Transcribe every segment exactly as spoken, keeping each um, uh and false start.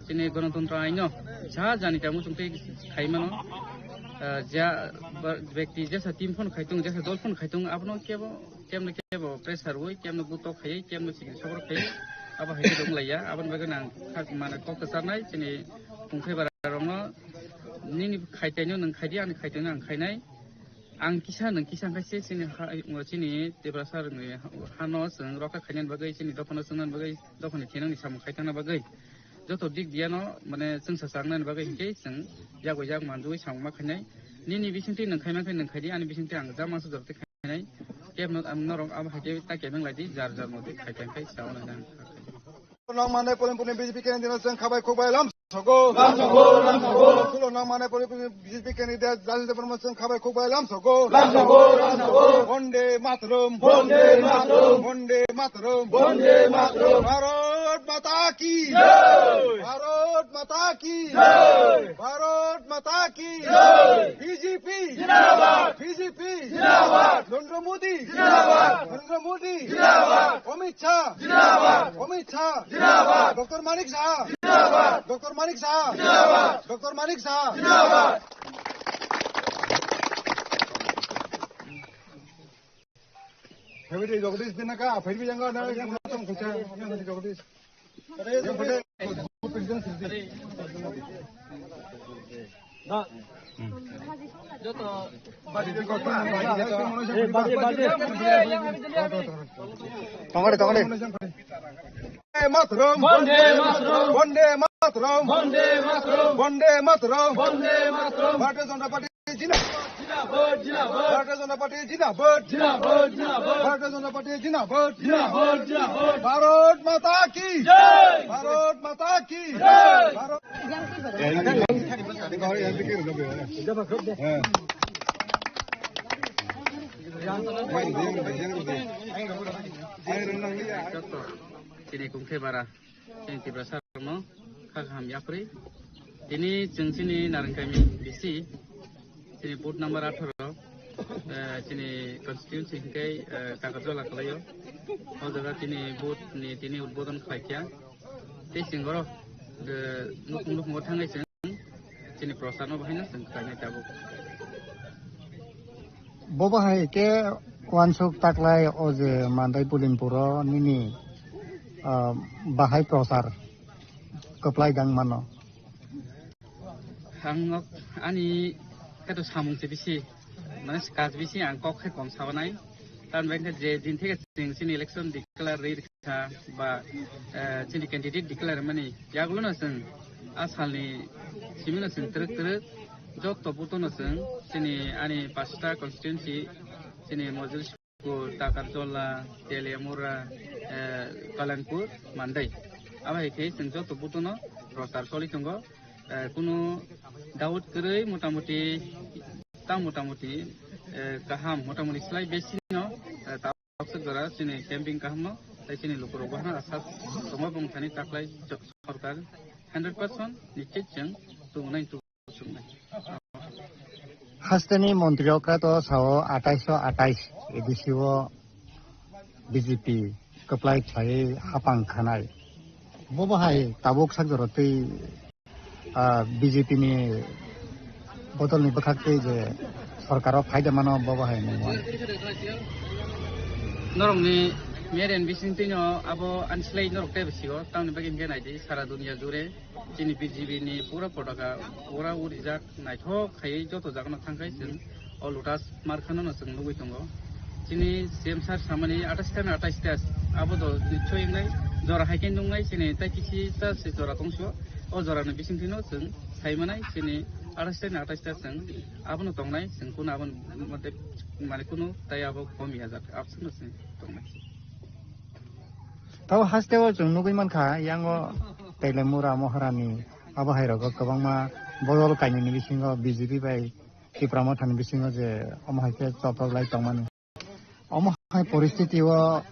chini Ganatantro aino ja jani tamo chwng tei khai mano. Ah, ja ba-, bekti jesa team phone khai tung, jesa dol phone khai tung, abono kebo, kemno kebo pressure wi, kemno buto khai, kemno chini sokro khai, abo hai khe dong laiya. Aboni bagwi nang khak mane kok kwcharnai chini Kungkhai bara rokno, nini khai taino nwng khai di, ani khai taino ang khainai. Ang kisa nwng kisa khaise chini ha, chini Tiprasa rokni hano chwng rokha khainani bagwi, chini dophano chwngnani bagwi, dophani thinangni samung khai thangna bagwi, joto dik diano mane chwngsa changnani bagwi hinkhe chwng yago yak manjui samung ma khainai. Nini bisingtwi nwng khai mankhe nwng khai di, ani bisingtwi ang jama sujak twi khainai. Kebno ang norok abo hai khe ta kebeng lai di, jar jar motwi khai tang khai sauna nang. Nang mane polim polim B J P candidate chwng khabai khukbai lam sogo. Lam sogo, lam sogo. Sulo nang mane polim polim B J P candidate Jalil Debbarma chwng khabai khukbai lam sogo. Lam sogo, lam sogo. Bonde Mataram. Bonde Mataram. Bonde Mataram. Bonde Mataram. Bharat Mata ki. Jai. Bharat Mata ki. Jai. Bharat Mata ki. Jai. B J P. Zindabad. B J P. Zindabad. Narendra Modi. Zindabad. Narendra Modi. Zindabad. Amit Shah. Zindabad. Amit Shah. Zindabad. Doctor Manik Saha. Zindabad. Doctor Manik Saha. Zindabad. Doctor Manik Saha. Zindabad. Phaibidi Jagadish din ka, phaibidi janga na, yang tong khucha, yang Jagadish. Yang phaibidi president sirdi. Tongkade, tongkade. Vande Mataram. Vande Mataram. Vande Mataram. Vande Mataram. Vande Mataram. Bharatiya Janata Party Jindabad. Jindabad, jindabad. Bharatiya Janata Party jindabad. Jindabad, jindabad. Bharatiya Janata Party jindabad. Jindabad, jindabad. Bharat Mata ki. Jai. Bharat Mata ki. Jai. Bharat Chini Kungkhai bara. Chini Tiprasa rokno kha kaham yapri. Tini chwng chini Narengkami B C, chini booth number atharo, eh, chini constituency hingke, eh, Takarjola kalaio. O jaga tini booth ni tini udbodon khlaikha. Tei chwng oro, eh, nukhung nukhungo thangwi chwng chini prosarno bahaino chwng khlainai tabuk. Bo bahai khe uansuk taklai o je Mandai Bulimpuro nini, ah, bahai prosar kwplai dang mano. Ang nok ani khe to samung se bisi, mane kaj bisi ang kok khe kom sabanai. Tamni bagwi khe je din theke chwng chini election declare rwi rwkha ba, eh, chini candidate declare mani yagulo no chwng a salni simi no chwng twrwk twrwk jotto buto no chwng chini ani pasta constituency chini Mojul Takarjola, Teliamura, eh, Kalanpur, Mandai. Abo hai khe chwng joto butono prochar choli tongo. Eh, kunu doubt kwrwi motamuti, ta motamuti, eh, kaham, motamuti slai besi no, eh, tabuk jora chini camping kaham no, tei chini lukurok bo hana asa tongo bwng thani taklai jo-, sorkar hundred percent nischit chwng tubunai tu. Hasteni montri okra to sao atais so atais A D C o B J P kwplai khlaiwi hapang khanai. Bo bahai tabuk sak jora twi, ah, B J P ni bodol ni bwkhak twi je sorkar o phaida mano bo bahai nangma. Norok ni mere ni bising twi no abo ani slai norok tei bwsio tamni bagwi hwnkhe naidi sara dunia jure. Chini B J P ni pura potaka pura urijak naithok khaiwi joto jagano thangkhai chwng o Lotus Markhano no chwng nugwi tongo. Chini C M sir samani atais ta na atais ta abo do nichoi wngnai jora hai khe nungnai chini tai kisi ta se jora tongso o jora ni bising thwino chwng sai manai chini atais ta na atais ta chwng abono tongnai chwng kuno aboni mate mane kuno tai abo komi ajak absano chwng tongnai. Tabo haste o chwng nugwi mankha, yango Teliamura Moharani abo hai rogo kwbangma bodol kainwini bisingo B J P bai Tipra Mothani bisingo je omo hai khe choprok lai tongmani. Omo hai poristiti o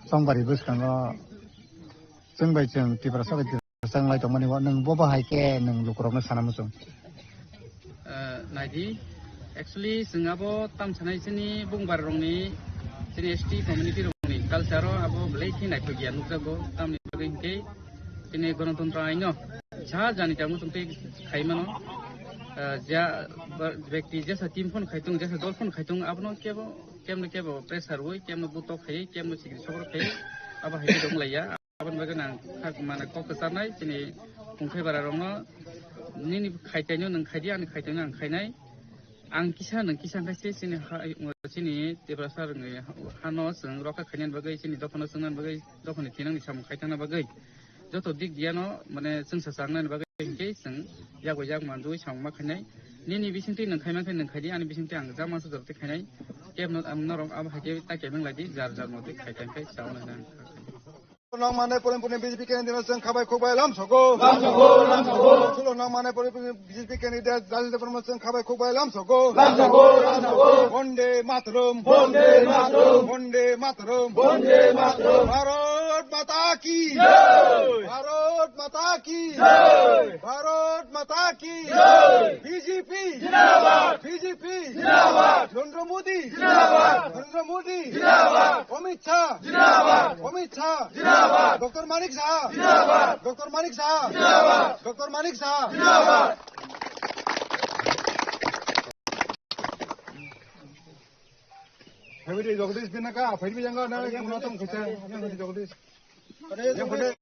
chongbari bwskango chwng bai chwng Tiprasa bai Tiprasa wng lai tongmani o nwng bo bahai khe nwng lukurokno sana muchung? Eh, naidi, actually, chwng abo tam sanai chini bungbar rokni, chini S T community rokni culture o abo belai khe naithok ya nukjago, tamni bagwi hinkhe chini Ganatantro aino Sa jani tamo tong tei khai mano, ah, ja, ba, bekti jesa team phone khai tong, jesa dol phone khai tong, abono kebo, kemno kebo pressure oi, kemno butok khai, kemno sikri sokro khai, abo hai dong laiya. Abon bagwi nang khak mana kok kwcharnai, chini Kungthai bara rokno, nini khai taino nang khai di, ani khai taino ang khainai. Ang kisa nang kisa khai se chini ha, chini Tiprasa rokni hano chwng rokha khainani bagwi, chini dophano chwngnani bagwi, dophani thinangni samung khai thangna bagwi. Joto dik diano, mane, chwngsa changnani bagwi hinkhe chwng yak bai yak manjui samung ma khainai. Nini bisingtwi nwng khai mankhe nwng khai di, ani bisingtwi ang jama sujak twi khainai. Kebno ang norok abo hai khe ta kebeng lai di, jar jar motwi khai khai khai chaui nai nang. Nang mane porin porin B J P candidate chwng khabai khukbai lam sogo. Lam sogo, lam sogo. Sulo nang mane porin porin B J P candidate Rajendra Barma chwng khabai khukbai lam sogo. Lam sogo, lam sogo. Bonde Mataram. Bonde Mataram. Bonde Mataram. Bonde Mataram. Bharat Mata ki. Jai. Bharat Mata ki. Jai. Bharat Mata ki. Jai. B J P. Jindabad. B J P. Jindabad. Narendra Modi. Jindabad. Narendra Modi. Jindabad. Amit Shah. Jindabad. Amit Shah. Jindabad. Doctor Manik Saha. Jindabad. Doctor Manik Saha. Jindabad. Doctor Manik Saha. Jindabad. Phaibidi Jagdish binaka, phaibidi janga na, yang na tong kisa, yang phaibidi Jagdish. Yang phaibidi,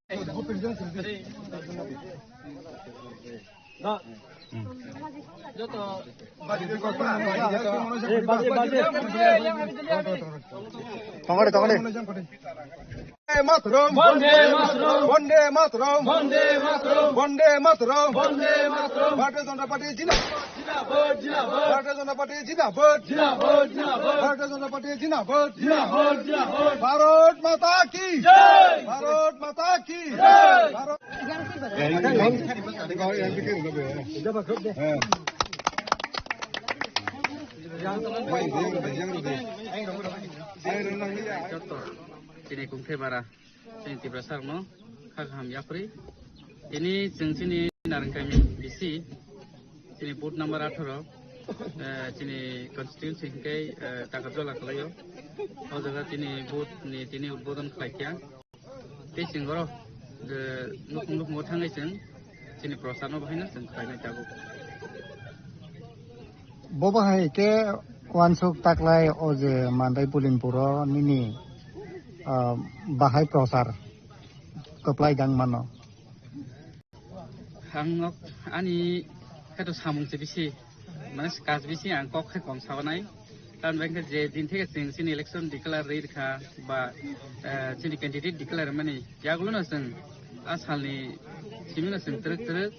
joto. Tongkore, tongkore. Mataram. Bonde Mataram. Bonde Mataram. Bonde Mataram. Bonde Mataram. Bonde Mataram. Bharatiya Janata Party jindabad. Jindabad, jindabad. Bharatiya Janata Party jindabad. Jindabad, jindabad. Bharatiya Janata Party jindabad. Jindabad, jindabad. Bharat Mata ki. Jai. Bharat Mata ki. Jai. Bharat Chini Kungthai bara. Chini Tiprasa rokno kha kaham yapri. Tini chwng chini Narwngkami B C, chini booth number atharo, eh, chini constituency hwnkhe, eh, Takarjola khlaio. O jaga chini booth ni tini udbodon khlaikha. Tei chwng oro, eh, nukhung nukhungo thangwi chwng chini prochar no bahaino chwng khlainai tabuk. Bo bahai khe uansuk taklai o je Mandai Bulimpuro nini, ah, bahai prochar kwplai gang mano. Ang nok ani khe to samung se bisi, mane kaj bisi ang kok khe kom sabanai. Tamni bagwi khe je din theke chwng chini election declare rwi rwkha ba, eh, chini candidate declare mani yagulo no chwng a salni simi no chwng twrwk twrwk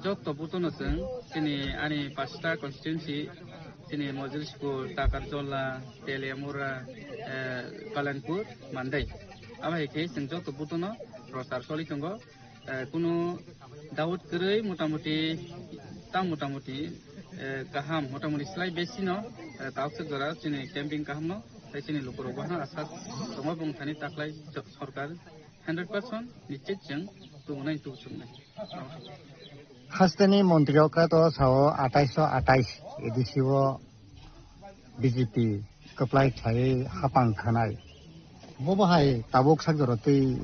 joto buto no chwng chini ani pasta constituency chini Mojilspur, Takarjola, Teliamura, eh, Kalanpur, Mandai. Abo hai khe chwng joto buto no prochar choli tongo. Eh, kunu doubt kwrwi motamuti, tam motamuti, eh, kaham, motamuti slai besi no, eh, takswk jora chini camping kaham no, tei chini lukurok bono asa tongo bwng thani taklai jo-, sorkar hundred percent nischit chwng tubunai tubusuknai. Hasteni montri o khe to sao atais so atais A D C o B J P kwplai khlaiwi hapang khanai. Bo bahai tabuk sak jora twi,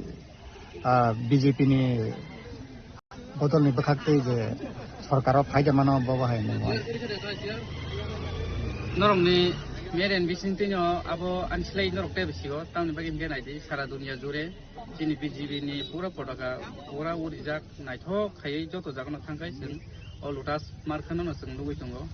ah, B J P ni bodol ni bwkhak twi je sorkar o phaida mano bo bahai nungwi. Norok ni mere ni bising twi no abo ani slai norok tei bisi o tamni bagwi hwnkhe nai di sara dunia jure. Chini B J P ni pura potaka pura urijak naithok khaiwi joto jagano thangkhai chwng o Lotus Markhano no chwng nugwi tongo.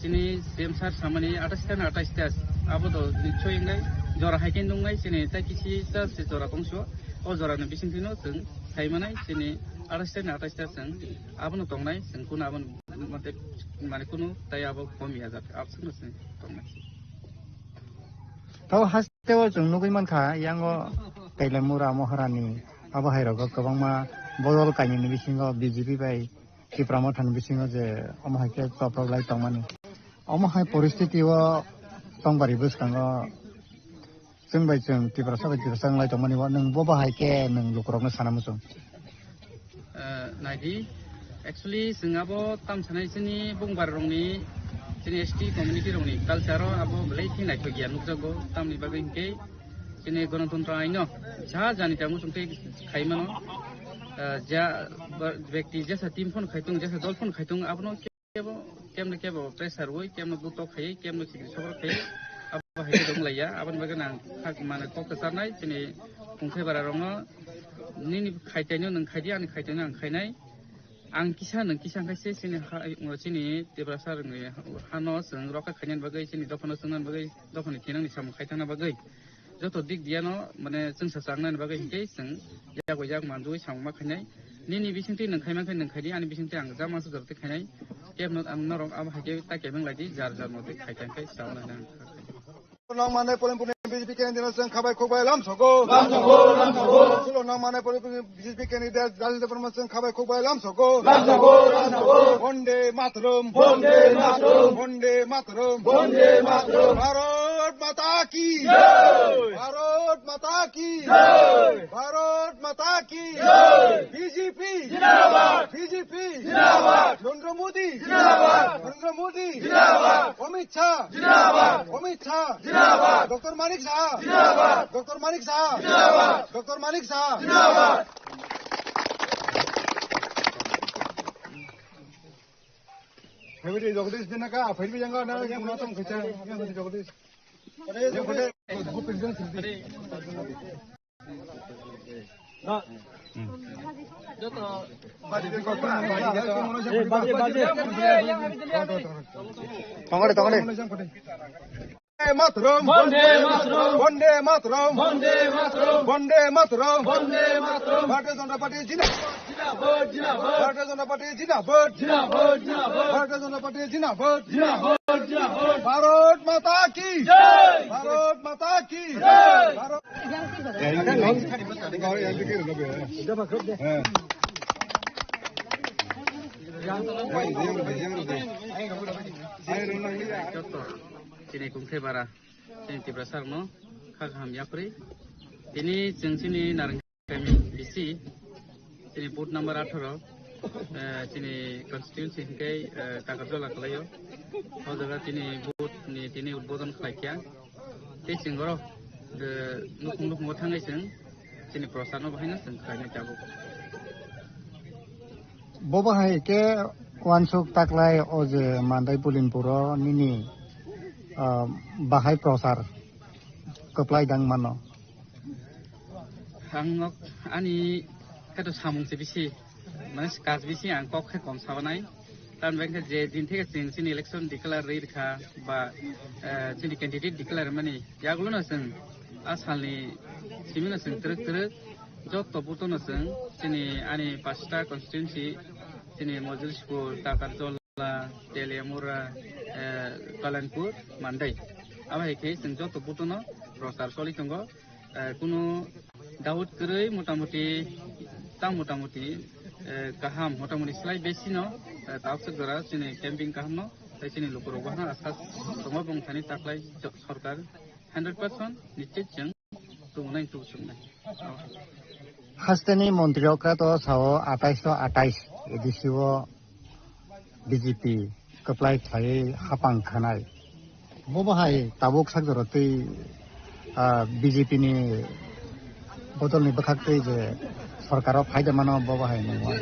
Chini C M sir samani atais ta na atais ta abo do nichoi wngnai jora hai khe nungnai chini tai kisi ta se jora tongso o jora ni bising twi no chwng sai manai chini atais ta na atais ta chwng abono tongnai chwng kuno abono mate mane kuno tai abo komi ya jak abswk no chwng tongnai. Tei o haste o chwng nugwi mankha, yango Teliamura Maharani abo hai rogo kwbangma bodol kainwini bisingo B J P bai Tipra Mothani bisingo je omo hai khe choprok lai tongmani. Omo hai poristiti o tongbarwi bwskango chwng bai chwng Tiprasa bai Tiprasa wng lai tongmani o nwng bo bahai khe nwng lukurokno sana muchung. Eh, naidi, actually, chwng abo tam sanai chini bungbar rokni, chini S T community rokni culture o abo belai khe naithok ya nukjago, tamni bagwi hinkhe chini Ganatantro aino ja jani tamo chwng tei khai mano. ah, ja, ba-, bekti jesa team phone khai tung, jesa dol phone khai tung, abono kebo, kemno kebo pressure rwi, kemno butok khai, kemno chikri sokro khai, abo hai khe dong laiya. Aboni bagwi ang khak mane kok kwcharnai, chini Kungthai bara rokno, nini khaitaino nwng khaidi, ani khaitaino ang khainai. Ang kisa nwng kisa khai se chini ha, chini Tiprasa rokni hano chwng rokha khainani bagwi, chini dophano chwngnani bagwi, dophani thinangni samung khai thangna bagwi. Joto dik diano, mane, chwngsa chang nani bagwi hinkhe chwng yak bai yak manjui samung ma khainai. Nini bisingtwi nwng khai mankhe nwng khaidi, ani bisingtwi ang jama se jorti khainai. Kebno ang norok abo hai khe ta kebeng laidi, jar jar motwi khai khai khe chao nai nang. Nang manai polem polem B J P candidate chwng khabai khukbai lam sogo. Lam sogo, lam sogo. Sulo nang manai polem polem B J P candidate Rajendra Debbarma chwng khabai khukbai lam sogo. Lam sogo, lam sogo. Bonde Mataram. Bonde Mataram. Bonde Mataram. Bonde Mataram. Bharat Mata ki. Jai. Bharat Mata ki. Jai. Bharat Mata ki. Jai. B J P. Jindabad. B J P. Jindabad. Narendra Modi. Jindabad. Narendra Modi. Jindabad. Amit Shah. Jindabad. Amit Shah. Jindabad. Doctor Manik Saha. Jindabad. Doctor Manik Saha. Jindabad. Doctor Manik Saha. Jindabad. Phaibidi Jagdish dinaka, phaibi janga na, muna tong khacha, yang Jagdish. Yang khacha, go president sindi. Tongore, tongore. Mataram. Bonde Mataram. Bonde Mataram. Bonde Mataram. Bonde Mataram. Bonde Mataram. Bharatiya Janata Party jindabad. Jindabad, jindabad. Bharatiya Janata Party jindabad. Jindabad, jindabad. Bharatiya Janata Party jindabad. Jindabad, jindabad. Bharat Mata ki. Jai. Bharat Mata ki. Jai. Bharat Chini Kungthai bara, chini Tiprasa rokno kha kaham yapri. Tini chwng chini Narang Bisi, chini booth number atharo, eh, chini constituency hingke, eh, Takarjola kalaio. O jaga chini booth ni tini udbodon khlai kha. Tei chwng oro, eh, nukhung nukhungo thangwi chwng chini prochar no bahaino chwng khlainai tabuk. Bo bahai khe uansuk taklai o je Mandai Pulinpuro nini, ah, bahai prochar kwplai dang mano. Ang nok ani khe to samung se bisi, mane kaj bisi ang kok khe kom sabanai. Tamni bagwi khe je din theke chwng chini election declare rwi rwkha ba, eh, chini candidate declare mani yagulo no chwng a salni simi no chwng twrwk twrwk joto buto no chwng chini ani pasta constituency chini Mojulsipur, Takarjola, Teliamura, eh, Kalanpur, Mandai. Abo hai khe chwng joto buto no prochar choli tongo. Eh, kunu doubt kwrwi motamuti, tang motamuti, eh, kaham, motamuti slai besi no, eh, takswk jora chini camping kaham no, tei chini lukurok wahna asa tongo bongthani taklai jo-, sorkar hundred percent nischit chwng tubunai tubusuknai. Hasteni montri okra to sao atais to atais A D C o B J P kwplai khlaiwi hapang khanai. Bo bahai tabuk sak jora twi, ah, B J P ni bodol ni bwkhak twi je sorkar o phaida mano bo bahai nungwi.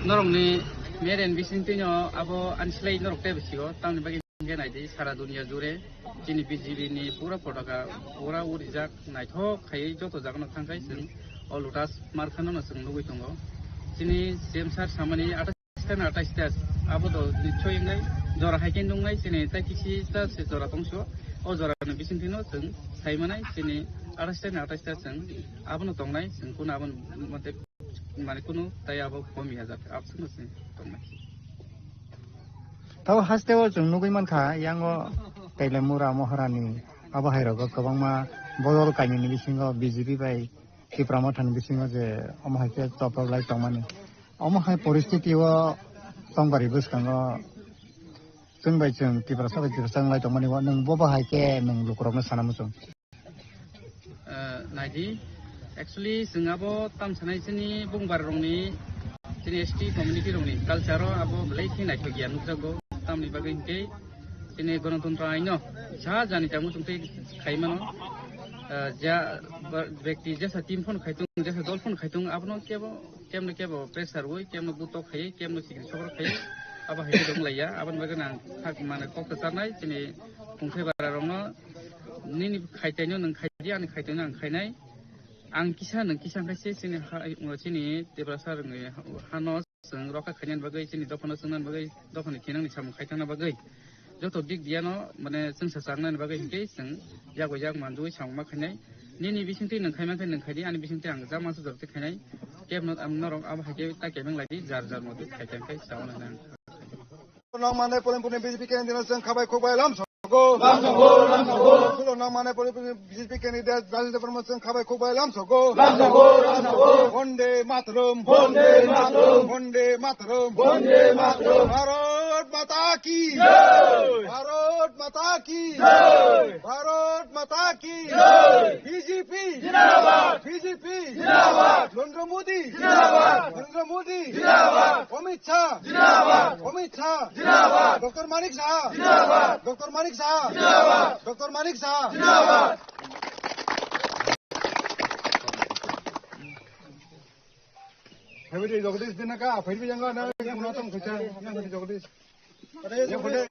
Norokni mere ni bisingtwi no abo ani slai norok tei bwsio tamni bagwi hingke naidi sara dunia jure chini B J P ni pura potaka pura urijak naithok khaiwi joto jagano thangkhai chwng o Lotus markhano no chwng nugwi tongo. Chini C M sir samani atais ta na atais ta abo do nichoi wngnai, jora hai khe nungnai chini tai kisi ta se jora tongso. O jora ni bisingtwi no chwng sai manai chini atais ta na atais ta chwng abono tongnai chwng kuno abo mate mane kuno tai abo komi hajak abswk no chwng tongnai. Tabo haste o chwng nugwi mankha yango Teliamura Maharani abo hai rogo kwbangma bodol kainwini bisingo B J P bai Tipra Mothani bisingo je omo hai khe choprophlai tongmani. Omo hai poristiti o tongbarwi bwskango chwng bai chwng Tiprasa bai Tiprasa wnglai tongmani o nwng bo bahai khe nwng lukurokno sana muchung. Eh, naidi, actually chwng abo tam sanai chini bungbar rokni, chini S T community rokni culture o abo belai khe naithok ya nukjago. Tamni bagwi hinkhe chini Ganatantro aino sa jani tamo chwng tei khai mano. ah, ja, ba-, bekti jesa team phone khaitung, jesa dol phone khaitung, abono kebo, kemno kebo pressure oi, kemno butok khai, kemno sikri sokro khai, abo hai khe dong laiya, aboni bagwi ang thak mane kok kwcharnai, chini khungthai bara rokno, nini khaitaino nwng khaidi, ani khaitaino ang khainai, ang kisa nwng kisa khaise chini ha, chini Tiprasa rokni hano. Chwng rokha khainani bagwi, chini dophano chwngnani bagwi, dophani khenangni samung khaithangna bagwi, joto dik diyano, mane, chwngsa chaknani bagwi hinkhe chwng yago yak manjui samung ma khainai. Nini bisingtwi nwng khaimankhe nwng khaidi, ani bisingtwi ang ja mansa jorti khainai. Kebno ang norok abo hai khe ta kebeng laidi, jar jar motwi khai khai khe chauna hinwi ang. Nang mane polim polim B J P candidate chwng khabai khukbai lam sogo. Lam sogo, lam sogo. Sulo nang mane polim polim B J P candidate Rajendra Debbarma chwng khabai khukbai lam sogo. Lam sogo, lam sogo. Bonde Mataram. Bonde Mataram. Bonde Mataram. Bonde Mataram. Bharat Mata ki. Jai. Bharat Mata ki. Jai. Bharat Mata ki. Jai. B J P. Jindabad. B J P. Jindabad. Narendra Modi. Jindabad. Narendra Modi. Jindabad. Amit Shah. Jindabad. Amit Shah. Jindabad. Doctor Manik Saha. Jindabad. Doctor Manik Saha. Jindabad. Doctor Manik Saha. Jindabad. Phaibidi Jagadish dinaka, phaibidi yang na, yang na tong khacha, yang phaibidi Jagadish. Yang phaibidi.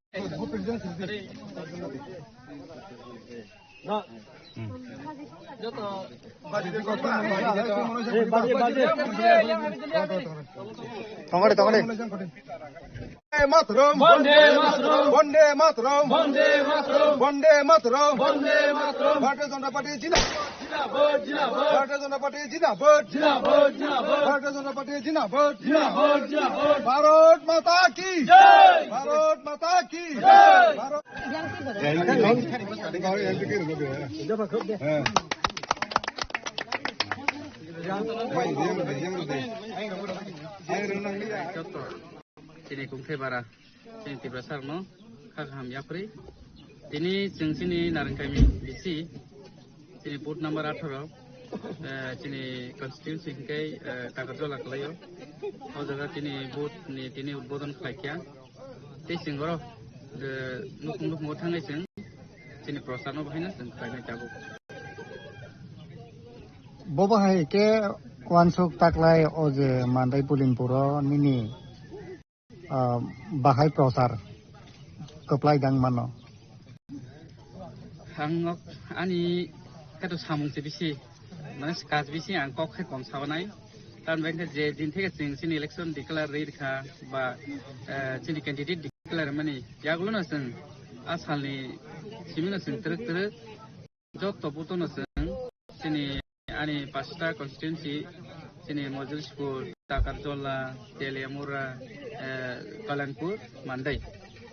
Tongkari, tongkari. Bonde Mataram. Bonde Mataram. Bonde Mataram. Bonde Mataram. Bonde Mataram. Bonde Mataram. Bharatiya Janata Party jindabad. Jindabad, jindabad. Bharatiya Janata Party jindabad. Jindabad, jindabad. Bharatiya Janata Party jindabad. Jindabad, jindabad. Bharat Mata ki. Jai. Bharat Mata ki. Jai. Bharat Chini kungthai bara, chini Tiprasa rokno kha kaham yapri. Tini chwng chini Narengkaimi bisi, chini booth number atharo, eh, chini constituency hingkai, eh, Takarjola kalaio. O jaga chini booth ni tini udbodon khlaikha. Tei chwng oro, eh, nukhung nukhungo thangwi chwng chini prochar no bahaino chwng khlainai tabuk. Bo bahai khe uansuk taklai o je Mandai Pulimpuro nini, ah, bahai prochar kwplai dang mano. Ang nok ani khe to samung se bisi, mane, kash bisi ang kok khe kom sabanai. Tamni bagwi khe je din theke chwng chini election declare rwi rwkha ba, eh, chini candidate declare mani yagulo no chwng a salni simi no chwng twrwk twrwk joto buto no chwng chini ani pasta constituency, chini Mojulsipur, Takarjola, Teliamura, eh, Kalanpur, Mandai.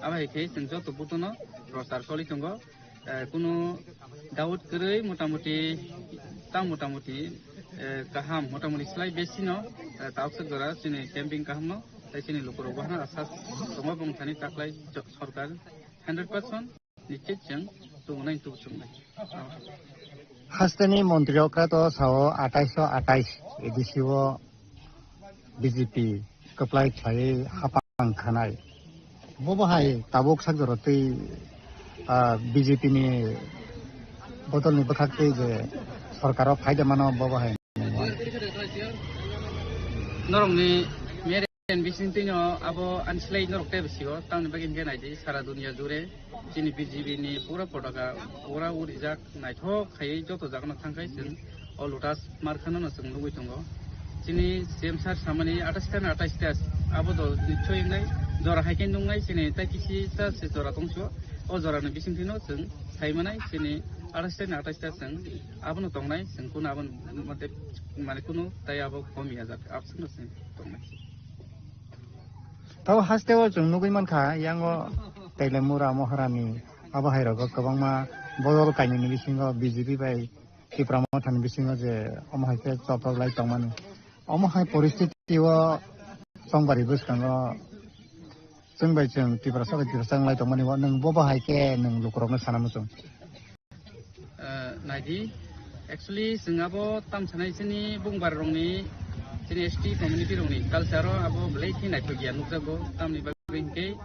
Abo hai khe chwng joto buto no prochar choli tongo. Eh, kunu doubt kwrwi motamuti, tang motamuti, eh, kaham, motamuti slai besi no, eh, tauksa jora chini camping kaham no, tei chini lukurok bo hana asa tongo bwng thani taklai jo-, sorkar hundred percent. Nichit chwng tubunai tubusuknai. Hasteni montri okra to sao atais so atais A D C o B J P kwplai khlaiwi hapang khanai. Bo bahai tabuk sak jora twi, ah, B J P ni bodol ni bwkhak twi je sorkar o phaida mano bo bahai. Norokni N B C ni twi no abo ani slai norok tei bwsio, tamni bagwi hwnkhe naidi sara dunia jure chini B J P ni pura potaka pura urijak naithok khaiwi joto jagano thangkhai chwng o Lotus Markhano no chwng nugwi tongo. Chini C M sir samani atais ta na atais ta abo do nichoi wngnai jora hai khe nungnai chini tai kisi ta se jora tongsio o jora ni bisingtwi no chwng sai manai chini atais ta na atais ta chwng abono tongnai chwng kuno abo mate mane kuno tai abo komi ajak abswk no chwng tongnai. Tabo haste o chwng nugwi mankha, yango Teliamura Maharani abo hai rogo kwbangma bodol kainwini bisingo B J P bai Tipra Mothani bisingo je omo hai khe choprak lai tongmani. Omo hai poristiti o chongbari bwskango chwng bai chwng Tiprasa bai Tiprasa wng lai tongmani o nwng bo bahai khe nwng lukurokno sana muchung. Eh, naidi, actually, chwng abo tam sanai chini bungbar rokni, chini S T community rokni culture o abo belai khe naithok ya nukjago, tamni bagwi hinkhe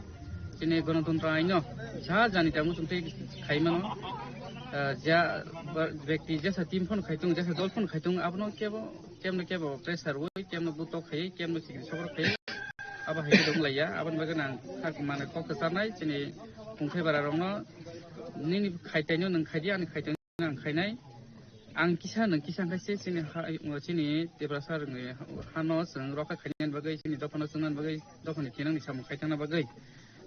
chini Ganatantro aino sa jani tamo chwng tei khai mano. ah, ja, ba, bekti jesa team phano khai tongo, jesa dol phano khai tongo, abono kebo, kemno kebo pressure wi, kemno butok khai, kemno sikri sokro khai, abo hai khe dong laiya, aboni bagwi ang kha-, mane kok kwcharnai chini Kungthai bara rokno, nini khaitaino nwng khaidi, ani khaitaino ang khainai. Ang kisa nwng kisa khaise chini ha, chini Tiprasa rokni hano chwng rokha khainani bagwi, chini dophano chwngnani bagwi, dophani thinangni samung khaithangna bagwi,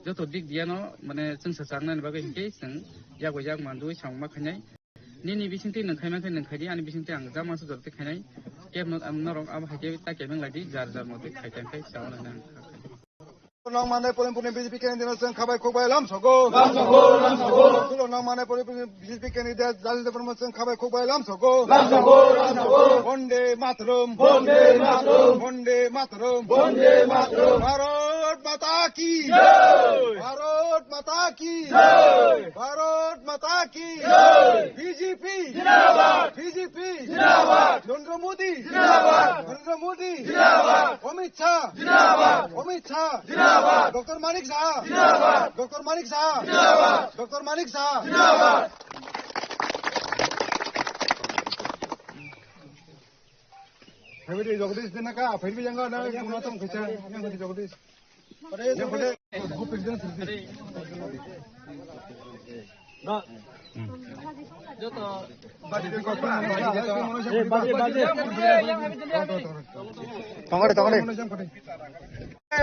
joto dik diyano mane chwngsa chaknani bagwi hinkhe chwng yago yak mandui samung ma khainai. Nini bisingtwi nwng khaima khe nwng khaidi, ani bisingtwi ang jama sujak twi khainai. Kebno ang norok abo hai khe ta kebeng laidi, jar jar motwi khai tang khai chawana hinwi ang kha khai. Nong mane Polinpurni B J P candidate chwng khabai khukbai lamsogo. Lamsogo, lamsogo. Tulo nong mane Polinpurni B J P candidate Jalil Debbarma chwng khabai khukbai lamsogo. Lamsogo, lamsogo. Bonde Mataram. Bonde Mataram. Bonde Mataram. Bonde Mataram. Bharat Mata ki. Jai. Bharat Mata ki. Jai. Bharat Mata ki. Jai. B J P. Zindabad. B J P. Zindabad. Narendra Modi. Zindabad. Narendra Modi. Zindabad. Amit Shah. Zindabad. Amit Shah. Zindabad. Doctor Manik Saha. Zindabad. Doctor Manik Saha. Zindabad. Doctor Manik Saha. Zindabad. Phaibidi Jagdish dinaka, phaibidi janga na, kuna tong khacha, yang phaibidi Jagdish. Yang phaibidi. Tongore, tongore.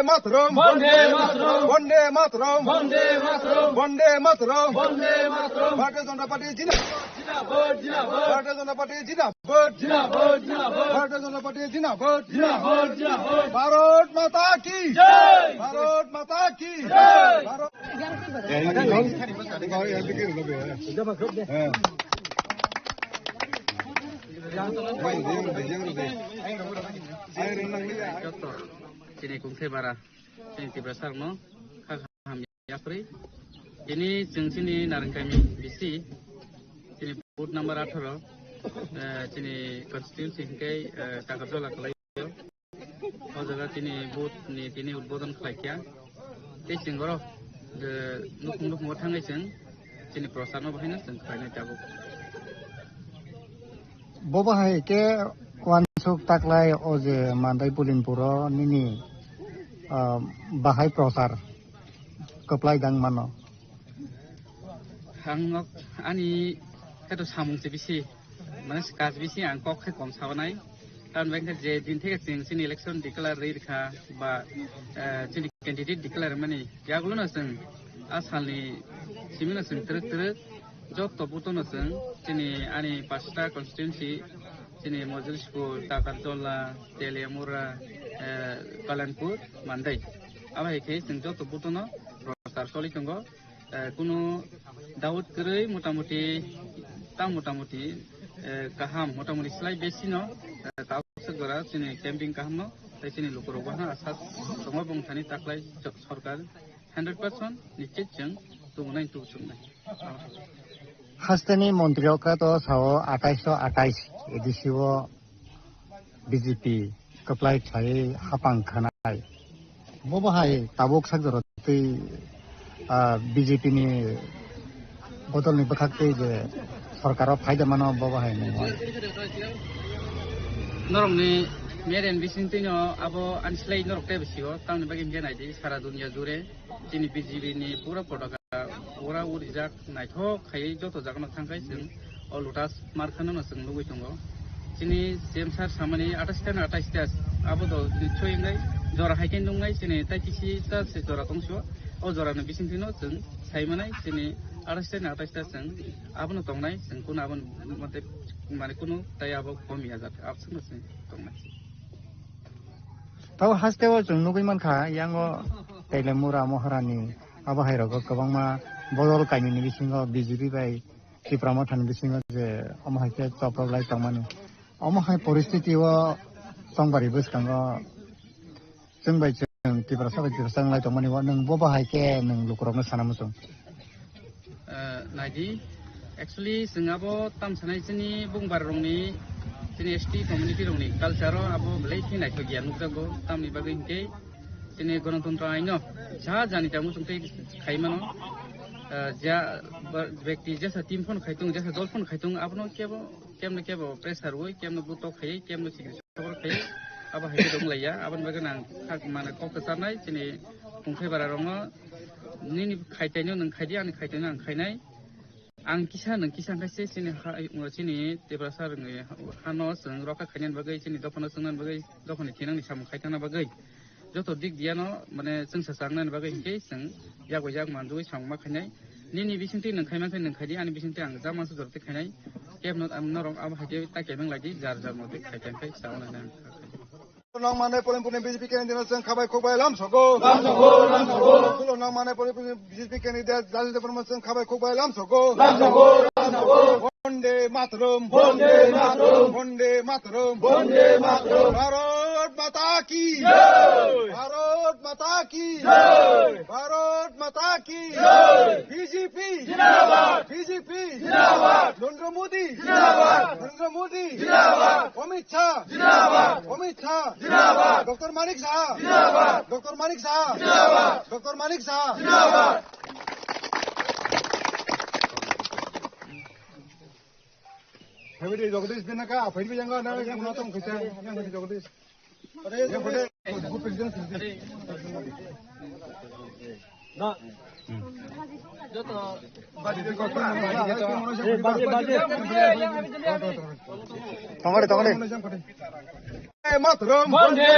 Mataram. Bonde Mataram. Bonde Mataram. Bonde Mataram. Bonde Mataram. Bonde Mataram. Bharatiya Janata Party jindabad. Jindabad, jindabad. Bharatiya Janata Party jindabad. Jindabad, jindabad. Bharatiya Janata Party jindabad. Jindabad, jindabad. Bharat Mata ki. Jai. Bharat Mata ki. Jai. Bharat Chini Kungthai bara, chini Tiprasa rokno kha kha ham yapri. Tini chwng chini Narengkami B C, chini booth number atharo, eh, chini constituency hingke, eh, Takarjola kalai. O jaga chini booth ni tini udbodon khlai kha. Tei chwng oro, eh, nukhung nukhungo thangwi chwng chini prochar no bahaino chwng khlainai tabuk. Bo bahai khe uansuk taklai o je Mandai Pulinpuro nini, ah, bahai prochar kwplai dang mano. Ang nok ani khe to samung se bisi, mane kaj bisi ang kok khe kom sabanai. Tamni bagwi khe je din theke chwng chini election declare rwi rwkha ba, eh, chini candidate declare mani yagulo no chwng a salni simi no chwng twrwk twrwk joto button no chwng chini ani pasta constituency chini Mojulishpur, Takarjola, Teliamura, eh, Kalanpur, Mandai. Abo hai khe chwng joto button no prochar choli tongo. Eh, kunu doubt kwrwi motamuti, tang motamuti, eh, kaham, motamuti slai besi no, eh, tabuk swk jora chini camping kaham no, tei chini lukurok bo hano asa tongo bwng thani taklai so-, sorkar hundred percent nischit chwng tubunai tubusuknai. Hasteni montri okra to sao atais to atais A D C o B J P kwplai khlaiwi hapang khanai. Bo bahai tabuk sak jora tei, ah, B J P ni bodol ni bwkhak tei je sorkar o phaida mano bo bahai nung. Norok ni mere ni bising twi no abo ani slai norok tei bisi o tamni bagwi hingke nai di sara dunia jure chini B J P ni pura potaka ura urijak naithok khaiwi joto jagano thangkhai chwng o Lotus markhano no chwng nugwi tongo. Chini C M sir samani atais ta na atais ta abo do choi wngnai jora hai khe nungnai chini tai kisi ta se jora tongso o jora no bising twi no chwng sai manai chini atais ta na atais ta chwng abono tongnai chwng kuno aboni mate mane kuno tai abo komi ya jak abswk no chwng tongnai. Tabo haste o chwng nugwi mankha yango Teliamura Maharani abo hai rogo kwbangma bodol kainwini bisingo B J P bai Tipra Mothani bisingo je omo hai khe choprok lai tongmani. Omo hai poristiti o chongbari bwskango chwng bai chwng Tiprasa bai Tiprasa wng lai tongmani o nwng bo bahai khe nwng lukurokno sana muchung? Eh, naidi, actually chwng abo tam sanai chini bungbar rokni, chini S T community rokni culture o abo belai khe naithok ya nukjago, tamni bagwi hinkhe chini Ganatantro aino ja jani tamo chwng tei khai mano. Ah, ja, ba, bekti jesa team phone khai tung, jesa dol phone khai tung, abono kebo, kemno kebo pressure oi, kemno buto khai, kemno sigri sabor khai, abo hai khe dong laiya, aboni bagwi nang khak mane kok kwcharnai, chini Kungthai bara rokno, nini khaitaino nwng khaidi, ani khaitaino ang khainai. Ang kisa nwng kisa khaise chini ha, chini Tiprasa rokni hano chwng rokha khainani bagwi, chini dophano chwngnani bagwi, dophani thinangni samung khai thangna bagwi. Joto dik diano mane chwngsa changnani bagwi hinkhe chwng yak bai yak manjui samung ma khainai. Nini bisingtwi nwng khai mankhe nwng khaidi, ani bisingtwi ang ja mansa jortwi khainai. Kebno ang norok abo hai khe ta kebeng laidi, jar jar motwi khai khai khai sa wngnai nang. Nang mane polim polim B J P candidate chwng khabai khukbai lam sogo. Lam sogo, lam sogo. Sulo nang mane polim polim B J P candidate Jajil Debbarma chwng khabai khukbai lam sogo. Lam sogo, lam sogo. Bonde Mataram. Bonde Mataram. Bonde Mataram. Bonde Mataram. Bharat Mata ki. Jai. Bharat Mata ki. Jai. Bharat Mata ki. Jai. B J P. Jindabad. B J P. Jindabad. Narendra Modi. Jindabad. Narendra Modi. Jindabad. Amit Shah. Jindabad. Amit Shah. Jindabad. Doctor Manik Saha. Jindabad. Doctor Manik Saha. Jindabad. Doctor Manik Saha. Jindabad. Phaibidi Jagadish Binaka, phaibidi yang na yang na tong kita, yang phaibidi Jagadish. Yang phaibidi President. Tongole, tongole. Mataram. Bonde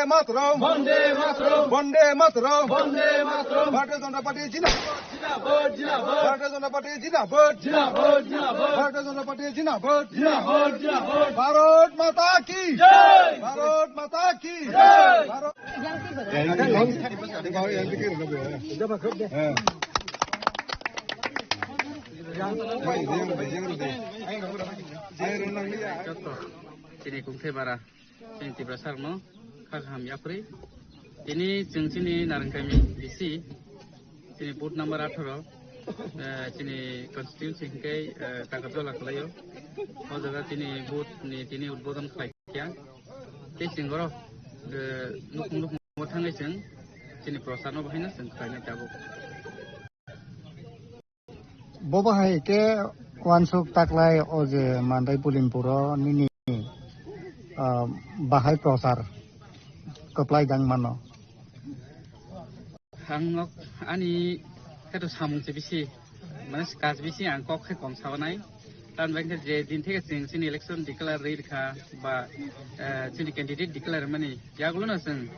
Mataram. Bonde Mataram. Bonde Mataram. Bonde Mataram. Bharatiya Janata Party jindabad. Jindabad, jindabad. Bharatiya Janata Party jindabad. Jindabad, jindabad. Bharatiya Janata Party jindabad. Jindabad, jindabad. Bharat Mata ki. Jai. Bharat Mata ki. Jai. Bharat Chini Kungthai bara, chini Tiprasa rokno kha kaham yapri. Tini chwng chini Narwngkami B C, chini booth number atharo, eh, chini constituency hingke, eh, Takarjola khlaio. O jaga chini booth ni tini udbodon khlai kha. Tei chwng oro, eh, nukhung nukhung o thangwi chwng chini prochar no bahaino chwng khlainai tabuk. Bo bahai khe uansuk taklai o je Mandai Bulimpuro nini, ah, bahai prochar kwplai dang mano. Ang nok ani khe to samung se bisi, mane kaj bisi ang kok khe kom sabanai. Tamni bagwi khe je din theke chwng chini election declare rwi rwkha ba, eh, chini candidate declare mani yagulo no chwng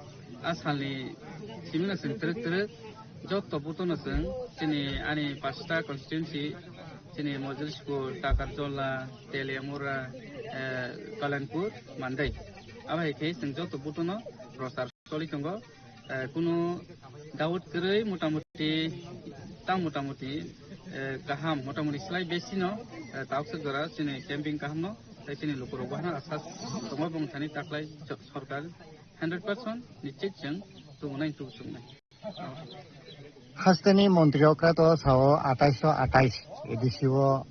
a salni simi no chwng twrwk twrwk joto buto no chwng chini ani pasta constituency chini Mojulsipur, Takarjola, Teliamura, eh, Kalanpur, Mandai. Abo hai khe chwng joto buto no prochar choli tongo. Eh, kunu doubt kwrwi motamuti, tang motamuti, eh, kaham, motamuti slai besi no, eh, tauksa jora chini camping kaham no, tei chini lukurok wahna asa tongo bong thani taklai jo-, sorkar hundred percent nischit chwng tubunai tubu chuknai. Hasteni montri okra to sao atais so atais A D C o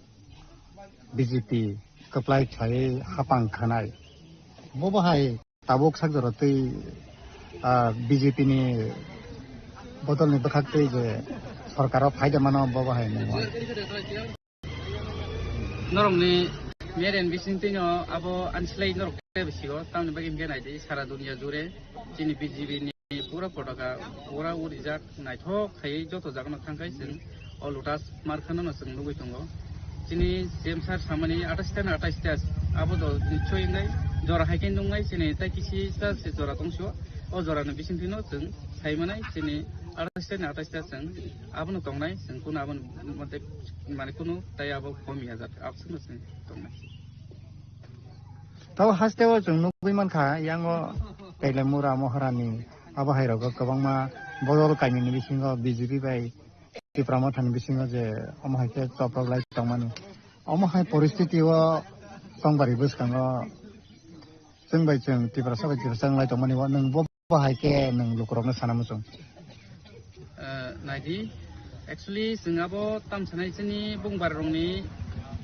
B J P kwplai khlaiwi hapang khanai. Bo bahai tabuk sak jora twi, ah, B J P ni bodol ni bwkhak twi je sorkar o phaida mano bo bahai nungwi. Norokni media ni bisingtwi no abo ani slai norok khe bisigo, tamni bagwi hwnkhe naidi sara dunia jure chini B J P ni pura potaka pura urijak naithok khaiwi joto jagano thangkhai chwng o Lotus markhano no chwng nugwi tongo. Chini C M sir samani atais ta na atais ta abo do nichoi wngnai jora hai khe nungnai chini tai kisi sa se jora tongso o jora ni bisingtwi no chwng sai manai chini atais ta na atais ta chwng abono tongnai chwng kuno aboni mate mane kuno tai abo komi ajak abswkno chwng tongnai. Tabo haste o chwng nugwi mankha yango Teliamura Maharani abo hai rogo kwbangma bodol kainwini bisingo B J P bai Tipra Mothani bisingo je omo hai khe choprok lai tongmani. Omo hai poristiti o chongbari bwskango chwng bai chwng Tiprasa bai Tiprasa wnglai tongmani o nwng bo hai khe nwng lukurokno sana muchung? Eh, naidi, actually chwng abo tam sanai chini bungbar rokni,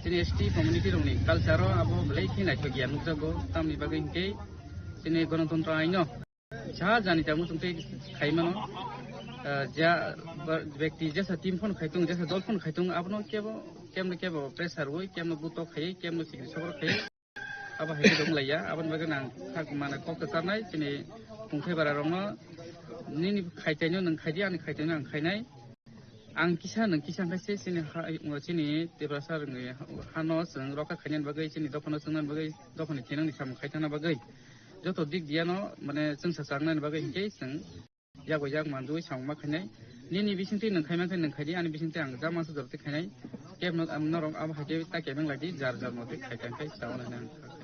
chini S T community rokni culture o abo belai khe naithok ya nukjago, tamni bagwi hinkhe chini Ganatantro aino. Sa jani tamo chwng tei khai mano. Ah, ja, ba-, bekti jesa team phone khaitung, jesa dol phone khaitung, abono kebo, kemno kebo pressure rwi, kemno buto khaiwi, kemno sikri sokro khaiwi. Abo hai khe dong laiya, aboni bagwi ang kha-, mane kok kwcharnai, chini Kungthai bara rokno, nini khaitaino nwng khaidi, ani khaitaino ang khainai. Ang kisa nwng kisa wngkha se chini ha, chini Tiprasa rokni hano chwng rokha khainani bagwi, chini dophano chwngnani bagwi, dophani thinangni samung khaithangna bagwi, joto dik diyano mane chwngsa chaknani bagwi hinkhe chwng yak bai yak manjui samung ma khainai. Nini bisingtwi nwng khaimang khe nwng khaidi, ani bisingtwi ang jama se jorti khainai. Kebno ang norok abo hai khe ta kebeng laidi, jar jar motwi khai khai khai sawana hinwi ang kha khai.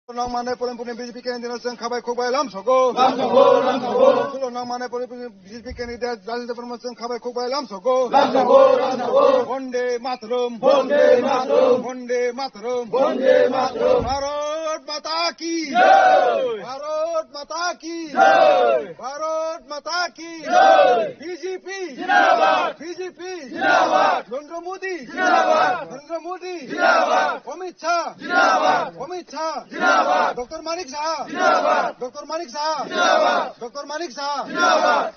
Nang mane polim polim B J P candidate chwng khabai khukbai lam sogo. Lam sogo, lam sogo. Sulo nang mane polim polim B J P candidate Rajendra Debbarma chwng khabai khukbai lam sogo. Lam sogo, lam sogo. Bonde Mataram. Bonde Mataram. Bonde Mataram. Bonde Mataram. Bharat Mata ki. Jai. Bharat Mata ki. Jai. Bharat Mata ki. Jai. B J P. Zindabad. B J P. Zindabad. Narendra Modi. Zindabad. Narendra Modi. Zindabad. Amit Shah. Zindabad. Amit Shah. Zindabad. Doctor Manik Saha. Zindabad. Doctor Manik Saha. Zindabad. Doctor Manik Saha. Zindabad.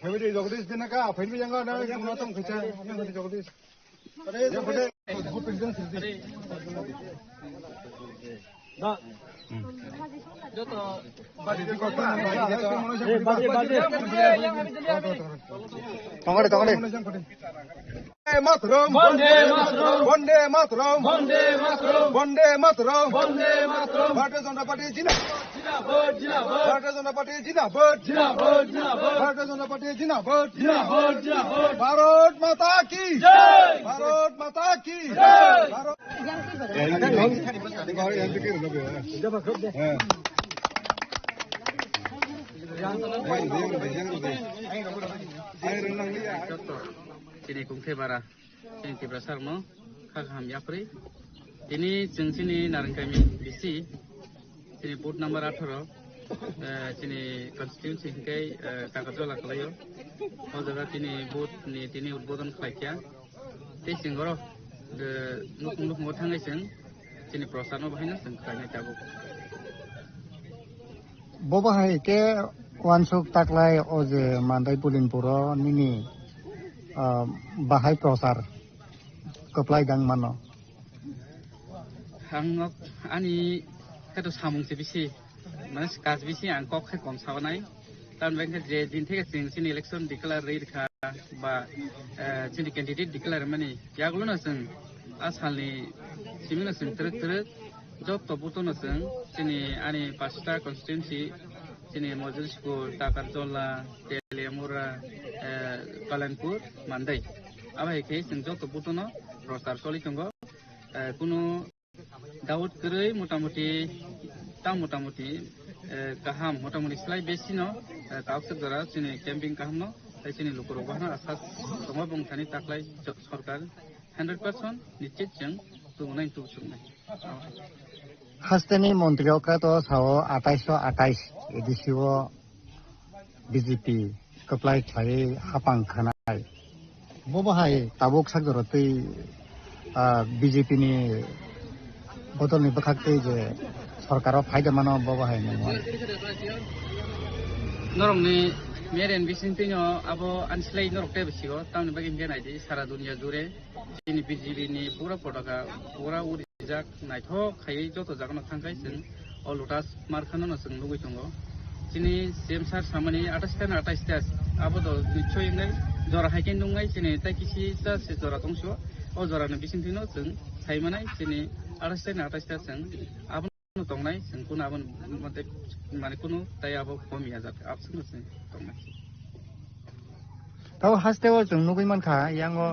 Phaibidi Jagadish Dinaka, phaibidi janga na, na tong khacha, na phaibidi Jagadish. Tongkore, tongkore. Matram. Bonde Matram. Bonde Matram. Bonde Matram. Bonde Matram. Bonde Matram. Bharatiya Janata Party jina. Jindabad, jindabad. Bharatiya Janata Party jindabad. Jindabad, jindabad. Bharatiya Janata Party jindabad. Jindabad, jindabad. Bharat Mata ki. Jai. Bharat Mata ki. Jai. Bharat Chini Kungthai bara. Chini Tiprasa rokno kha kaham yapri. Tini chwng chini Narwngkami bisi, chini booth number atharo, eh, chini constituency hinkhe, eh, Takarjola kwlaio. O jaga tini booth ni tini udbodon khlaikha. Tei chwng oro, eh, nukhung nukhungo thangwi chwng chini prochar no bahaino chwng khlainai tabuk. Bo bahai khe uansuk taklai o je Mandai Pulinpuro nini, ah, bahai prochar kwplai dang mano. Ang nok ani khe to samung se bisi, mane kaj bisi ang kok khe kom sabanai. Tamni bagwi khe je din theke chwng chini election declare rwi rwkha ba, eh, chini candidate declare mani yagulo no chwng a salni simi no chwng twrwk twrwk joto booth no chwng chini ani pasta constituency chini Mojulsipur, Takarjola, Teliamura, eh, Kalanpur, Mandai. Abo hai khe chwng joto booth no prochar choli tongo. Eh, kunu Daud kwrwi motamuti, tang motamuti, eh, kaham, motamuti slai besi no, eh, kauksa jora chini camping kaham no, tei chini lukurok bahno asa tongma bongthani taklai jo-, sorkar hundred percent nischit chwng tubunai tubusuknai. Hasteni montri okra to sao atais so atais A D C o B J P kwplai khlaiwi hapang khanai. Bo bahai tabuk sak jora twi, ah, B J P ni bodol ni bwkhak twi je sorkar o phaida mano bo bahai nangma. Norokni meren bising twi no abo anslai norok tei bisigo tamni bagwi hingke naidi sara dunia jure. Chini B J P ni pura potaka pura urijak naithok khaiwi joto jagano thangkhai chwng o Lotus markhano no chwng nugwi tongo. Chini C M sir samani atais ta na atais ta abo do nichoi wngnai jora hai khe nungnai chini tai kisi cha se jora tongso o jora ni bisingtwi no chwng sai manai chini atais ta na atais ta chwng abo tongnai, chwng kunu aboni mate, mane kunu tai abo komi ya jak, abswkno chwng tongnai. Tabo hasteo chwng nugwi mankha, yango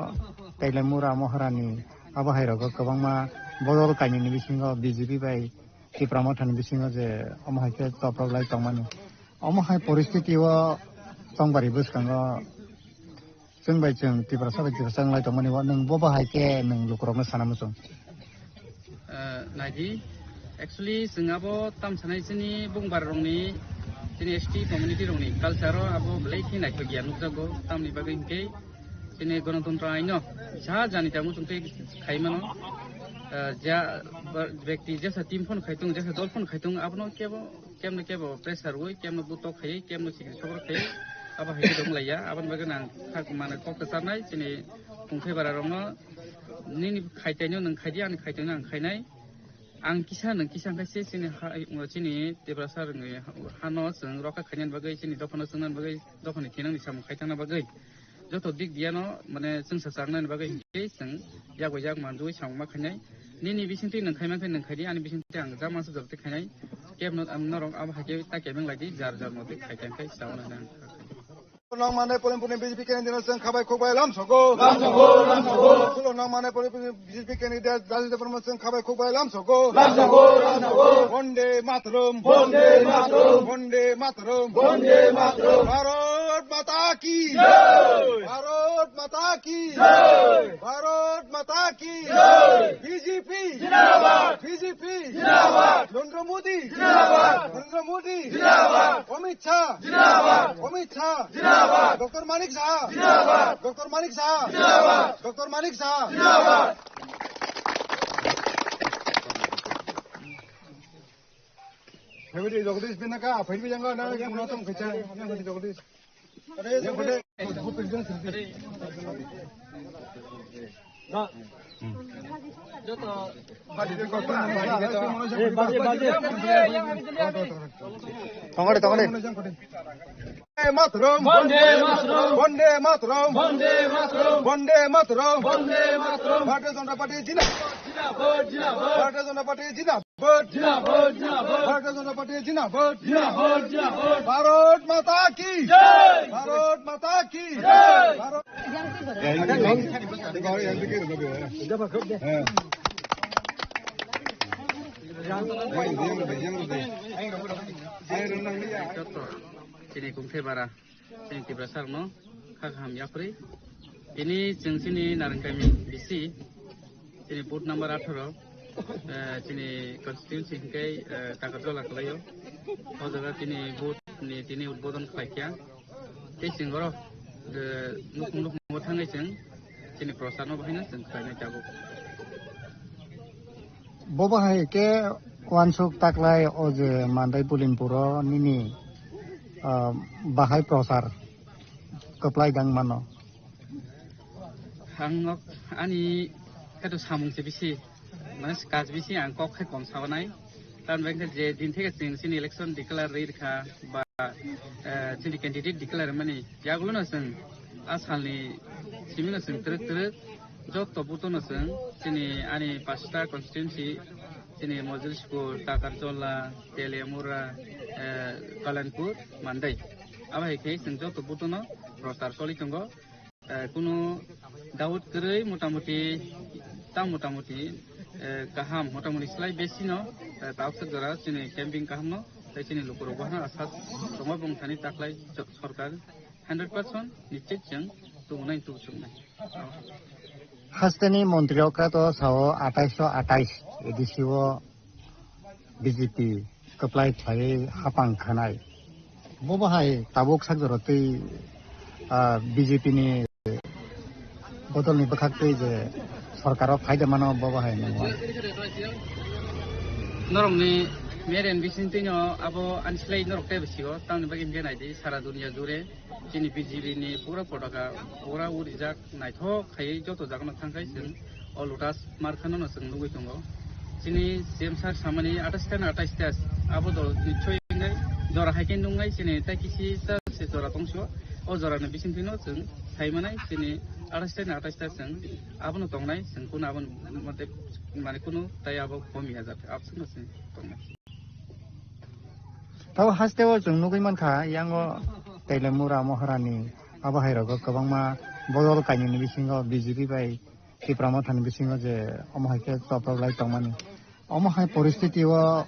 Teliamura Maharani abo hai rogo kwbangma bodol kainwini bisingo B J P bai Tipra Mothani bisingo je omo hai khe choprok lai tongmani. Omo hai poristiti o chongbari bwskango Chwng bai chwng Tiprasa bai Tiprasa wnglai tongmani o, nwng bo bahai khe nwng lukurokno sana muchung? Eh, naidi, actually, chwng abo tam sanai chini bungbar rokni, chini S T community rokni culture o abo belai khe naithok ya nukjago, tamni bagwi hinkhe chini Ganatantro aino sa jani tamo chwng tei khai mano. Ah, ja, ba-, bekti jesa team phone khai tung, jesa dol phone khai tung, abono kebo, kemno kebo pressure rwi, kemno butok khai, kemno sikri sokro khai, abo hai khe dong laiya, aboni bagwi nang thak mane kok kwcharnai, chini kungthai bara rokno, nini khaitaino nang khaidi, ani khaitaino ang khainai. Ang kisa nang kisa khai se chini ha, chini Tiprasa rokni hano chwng rokha khainani bagwi, chini dophano chwngnani bagwi, dophani thinangni samung khai thangna bagwi. Joto dik diano mane chwngsa chaknani bagwi hinkhe chwng yago yak manjui samung ma khainai. Nini bisingtwi nang khai mankhe nang khaidi, ani bisingtwi ang ja mansa jabti khainai. Kebno ang norok abo hai khe ta kebeng laidi, jar jar motwi khai khe khai sauna nang. Nang mane Polimpurni B J P candidate chwng khabai khukbai lam sogo. Lam sogo, lam sogo. Sulo nang mane Polimpurni B J P candidate Dajil Debbarma chwng khabai khukbai lam sogo. Lam sogo, lam sogo. Bonde Mataram. Bonde Mataram. Bonde Mataram. Bonde Mataram. Bharat Mata ki. Jai. Bharat Mata ki. Jai. Bharat Mata ki. Jai. B J P. Jindabad. B J P. Jindabad. Narendra Modi. Jindabad. Narendra Modi. Jindabad. Amit Shah. Jindabad. Amit Shah. Jindabad. Doctor Manik Saha. Jindabad. Doctor Manik Saha. Jindabad. Doctor Manik Saha. Jindabad. Hai badi Jagdish Pinaka, phai bi janga na, na, na, na, na, Jagdish. Tongore, tongore. Vande Mataram. Vande Mataram. Vande Mataram. Vande Mataram. Vande Mataram. Vande Mataram. Bharatiya Janata Party jindabad. Jindabad, jindabad. Bharatiya Janata Party jindabad. Jindabad, jindabad. Bharatiya Janata Party jindabad. Jindabad, jindabad. Bharat Mata ki. Jai. Bharat Mata ki. Jai. Bharat Chini kungthai bara, chini Tiprasa rokno kha kaham yapri. Tini chwng chini Narwngkami B C, chini booth number atharo, eh, chini constituency hwnkhe, eh, Takarjola kwlaio. O jaga tini booth ni tini udbodon khlaikha. Tei chwng oro, eh, nukhung nukhungo thangwi chwng chini prochar no bahaino chwng khlainai tabuk. Bo bahai khe uansuk taklai o je Mandai Bulimpuro nini, ah, bahai prochar kwplai dang mano. Ang nok ani khe to samung se bisi, mane kaj bisi ang kok khe kom sabanai. Tamni bagwi khe je din theke chwng chini election declare rwi rwkha ba, eh, chini candidate declare mani yagulo no chwng a salni simi no chwng twrwk twrwk joto booth no chwng chini ani pasta constituency chini Mojulsipur, Takarjola, Teliamura, eh, Kalanpur, Mandai. Abo hai khe chwng joto booth no prochar choli tongo. Eh, kunu doubt kwrwi motamuti, ta motamuti, eh, kaham, motamuti slai besi no, eh, tauksa jora chini camping kaham no, tei chini lukurok bohano asa tongo bwng thani taklai jo-, sorkar hundred percent nischit chwng tubunai tubuchungnai. Hasteni montri okra to sao atais so atais A D C o B J P kwplai khlaiwi hapang khanai. Bo bahai tabuk sakjoro tei, ah, B J P ni bodolni bwkhak twi je sorkaro phaida mano bo bahai nangma. Norokni mere ni bisingtwi no abo ani slai norok tei bisigo tamni bagwi hwnkhe naidi sara dunia jure chini B J P ni pura potaka pura urijak. Naithok khaiwi joto jagano thangkhai chwng o Lotus Markhano no chwng nugwi tongo. Chini C M sir samani atais ta na atais ta abo do nichoi wngnai jora hai khe nungnai chini tai kisi ta se jora tongso o jorani bisingtwino chwng saimanai chini atais ta na atais ta chwng abono tongnai chwng kunu abo mate mane kunu tai abo komi ya jate abswkno chwng tongnai. Tabo hasteo chwng nugwi mankha, yango Teliamura Maharani abo hai rogo kwbangma bodol kainwini bisingo B J P bai Tipra Mothani bisingo je omo hai khe choprok lai tongmani. Omo hai poristiti o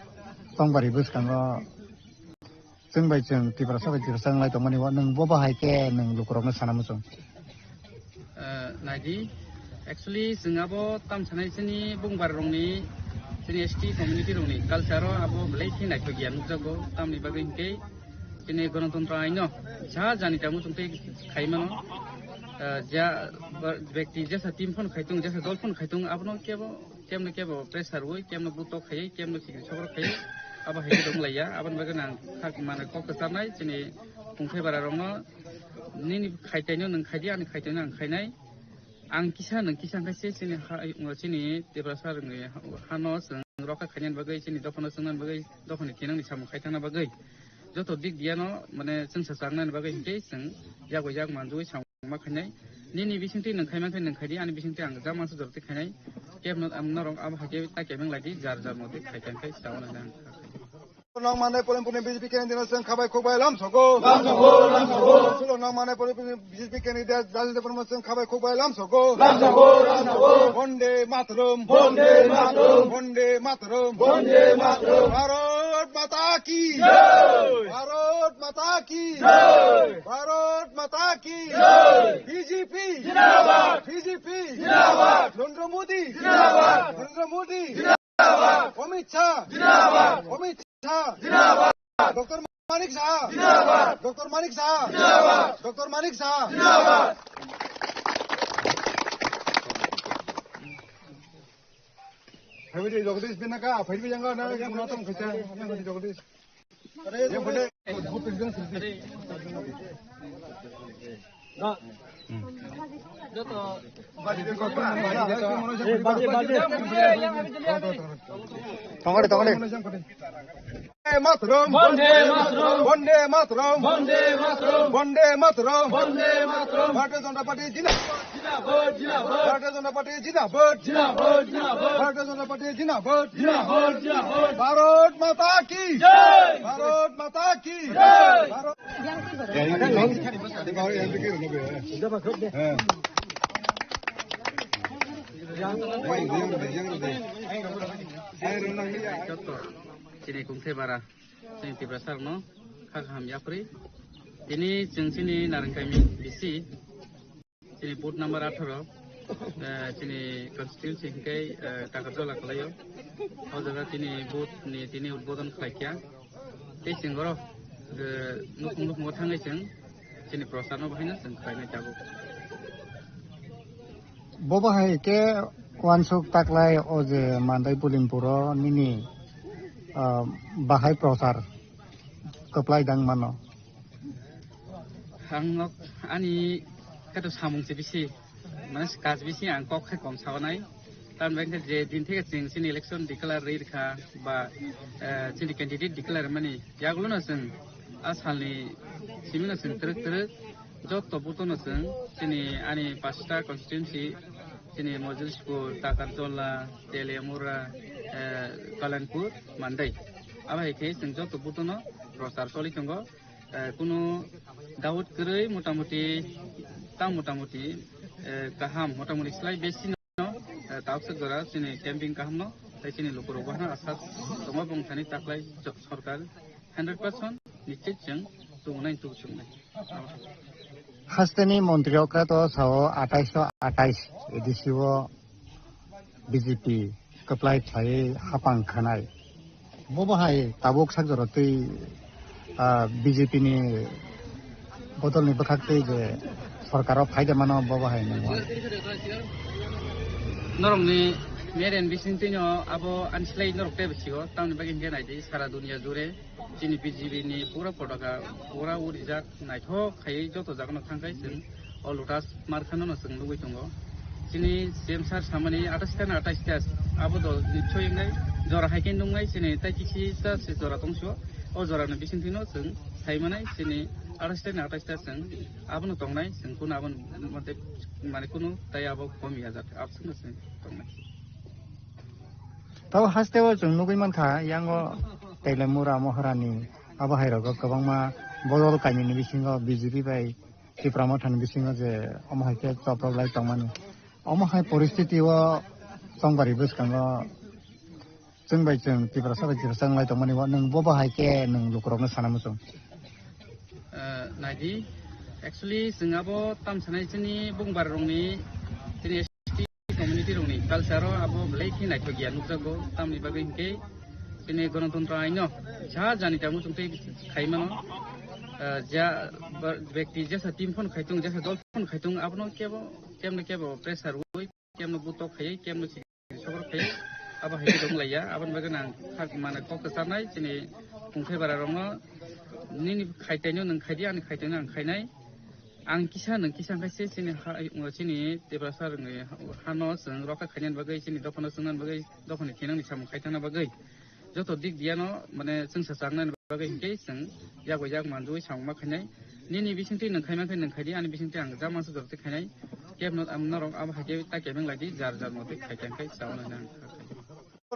tongbarwi bwskango chwng bai chwng Tiprasa bai Tiprasa wng lai tongmani o nwng bo bahai khe nwng lukurokno sana muchung? Eh, naidi, actually, chwng abo tam sanai chini bungbar rokni, chini S T community rokni culture o abo belai khe naithok ya nukjago, tamni bagwi hinkhe chini Ganatantro aino ja jani tamo chwng tei khai mano. Eh, ja, ba, bekti jesa team phano khai tung, jesa dol phano khai tung, abono kebo kemno kebo pressure rwi, kemno butok khaiwi, kemno sikri sokro khaiwi, abo hai khe dong laiya. Aboni bagwi ang khak mane kok kwcharnai chini Kungthai bara rokno, nini khaitaino nwng khaidi, ani khaitaino ang khainai. Ang kisa nwng kisa khe se chini ha, chini Tiprasa rokni hano chwng rokha khainani bagwi, chini dophano chwngnani bagwi, dophani thinangni samung khaithangna bagwi, joto dik biyano mane chwngsa changnani bagwi hinkhe chwng yago yak manjui samung ma khainai. Nini bisingtwi nwng khaiman khe nwng khaidi, ani bisingtwi ang jama se jorti khainai. Kebno ang norok abo hai khe ta kebeng laidi, jar jar motwi khai khai khai sawana nang. Nang mane polem polem B J P candidate chwng khabai khukbai lam sogo. Lam sogo, lam sogo. Sulo nang mane polem polem B J P candidate Rajendra Brahma chwng khabai khukbai lam sogo. Lam sogo, lam sogo. Bonde Mataram. Bonde Mataram. Bonde Mataram. Bonde Mataram. Bharat Mata ki. Jai. Bharat Mata ki. Jai. Bharat Mata ki. Jai. B J P. Zindabad. B J P. Zindabad. Narendra Modi. Zindabad. Narendra Modi. Zindabad. Amit Shah. Zindabad. Amit Shah. Zindabad. Doctor Manik Saha. Zindabad. Doctor Manik Saha. Zindabad. Doctor Manik Saha. Zindabad. Phaibidi Jagdish Binaka, phaibidi yang na, yang na tong khacha, yang na Jagdish. Yang phaibidi. Tongkade, tongkade. Vande Mataram. Vande Mataram. Vande Mataram. Vande Mataram. Vande Mataram. Vande Mataram. Bharatiya Janata Party jindabad. Jindabad, jindabad. Bharatiya Janata Party jindabad. Jindabad, jindabad. Bharatiya Janata Party jindabad. Jindabad, jindabad. Bharat Mata ki. Jai. Bharat Mata ki. Jai. Bharat Chini Kungthai bara, chini Tiprasa rokno kha kaham yapri. Tini chwng chini Narwngkaimi B C, chini booth number atharo, eh, chini constituency hingke, eh, Takarjola kalaio. O jaga tini booth ni tini udbodon khlaikha. Tei chwng oro, eh, nukhung nukhungo thangwi chwng chini prosarno bahaino chwng khlainai tabuk. Bo bahai khe uansuk taklai o je Mandai Bulimpuro nini, ah, bahai prochar kwplai dang mano. Ang nok ani kato samung se bisi, mane kaj bisi ang kok khai kom sabanai. Tamni bagwi khe je din theke chwng chini election declare rwi rwkha ba, eh, chini candidate declare mani yagulo no chwng a salni simi no chwng twrwk twrwk jotto booth no chwng chini ani pasta constituency, chini Mojilspur, Takarjola, Teliamura, eh, Kalanpur, Mandai. Abo hai khe chwng jotto booth no prochar choli tongo. Eh, kunu doubt kwrwi motamuti, tang motamuti, eh, kaham, motamuti slai besi no, eh, tauksa jora chini camping kaham no, tei chini lukurok bahna asa tongma bongthani taklai jo-, sorkar hundred percent nischit chwng tubunai tubu chwngnai. Hasteni montri okra to sao atais atais A D C o B J P kwplai khlaiwi hapang khanai. Bo bahai tabuk sak jora twi, ah, B J P ni bodol ni bwkhak twi je sorkar o phaida mano bo bahai nangma. Norok ni media ni bising twi no abo ani slai norok tei bwsio tamni bagwi hingke naidi sara dunia jure chini B J P ni pura potaka pura urijak naithok khaiwi joto jagano thangkhai chwng o Lotus Markhano no chwng nugwi tongo. Chini C M sir samani atais ta na atais ta abo do nichoi wngnai jora hai khe nungnai chini tai kisi ta se jora tongso o jora ni bising twi no chwng sai manai chini atais ta na atais ta chwng abono tongnai chwng kuno abon mate mane kuno tai abo komi ya jat abswk no chwng tongnai. Tabo haste o chwng nugwi mankha yango Teliamura Moharani abo hai rogo kwbangma bodol kainwini bisingo B J P bai Tipra Mothani bisingo je omo hai khe choprok lai tongmani. Omo hai poristiti o chongbari bwskango chwng bai chwng Tiprasa bai Tiprasa wnglai tongmani o nwng bo bahai khe nwng lukurokno sana muchung? Eh, naidi, actually chwng abo tam sanai chini bungbar rokni chini community rokni culture o abo belai khe naithok ya nukjago, tamni bagwi hinkhe chini Ganatantro aino sa jani tamo chwng tei khai mano, ah, ja ba-, bekti jesa team phone khai tung, jesa dol phone khai tung, abono kebo, kemno kebo pressure rwi, kemno butok khaiwi, kemno si sikiri sokrok khai, abo hai khe dong laiya. Aboni bagwi ang kha-, mane kok kwcharnai chini kungthai bara rokno, nini khaitaino nwng khaidi, ani khaitaino ang khainai. Ang kisa nwng kisa khaise chini ha, chini Tiprasa rokni hano chwng rokha khainani bagwi, chini dophano chwngnani bagwi, dophani khenani samung khaithangna bagwi. Joto dik diano mane chwngsa chaknani bagwi hinkhe chwng yak bai yak manjui samung ma khainai. Nini bisingtwi nwng khaima khe nwng khaidi, ani bisingtwi ang jama se jora twi khainai. Kebno am norok abo hai khe ta kebeng laidi, jar jar motwi khai khai khai chawana hinwi ang kha khai.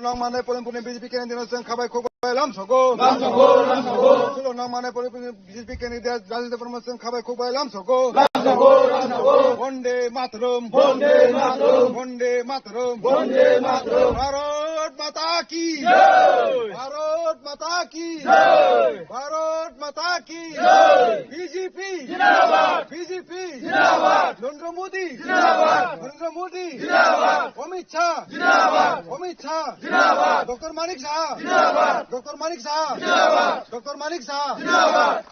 Nang mane polin polin B J P candidate chwng khabai khukbai lam sogo. Lam sogo, lam sogo. Sulo nang mane polin polin B J P candidate Rajendra Barma chwng khabai khukbai lam sogo. Lam sogo, lam sogo. Vande Mataram. Vande Mataram. Vande Mataram. Vande Mataram. Bharat Mata ki. Jai. Bharat Mata ki. Jai. Bharat Mata ki. Jai. B J P. Zindabad. B J P. Zindabad. Narendra Modi. Zindabad. Narendra Modi. Zindabad. Amit Shah. Zindabad. Amit Shah. Zindabad. Doctor Manik Saha. Zindabad. Doctor Manik Saha. Zindabad. Doctor Manik Saha. Zindabad.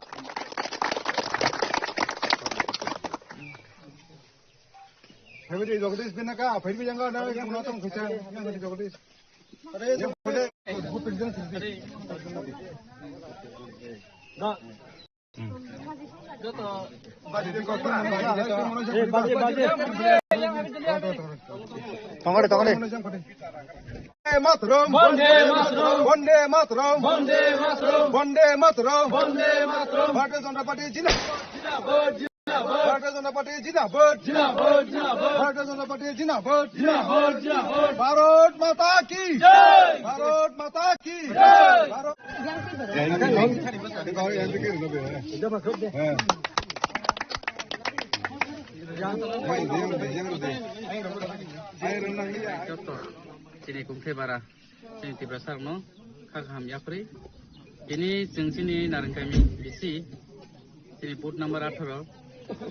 Phaibidi Jagadish Binaka, phaibidi janga na, kuna tong kisa, na, Jagadish. Are, na. Joto. Tongore, tongore. Vande Mataram. Vande Mataram. Vande Mataram. Vande Mataram. Vande Mataram. Bharatiya Janata Party jindabad. Jindabad, jindabad. Bharatiya Janata Party jindabad. Jindabad, jindabad. Bharatiya Janata Party jindabad. Jindabad, jindabad. Bharat Mata ki. Jai. Bharat Mata ki. Jai. Bharat Chini kungthai bara, chini Tiprasa rokno kha kaham yapri. Tini chwng chini Narengkami bisi, chini booth number atharo,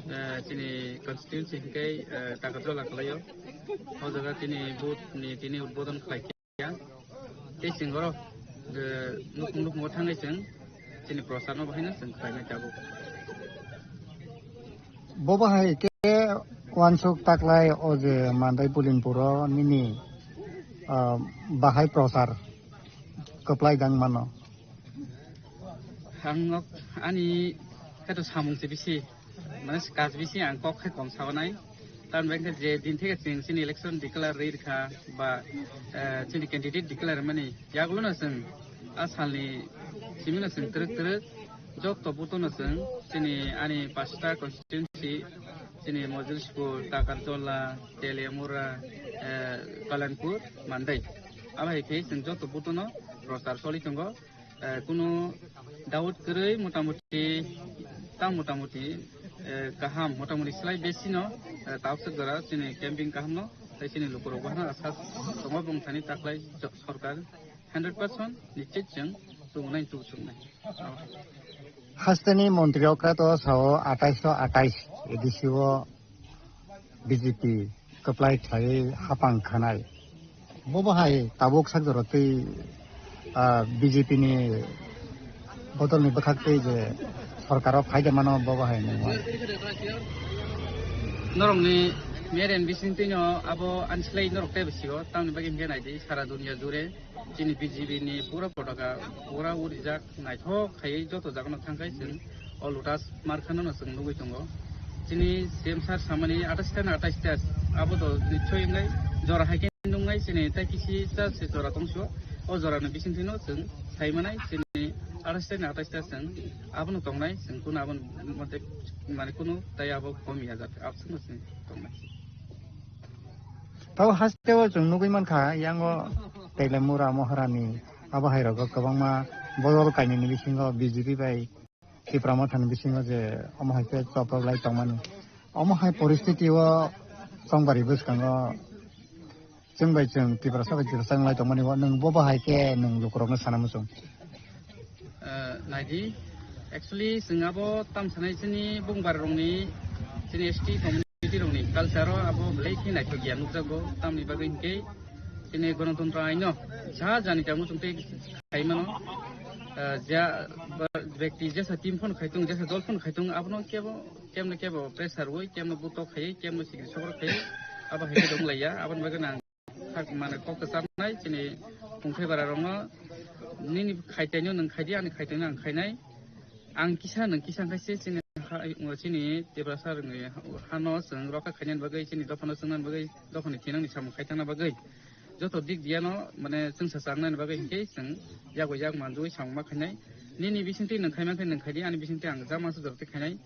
eh, chini constituency hingke, eh, Takarjola kalaio. O jaga chini booth ni tini udbodon khlai. Tei chwng oro, eh, nukhung nukhungo thangwi chwng chini procharno bahaino chwng khlainai tabuk. Bo bahai khe uansuk taklai o je Mandai Bulinpuro nini, ah, bahai prochar kwplai dang mano. Ang nok ani khe to samung se bisi. Mane kash bisi ang kok khai kom sabanai. Tamni bagwi khe je din theke chwng chini election declare rwi rwkha ba, eh, chini candidate declare mani yagulo no chwng a salni simi no chwng twrwk twrwk jotto buto no chwng chini ani pasta constituency chini Mojulspur, Takarjola, Teliamura, eh, Kalanpur, Mandai. Abo hai khe chwng jotto buto no prochar choli tongo. Eh, kunu doubt kwrwi motamuti, ta motamuti, eh, kaham, motamuti slai besi no, eh, takswk jora chini camping kaham no, tei chini lukurok bahna asa tongo bwng thani taklai jo-, sorkar hundred percent nischit chwng tubunai tubu chuknai. Hasteni montri okra to sao atais so atais A D C o B J P kwplai khlaiwi hapang khanai. Bobo hai tabuk sak jora twi, ah, B J P ni bodol ni bwkhak twi je sorkar o phaida mano bobo hai nangma. Norok ni mere ni bising twi no abo ani slai norok tei bwsio tamni bagwi hwnkhe naidi sara dunia jure. Chini B J P ni pura potaka pura urijak, naithok khaiwi joto jagano thangkhai chwng o Lotus Markhano no chwng nugwi tongo. Chini C M sir samani atais ta na atais ta abo do nichoi wngnai jora hai khe nungnai chini tai kisi cha se jora tongso o jora ni bisingtwi no chwng sai manai chini atais ta na atais ta chwng abono tongnai chwng kunu aboni mote mane kunu tai abo komi ya jate abswk no chwng tongnai. Tabo hasteo chwng nugwi mankha, yango Teliamura Moharani abo hai rogo kwbangma bodol kainwini bisingo B J P bai Tipra Mothani bisingo je omo hai khe choprok lai tongmani. Omo hai poristiti o chongbari bwskango chwng bai chwng Tiprasa bai Tiprasa wnglai tongmani o nwng bobo hai khe nwng lukurokno sana muchung. Eh, naidi, actually, chwng abo tam sanai chini bungbar rokni, chini S T community rokni culture o abo belai khe naithok ya nukjago, tamni bagwi hinkhe chini Ganatantro aino ja jani tamo chwng tei khai mano, eh, ja ba-, bekti jesa team phano khai tongo, jesa dol phano khai tongo, abono kebo, kemno kebo pressure rwui, kemno butok khai, kemno sikiri sokrok khai, abo hai khe dong laiya, aboni bagwi nang mane kok kwcharnai chini Pungkhai bara rokno, nini khaitaino nwng khaidi, ani khaitaino ang khainai. Ang kisa nwng kisa khaise chini ha-, chini Tiprasa rwngni hano chwng rokha khainani bagwi, chini dophano chwngnani bagwi, dophani thinangni samung khaitangna bagwi. Joto dik diano mane chwngsa changnani bagwi hinkhe chwng yago yak manjui samung ma khainai. Nini bisingtwi nwng khaima khe nwng khaidi, ani bisingtwi ang jama se jorti khainai.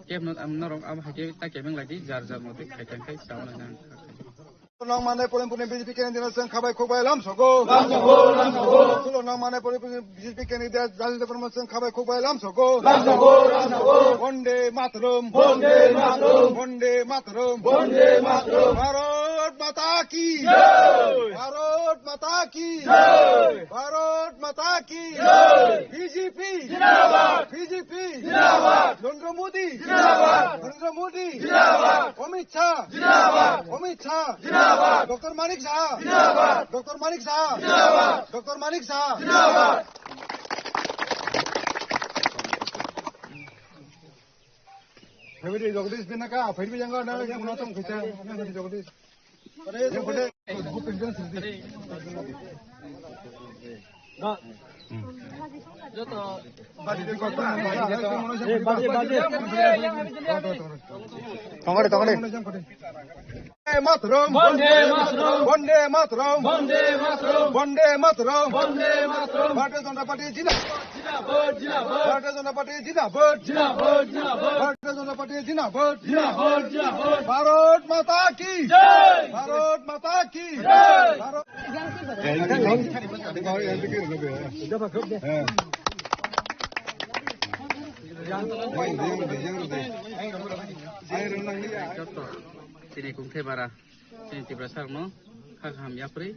Kebno ang norok abo hai khe ta kebeng laidi, jar jar motwi khai khai khai chawana nang. Nang mane polim polim B J P candidate chwng khabai khukbai lam sogo. Lam sogo, lam sogo. Sulo nang mane polim polim B J P candidate jani de polim chwng khabai khukbai lam sogo. Lam sogo, lam sogo. Bonde Mataram. Bonde Mataram. Bonde Mataram. Bonde Mataram. Bharat Mata ki. Jai. Bharat Mata ki. Jai. Bharat Mata ki. Jai. B J P. Zindabad. B J P. Zindabad. Narendra Modi. Zindabad. Narendra Modi. Zindabad. Amit Shah. Zindabad. Amit Shah. Zindabad. Doctor Manik Saha. Zindabad. Doctor Manik Saha. Zindabad. Doctor Manik Saha. Zindabad. Phaibidi Jagdish Pinaka, phaibidi jangga na, yang pernah tong kita, yang phaibidi Jagdish. Yang phaibidi. Tongkore, tongkore. Vande Mataram. Vande Mataram. Vande Mataram. Vande Mataram. Vande Mataram. Bharatiya Janata Party jindabad. Jindabad, jindabad. Bharatiya Janata Party jindabad. Jindabad, jindabad. Bharatiya Janata Party jindabad. Jindabad, jindabad. Bharat Mata ki. Jai. Bharat Mata ki. Jai. Bharat Chini Kungthai bara, chini Tiprasa rokno kha kaham yapri.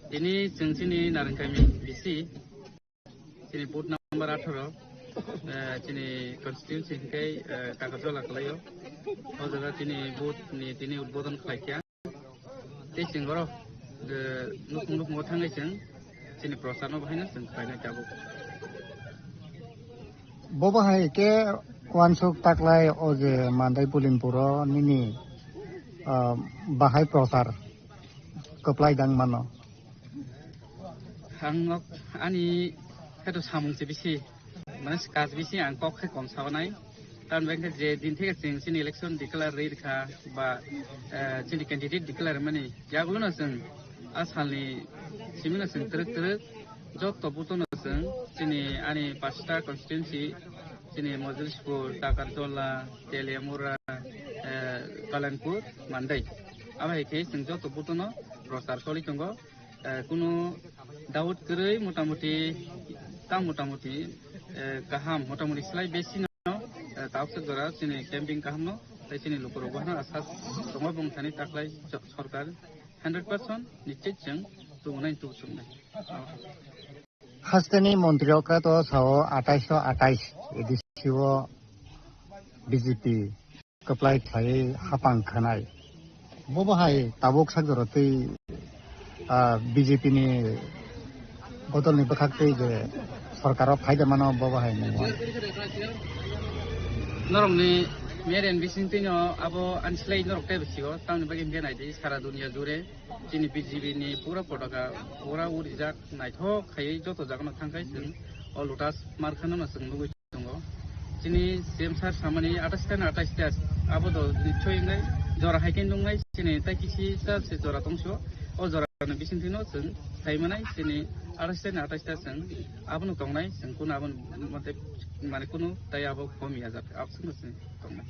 Tini chwng chini Narwngkami B C, chini booth number atharo, eh, chini constituency hwnkhe, eh, Takarjola kalaio. O jaga chini booth ni tini udbodon khlaikha. Tei chwng oro, eh, nukhung nukhungo thangwi chwng chini prochar no bahaino chwng khlainai tabuk. Bo bahai khe uansuk taklai o je Mandai Bulimpuro nini, ah, bahai prochar kwplai dang mano. Ang nok ani kheto samung se bisi, mane kaj bisi ang kok khe kom sabanai. Tamni bagwi khe je din theke chwng chini election declare rwi rwkha ba, eh, chini candidate declare mani yagulo no chwng a salni simi no chwng twrwk twrwk joto booth no chwng chini ani pasta constituency chini Mojulispur, Takarjola, Teliamura, eh, Kalanpur, Mandai. Abo hai khe chwng joto booth no prochar choli tongo. Eh, kunu doubt kwrwi motamuti, ta motamuti, eh, kaham, motamuti slai besi no, eh, tabuk jora chini camping kaham no, tei chini lukurok bohano asa tongo bwng thani taklai so-, sorkar hundred percent nischit chwng tubunai tubusuknai. Hasteni montri okra to sao atais so atais A D C o B J P kwplai khlaiwi hapang khanai. Bo bahai tabuk sakjoro twi, ah, B J P ni bodol ni bwkhak twi je sorkar o phaida mano bo bahai nangma. Norokni Merian bising twi no abo ani slai norok tei bwsio tamni bagwi hwnkhe naidi sara dunia jure chini B J P ni pura potaka pura urijak naithok khaiwi joto jaga no thangkhai chwng o Lotus Markha no chwng nugwi tongo. Chini C M sir samani atais ta na atais ta abo do nichoi wngnai jora hai khe nungnai chini tai kisi sir se jora tongso o jora ni bising twi no chwng sai manai chini atais ta na atais ta chwng abono tongnai chwng kuno abo mate mane kuno tai abo komi ajak abswk no chwng tongnai.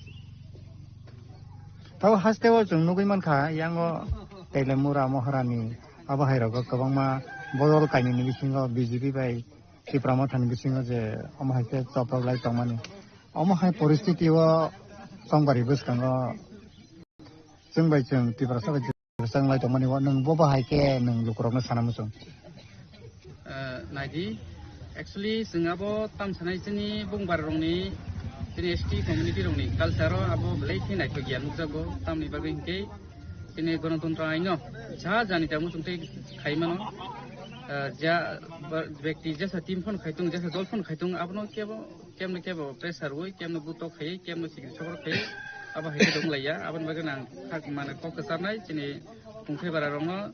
Tabo haste o chwng nugwi mankha yango Teliamura Moharani abo hai rogo kwbangma bodol kainwini bisingo B J P bai Tipra Mothani bisingo je omo hai khe choprok lai tongmani. Omo hai poristiti o chongbarwi bwskango chwng bai chwng Tiprasa bai chwng lai tongmani o nwng bo bahai khe nwng lukurokno sana muchung? Eh, naidi, actually chwng abo tam sanai chini bungbar rokni, chini S T community rokni culture o abo belai khe naithok ya nukjago, tamni bagwi hinkhe chini Ganatantro aino ja jani tamo chwng tei khai mano. Ah, ja, ba, bekti jesa team phone khai tung, jesa dol phone khai tung, abono kebo, kemno kebo pressure wi, kemno buto khai, kemno sikri sokro khai, abo hai khe dong laiya, aboni bagwi nang thak mane kok kwcharnai chini Pungkhai bara rokno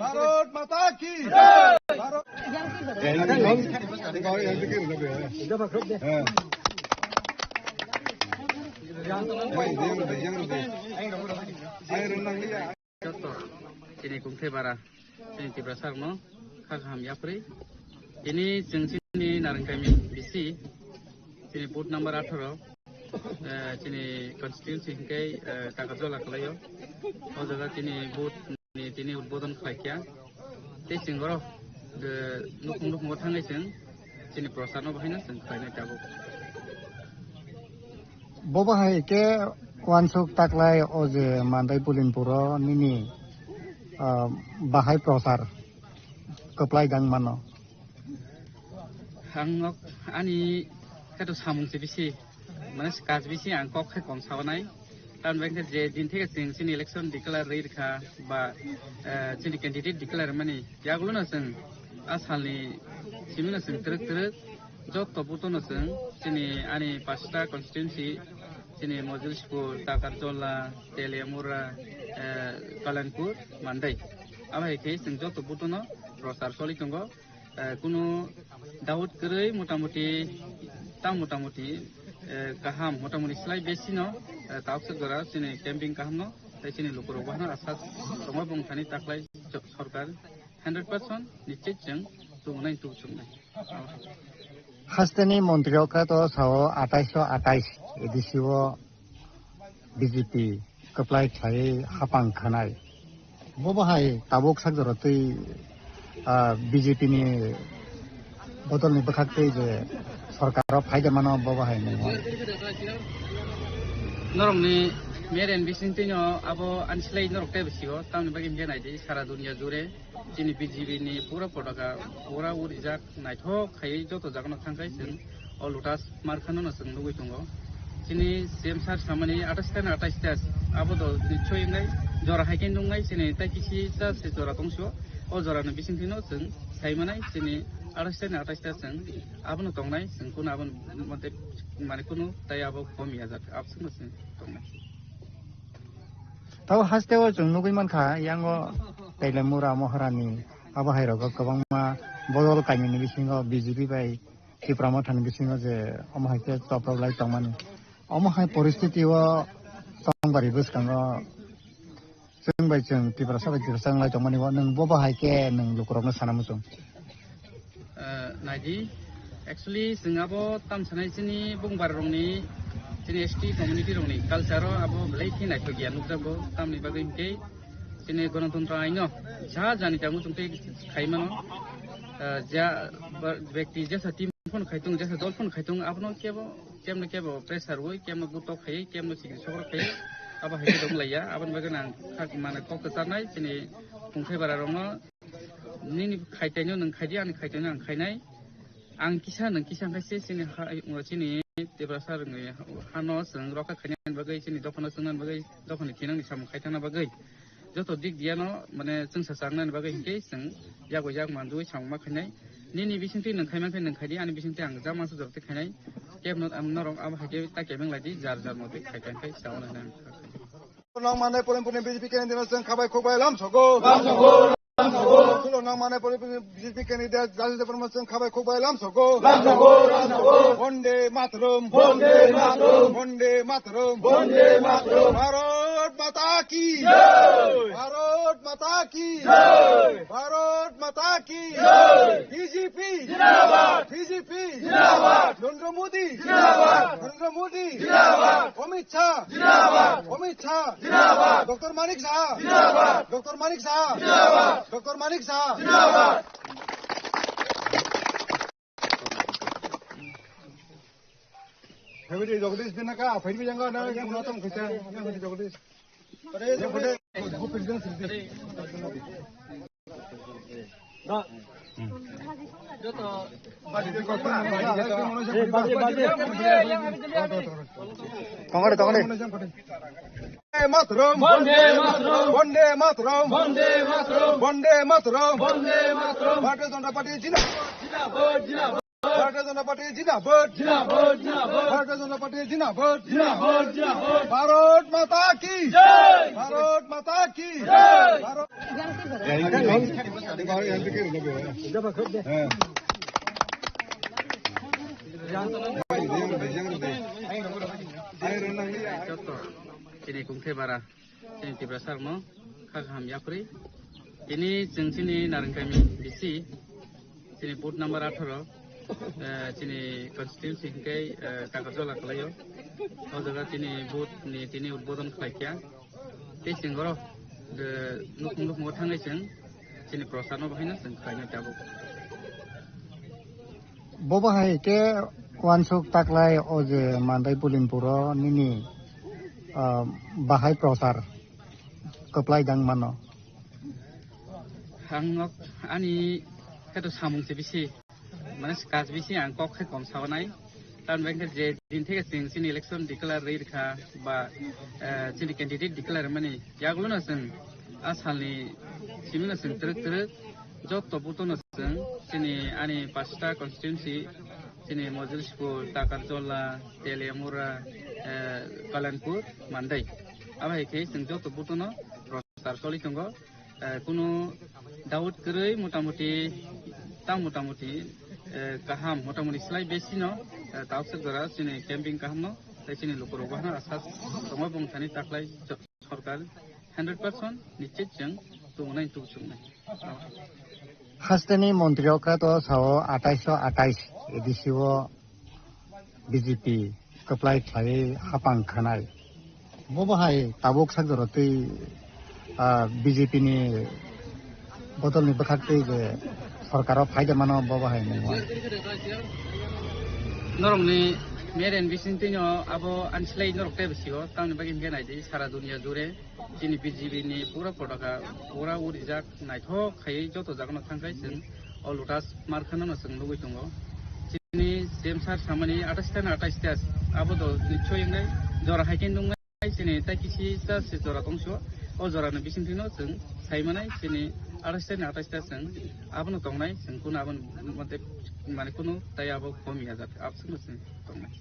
Bharat Mata ki jai. Bharat Joto chini kungthai bara, chini Tiprasa rokno kha kaham yapri. Tini chwng chini Narangkami bisi, chini booth number atharo, eh, chini constituency hingke, eh, Takarjola kalaio. O jaga chini booth ni tini udbodon khlai kha. Tei chwng oro, eh, nukhung nukhungo thangwi chwng chini prochar no bahaino chwng khlainai tabuk. Bo bahai khe uansuk taklai o je Mandai Pulinpuro nini, ah, bahai prochar kwplai dang mano. Ang nok ani khe to samung se bisi, mane kaj bisi ang kok khe kom sabanai. Tamni bagwi khe je din theke chwng chini election declare rwi rwkha ba, eh, chini candidate declare mani yagulo no chwng a salni simi no chwng twrwk twrwk joto buto no chwng chini ani pasta constituency, chini Mojilspur, Takarjola, Teliamura, eh, Kalanpur, Mandai. Abo hai khe chwng joto buto no prochar choli tongo. Eh, kunu doubt kwrwi motamuti, ta motamuti, eh, kaham, motamuti slai besi no, eh, tauksa jora chini camping kaham no, tei chini lukurok bahano asa tongo bwng thani taklai jo-, sorkar hundred percent nischit chwng tubunai tubchuknai. Hasteni montri okra to sao atais o atais A D C o B J P kwplai khlaiwi hapang khanai. Bo bahai tabuk sak jora twi, ah, B J P ni bodol ni bwkhak twi je sorkar o phaida mano bo bahai ni. Norok ni mere ni bising twi no abo ani slai norok tei bwsio tamni bagwi hingke naidi sara dunia jure. Chini B J P ni pura potaka pura urijak naithok khaiwi joto jagano thangkhai chwng o Lotus Markha no chwng nugwi tongo. Chini C M sir samani atais ta ni atais ta abo do chini choi wngnai jora hai khe nungnai chini tai kisi cha se jora tongso o jora ni bising thino chwng sai manai chini atais ta ni atais ta chwng abono tongnai chwng kuno abo mate mane kuno tai abo komi ajak abswk no chwng tongnai. Tabo haste o chwng nugwi mankha, yango Teliamura Moharani abo hai rogo kwbangma bodol kainwini bisingo B J P bai Tipra Mothani bisingo je omo hai khe choprok lai tongmani. Omo hai poristiti o chongbari bwskango chwng bai chwng Tiprasa bai Tiprasa wnglai tongmani o nwng bo bahai khe nwng lukurokno sana muchung. Eh, naidi, actually, chwng abo tam sanai chini bungbar rokni, chini S T community rokni culture o abo belai khe naithok ya nukjago, tamni bagwi hinkhe chini Ganatantro aino ja jani tamo chwng tei khai mano. Eh, ja ba-, bekti jesa team phone khai tung, jesa dol phone khai tung, abono kebo, kemno kebo pressure rwi, kemno butok khai, kemno sikri sokro khai, abo hai khe dong laiya, aboni bagwi ang khak mane kok kwcharnai chini kungthai bara rokno. Nini khaitaino nwng khaidi, ani khaitaino ang khainai. Ang kisa nwng kisa hwnkhe se chini ha, chini Tiprasa rwngni hano chwng rokha khainani bagwi, chini dophano chwngnani bagwi, dophani thinangni samung khaithangna bagwi joto dik diyano mane chwngsa changnani bagwi hinkhe chwng yago yak manjui samung ma khainai. Nini bisingtwi nwng khaimankhe nwng khaidi, ani bisingtwi ang jama sujak twi khainai. Kebno ang norok abo hai khe ta kebeng laidi, jar jar motwi khai khai khai chauna hinwi ang kha khai. Nang mane porin porin B J P candidate chwng khabai khukbai lam sogo. Lam sogo. Lam sogo. Nang mane porin porin B J P candidate jar jar porin chwng khabai khukbai lam sogo. Lam sogo. Lam sogo. Bonde Mataram. Bonde Mataram. Bonde Mataram. Bonde Mataram. Bharat Mata ki. Jai. Bharat Mata ki. Jai. Bharat Mata ki. Jai. B J P. Jindabad. B J P. Jindabad. Narendra Modi. Jindabad. Narendra Modi. Jindabad. Amit Shah. Jindabad. Amit Shah. Jindabad. Doctor Manik Saha. Jindabad. Doctor Manik Saha. Jindabad. Doctor Manik Saha. Jindabad. Phaibidi Jagdish Binaka, phaibidi janga na, yang pura tong kita, yang pura Jagdish. Yang pura, go president sirdi. Tongore, tongore. Vande Mataram! Vande Mataram! Vande Mataram! Vande Mataram! Bharatiya Janata Party jindabad! Bharatiya Janata Party jindabad! Jindabad! Jindabad! Bharatiya Janata Party jindabad! Jindabad! Jindabad! Bharat Mata ki! Jai! Bharat Mata ki! Jai! Bharat Chini kungthai bara, chini Tiprasa rokno kha kaham yapri. Tini chwng chini Narengkami bisi, chini booth number atharo, eh, chini constituency hingke, eh, Takarjola kalaio. O jaga chini booth ni tini udbodon khlaikha. Tei chwng oro, eh, nukhung nukhungo thangwi chwng chini prosarno bahaino chwng khlainai tabuk. Bo bahai khe uansuk taklai o je Mandai Bulimpuro nini, ah, bahai prosar kwplai dang mano. Ang nok ani khe to samung se bisi, mane kaj bisi ang kok khe kom sabanai. Tamni bagwi khe je din theke chwng chini election declare rwi rwkha ba, eh, chini candidate declare mani yagulo no chwng a salni simi no chwng twrwk twrwk joto buto no chwng chini ani pasta constituency, chini Mojulisipur, Takarjola, Teliamura, eh, Kalanpur, Mandai. Abo hai khe chwng joto buto no prosar choli tongo. Eh, kunu doubt kwrwi motamuti, ta motamuti, eh, kaham, motamuti slai besi no, eh, tauk sek jora chini camping kaham no, tei chini lukurok bahna asa tongo bong thani taklai sorkar hundred percent nischit chwng tongnai, tuk chuknai. Hasteni montri okra to sao atais o atais A D C o B J P kwplai khlaiwi hapang khanai. Bo bahai tabuk sak jora twi, ah, B J P ni bodol ni bwkhak twi je sorkar o phaida mano bo bahai nungma. Norok ni mere ni bising twi no abo ani slai norok tei bwsio tamni bagwi hwnkhe naidi sara dunia jure. Chini B J P ni pura potaka pura urijak, naithok khaiwi joto jagano thangkhai chwng o Lotus markhano no chwng nugwi tongo. Chini C M sir samani atais ta na atais ta abo do nichoi wngnai, jora hai khe nungnai chini tai kisi cha se jora tongso, o jora ni bisingtwi no chwng sai manai chini atais ta na atais ta chwng abono tongnai, chwng kunu abono mate mane kunu tai abo komi ya jak, abswk no chwng tongnai.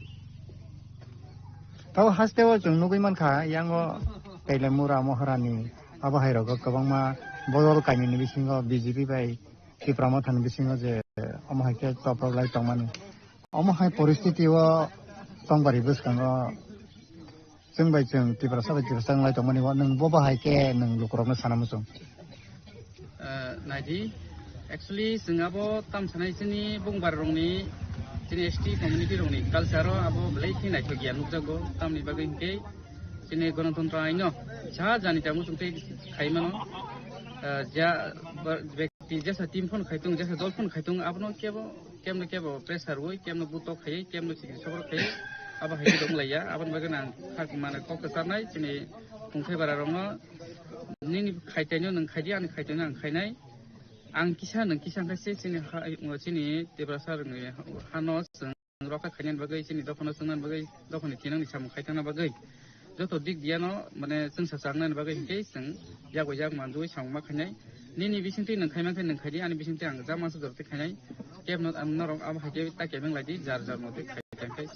Tabo haste o chwng nugwi mankha, yango Teliamura Maharani abo hai rogo kwbangma bodol kainwini bisingo B J P bai Tipra Mothani bisingo je omo hai khe choprok lai tongmani. Omo hai poristiti o tongbarwi bwskango chwng bai chwng Tiprasa bai Tiprasa wnglai tongmani o nwng bo bahai khe nwng lukurokno sana muchung? Eh, naidi, actually, chwng abo tam sanai chini bungbar rokni, chini S T community rokni culture o abo belai khe naithok ya nukjago, tamni bagwi hinkhe chini Ganatantro aino sa jani tamo chwng tei khai mano, eh, ja, ba, bekti jesa team phone khai tung, jesa dol phone khai tung, abono kebo, kemno kebo pressure rwi, kemno butok khai, kemno chikri sokro khai, abo hai khe dong laiya, aboni bagwi ang khak mane kok kwcharnai, chini kungthai bara rokno, nini khaitaino nwng khaidi, ani khaitaino ang khainai. Ang kisa nwng kisa khe se chini ha, chini Tiprasa rokni hano chwng rokha khainani bagwi, chini dophano chwngnani bagwi, dophani thinangni samung khaitangna bagwi, joto dik diyano, mane, chwngsa changnani bagwi hinkhe chwng yak bai yak manjui samung ma khainai. Nini bisingtwi nwng khaimang khe nwng khaidi, ani bisingtwi ang jama se jorti khainai. Kebno ang norok abo hai khe ta kebeng laidi, jar jar motwi khaitang khe.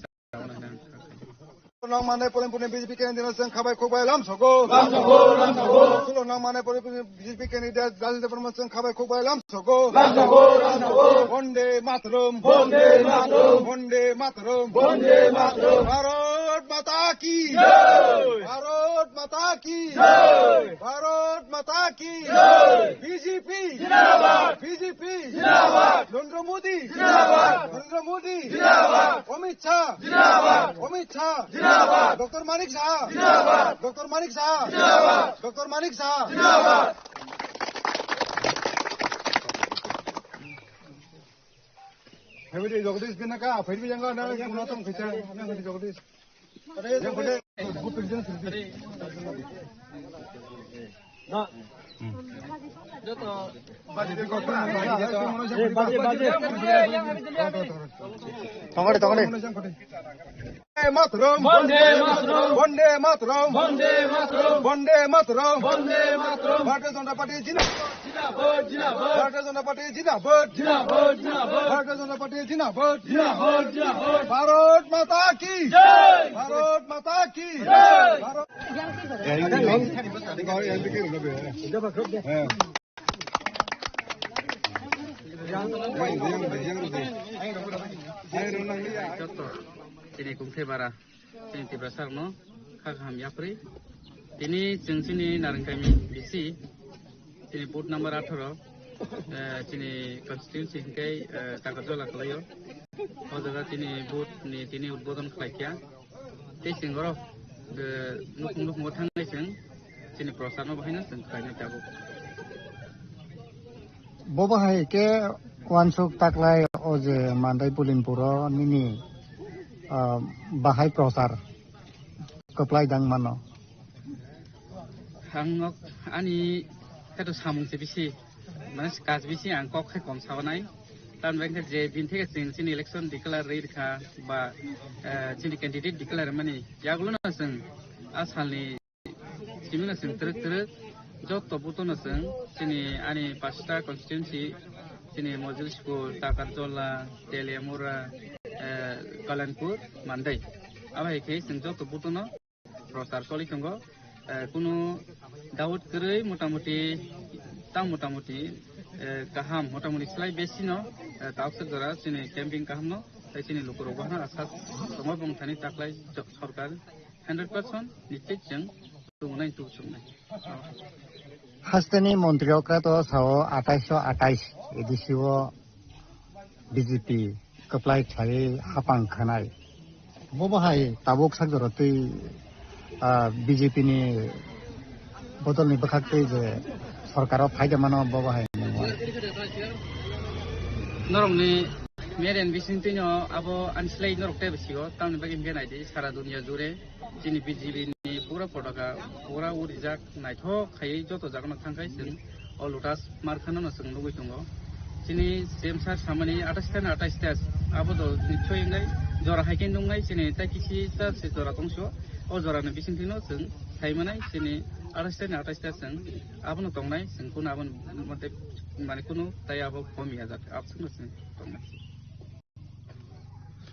Nang mane polim polim B J P candidate chwng khabai khukbai lam sogo. Lam sogo, lam sogo. Sulo nang mane polim polim B J P candidate Jalil Debbarma chwng khabai khukbai lam sogo. Lam sogo, lam sogo. Bonde Mataram. Bonde Mataram. Bonde Mataram. Bonde Mataram. Bharat Mata ki. Jai. Bharat Mata ki. Jai. Bharat Mata ki. Jai. B J P. Zindabad. B J P. Zindabad. Narendra Modi. Zindabad. Narendra Modi. Zindabad. Amit Shah. Zindabad. Amit Shah. Zindabad. Doctor Manik Saha. Zindabad. Doctor Manik Saha. Zindabad. Doctor Manik Saha. Zindabad. Phaibidi Jagdish Binaka, phaibidi janga na, na tong khacha, na phaibidi Jagdish. Yang phaibidi, bu phaibidi jang sirdi. Na. Joto. Baji, baji. Tongkore, tongkore. Vande Mataram! Vande Mataram! Vande Mataram! Vande Mataram! Vande Mataram! Bharatiya Janata Party jindabad! Jindabad! Jindabad! Bharatiya Janata Party jindabad! Jindabad! Jindabad! Bharatiya Janata Party jindabad! Jindabad! Jindabad! Bharat Mata ki! Jai! Bharat Mata ki! Jai! Bharat Joto chini Kungthai bara, chini Tiprasa rokno kha kaham yapri. Tini chwng chini Narwngkami bisi, chini booth number atharo, eh, chini constituency hwnkhe, eh, Takarjola kwlaio. O jaga chini booth ni tini udbodon khlaikha. Tei chwng oro, eh, nukhung nukhungo thangnai chwng chini prochar no bahaino chwng khlainai tabuk. Bo bahai khe uansuk taklai o je Mandai Pulinpuro nini, ah, bahai prochar kwplai dang mano. Ang nok ani khe to samung se bisi, mane, kaj bisi ang kok khe kom sabanai. Tamni bagwi khe je din theke chwng chini election declare rwi rwkha ba, eh, chini candidate declare mani yagulo no chwng a salni simi no chwng twrwk twrwk joto buto no chwng chini ani pasta constituency, chini Mojulsipur, Takarjola, Teliamura, eh, Kalanpur, Mandai. Abo hai khe chwng joto buto no prochar choli tongo. Eh, kunu doubt kwrwi motamuti, tang motamuti, eh, kaham, motamuti slai besi no, eh, takswk jora chini camping kaham no, tei chini lukurok bohana asa tongma bongthani taklai jo-, sorkar hundred percent nischit chwng tubunai tubusuknai. Hasteni montri okra to sao atais so atais edisi o B J P kwplai khlaiwi hapang khanai. Bo bo hai tabuk sak jora twi, ah, B J P ni bodol ni bwkhak twi je sorkar o phaida mano bo bo hai. Norok ni mere ni bising twi no abo ani slai norok tei bwsio tamni bagwi hwnkhe naidi sara dunia jure. Chini B J P ni pura potaka pura urijak, naithok khaiwi joto jagano thangkhai chwng o Lotus markhano no chwng nugwi tongo. Chini C M sir samani atais ta ni atais ta abo do nichoi wngnai jora hai khe nungnai chini tai kisi ta se jora tongso o jora ni bising thwino chwng sai manai chini atais ta ni atais ta chwng abono tongnai chwng kunu abono mate mane kunu tai abo komi ya jat abswkno chwng tongnai.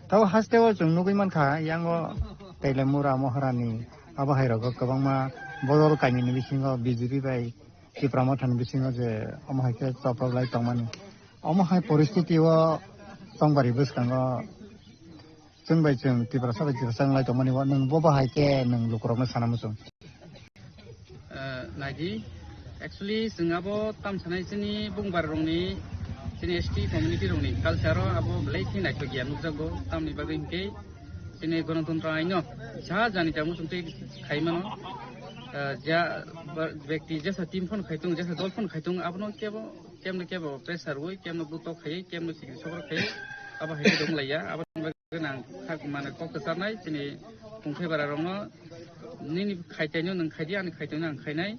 Tabo haste o chwng nugwi mankha, yango Teliamura Moharani abo hai rogo kwbangma bodol kainwini bisingo B J P bai Tipra Mothani bisingo je omo hai khe choprok lai tongmani. Omo hai poristiti o chongbari bwskango chwng bai chwng Tiprasa bai Tiprasa wnglai tongmani o nwng bo bo hai khe nwng lukurokno sana muchung. Eh, naidi, actually, chwng abo tam sanai chini bungbar rokni, chini S T community rokni culture o abo belai khe naithok ya nukjago, tamni bagwi hinkhe chini Ganatantro aino sa jani tamo chwng tei khai mano. Eh, ja, ba-, bekti jesa team phone khaitung, jesa dol phone khaitung, abono kebo, kemno kebo pressure wi, kemno butok khai, kemno sikri sokro khai, abo hai khe dong laiya, abo Nang khak mane kok kwcharnai chini Kungthai bara rokno nini khaitaino nwng khaidi, ani khaitaino ang khainai.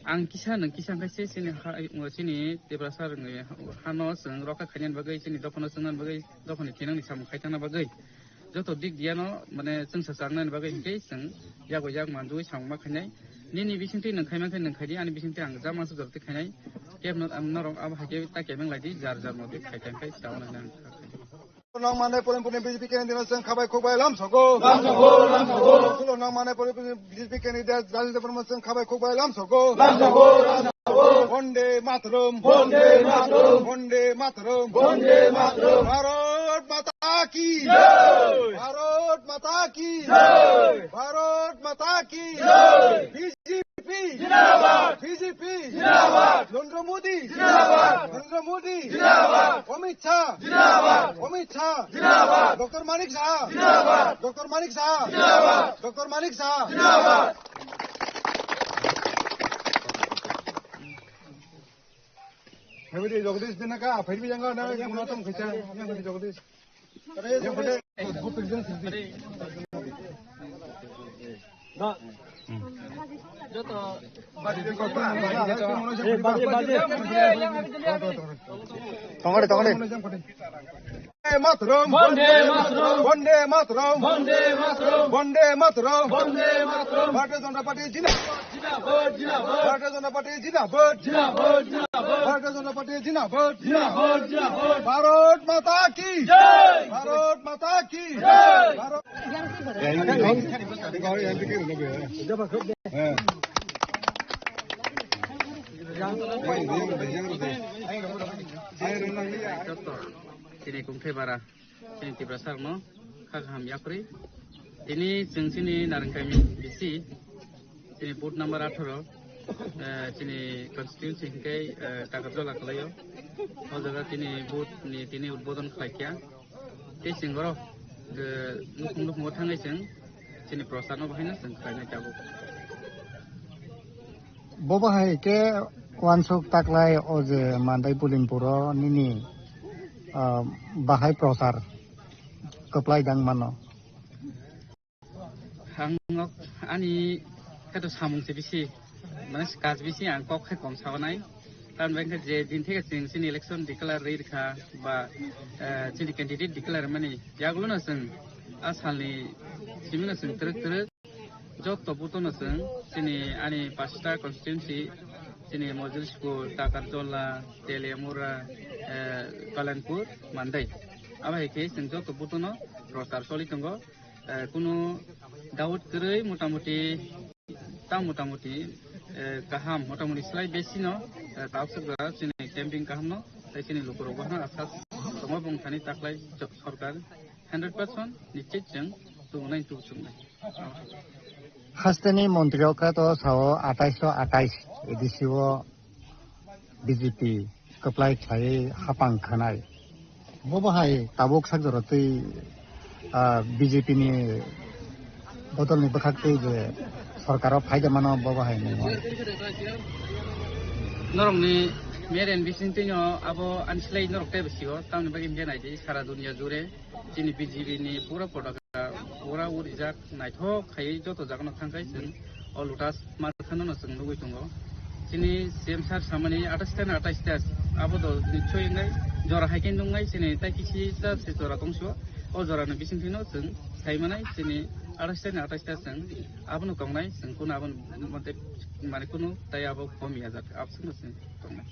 Ang kisa nwng kisa khaise chini ha, chini Tiprasa rwngni hano chwng rokha khainani bagwi, chini dophano chwngnani bagwi, dophani thinangni samung khaitangna bagwi joto dik diano mane chwngsa changnani bagwi hinkhe chwng yago yak manjui samung ma khainai. Nini bisingtwi nwng khaimankhe nwng khaidi, ani bisingtwi ang jama sujortwi khainai. Kebno ang norok abo haikhe ta kebeng laidi, jar jar motwi khaitang khai chawana nang. Nang mane porin porin B J P candidate chwng khabai khukbai lam sogo. Lam sogo, lam sogo. Sulo nang mane porin porin B J P candidate Rajendra Barma chwng khabai khukbai lam sogo. Lam sogo, lam sogo. Bonde Mataram. Bonde Mataram. Bonde Mataram. Bonde Mataram. Bharat Mata ki. Jai. Bharat Mata ki. Jai. Bharat Mata ki. Jai. B J P. Zindabad. B J P. Zindabad. Narendra Modi. Zindabad. Narendra Modi. Zindabad. Amit Shah. Zindabad. Amit Shah. Zindabad. Doctor Manik Saha. Zindabad. Doctor Manik Saha. Zindabad. Doctor Manik Saha. Zindabad. Hai, bidi Jagdish din ka, phai bi jang na, muna tong khacha, yang bidi Jagdish. Tongore, tongore. Vande Mataram! Vande Mataram! Vande Mataram! Vande Mataram! Vande Mataram! Bharatiya Janata Party jindabad! Jindabad! Jindabad! Bharatiya Janata Party jindabad! Jindabad! Jindabad! Bharatiya Janata Party jindabad! Jindabad! Jindabad! Bharat Mata ki! Jai! Bharat Mata ki! Jai! Bharat Chini Kungthai Bara, chini Tiprasa rokno kha kaham yapri. Tini chwng chini Narwngkami bisi, chini booth number atharo, eh, chini constituency hinkhe, eh, Takarjola khlaio. O jaga chini booth ni tini udbodon khlaikha. Tei chwng oro, eh, nukhung nukhungo thangwi chwng chini prochar no bahaino chwng khlainai tabuk. Bo bahai khe uansuk taklai o je Mandai Bulimpuro nini, ah, bahai prochar kwplai dang mano. Ang nok ani khe to samung se bisi, mane kaj bisi ang kok khe kom sabanai. Tamni bagwi khe je din theke chwng chini election declare rwi rwkha ba, eh, chini candidate declare mani yagulo no chwng a salni simi no chwng twrwk twrwk Jotto butono chwng chini ani pasta constituency, chini Mojilspur, Takarjola, Teliamura, eh, Kalanpur, Mandai. Abo hai khe chwng jotto butono prochar choli tongo. Eh, kunu doubt kwrwi motamuti, tang motamuti, eh, kaham, motamuti slai besino, eh, taokswk jora chini camping kahamno, tei chini lukurokbo hano asa tongma bongthani taklai jo-, sorkar hundred percent nischit chwng tubunai tubchuknai. Hasteni montri okra to sao atais o atais A D C o B J P kwplai khlaiwi hapang khanai. Bo bahai tabuk sak jora twi, ah, B J P ni bodol ni bwkhak twi je sorkar o phaida mano bo bahai ni. Norok ni mere ni bising twi no abo ani slai norok tei bwsio tamni bagwi hwnkhe naidi sara dunia jure. Chini B J P ni pura product, pura urijak naithok khaiwi joto jagano thangkhai chwng o Lotus Markhanano chwng nugwi tongo. Chini C M sir samani atais ta na atais ta abo do nichoi wngnai jora hai khe nungnai chini tai kisi ta se jora tongso o jorani bisingtwino chwng sai manai chini atais ta na atais ta chwng abono tongnai chwng kuno abono mate mane kuno tai abo komi ajak absano chwng tongnai.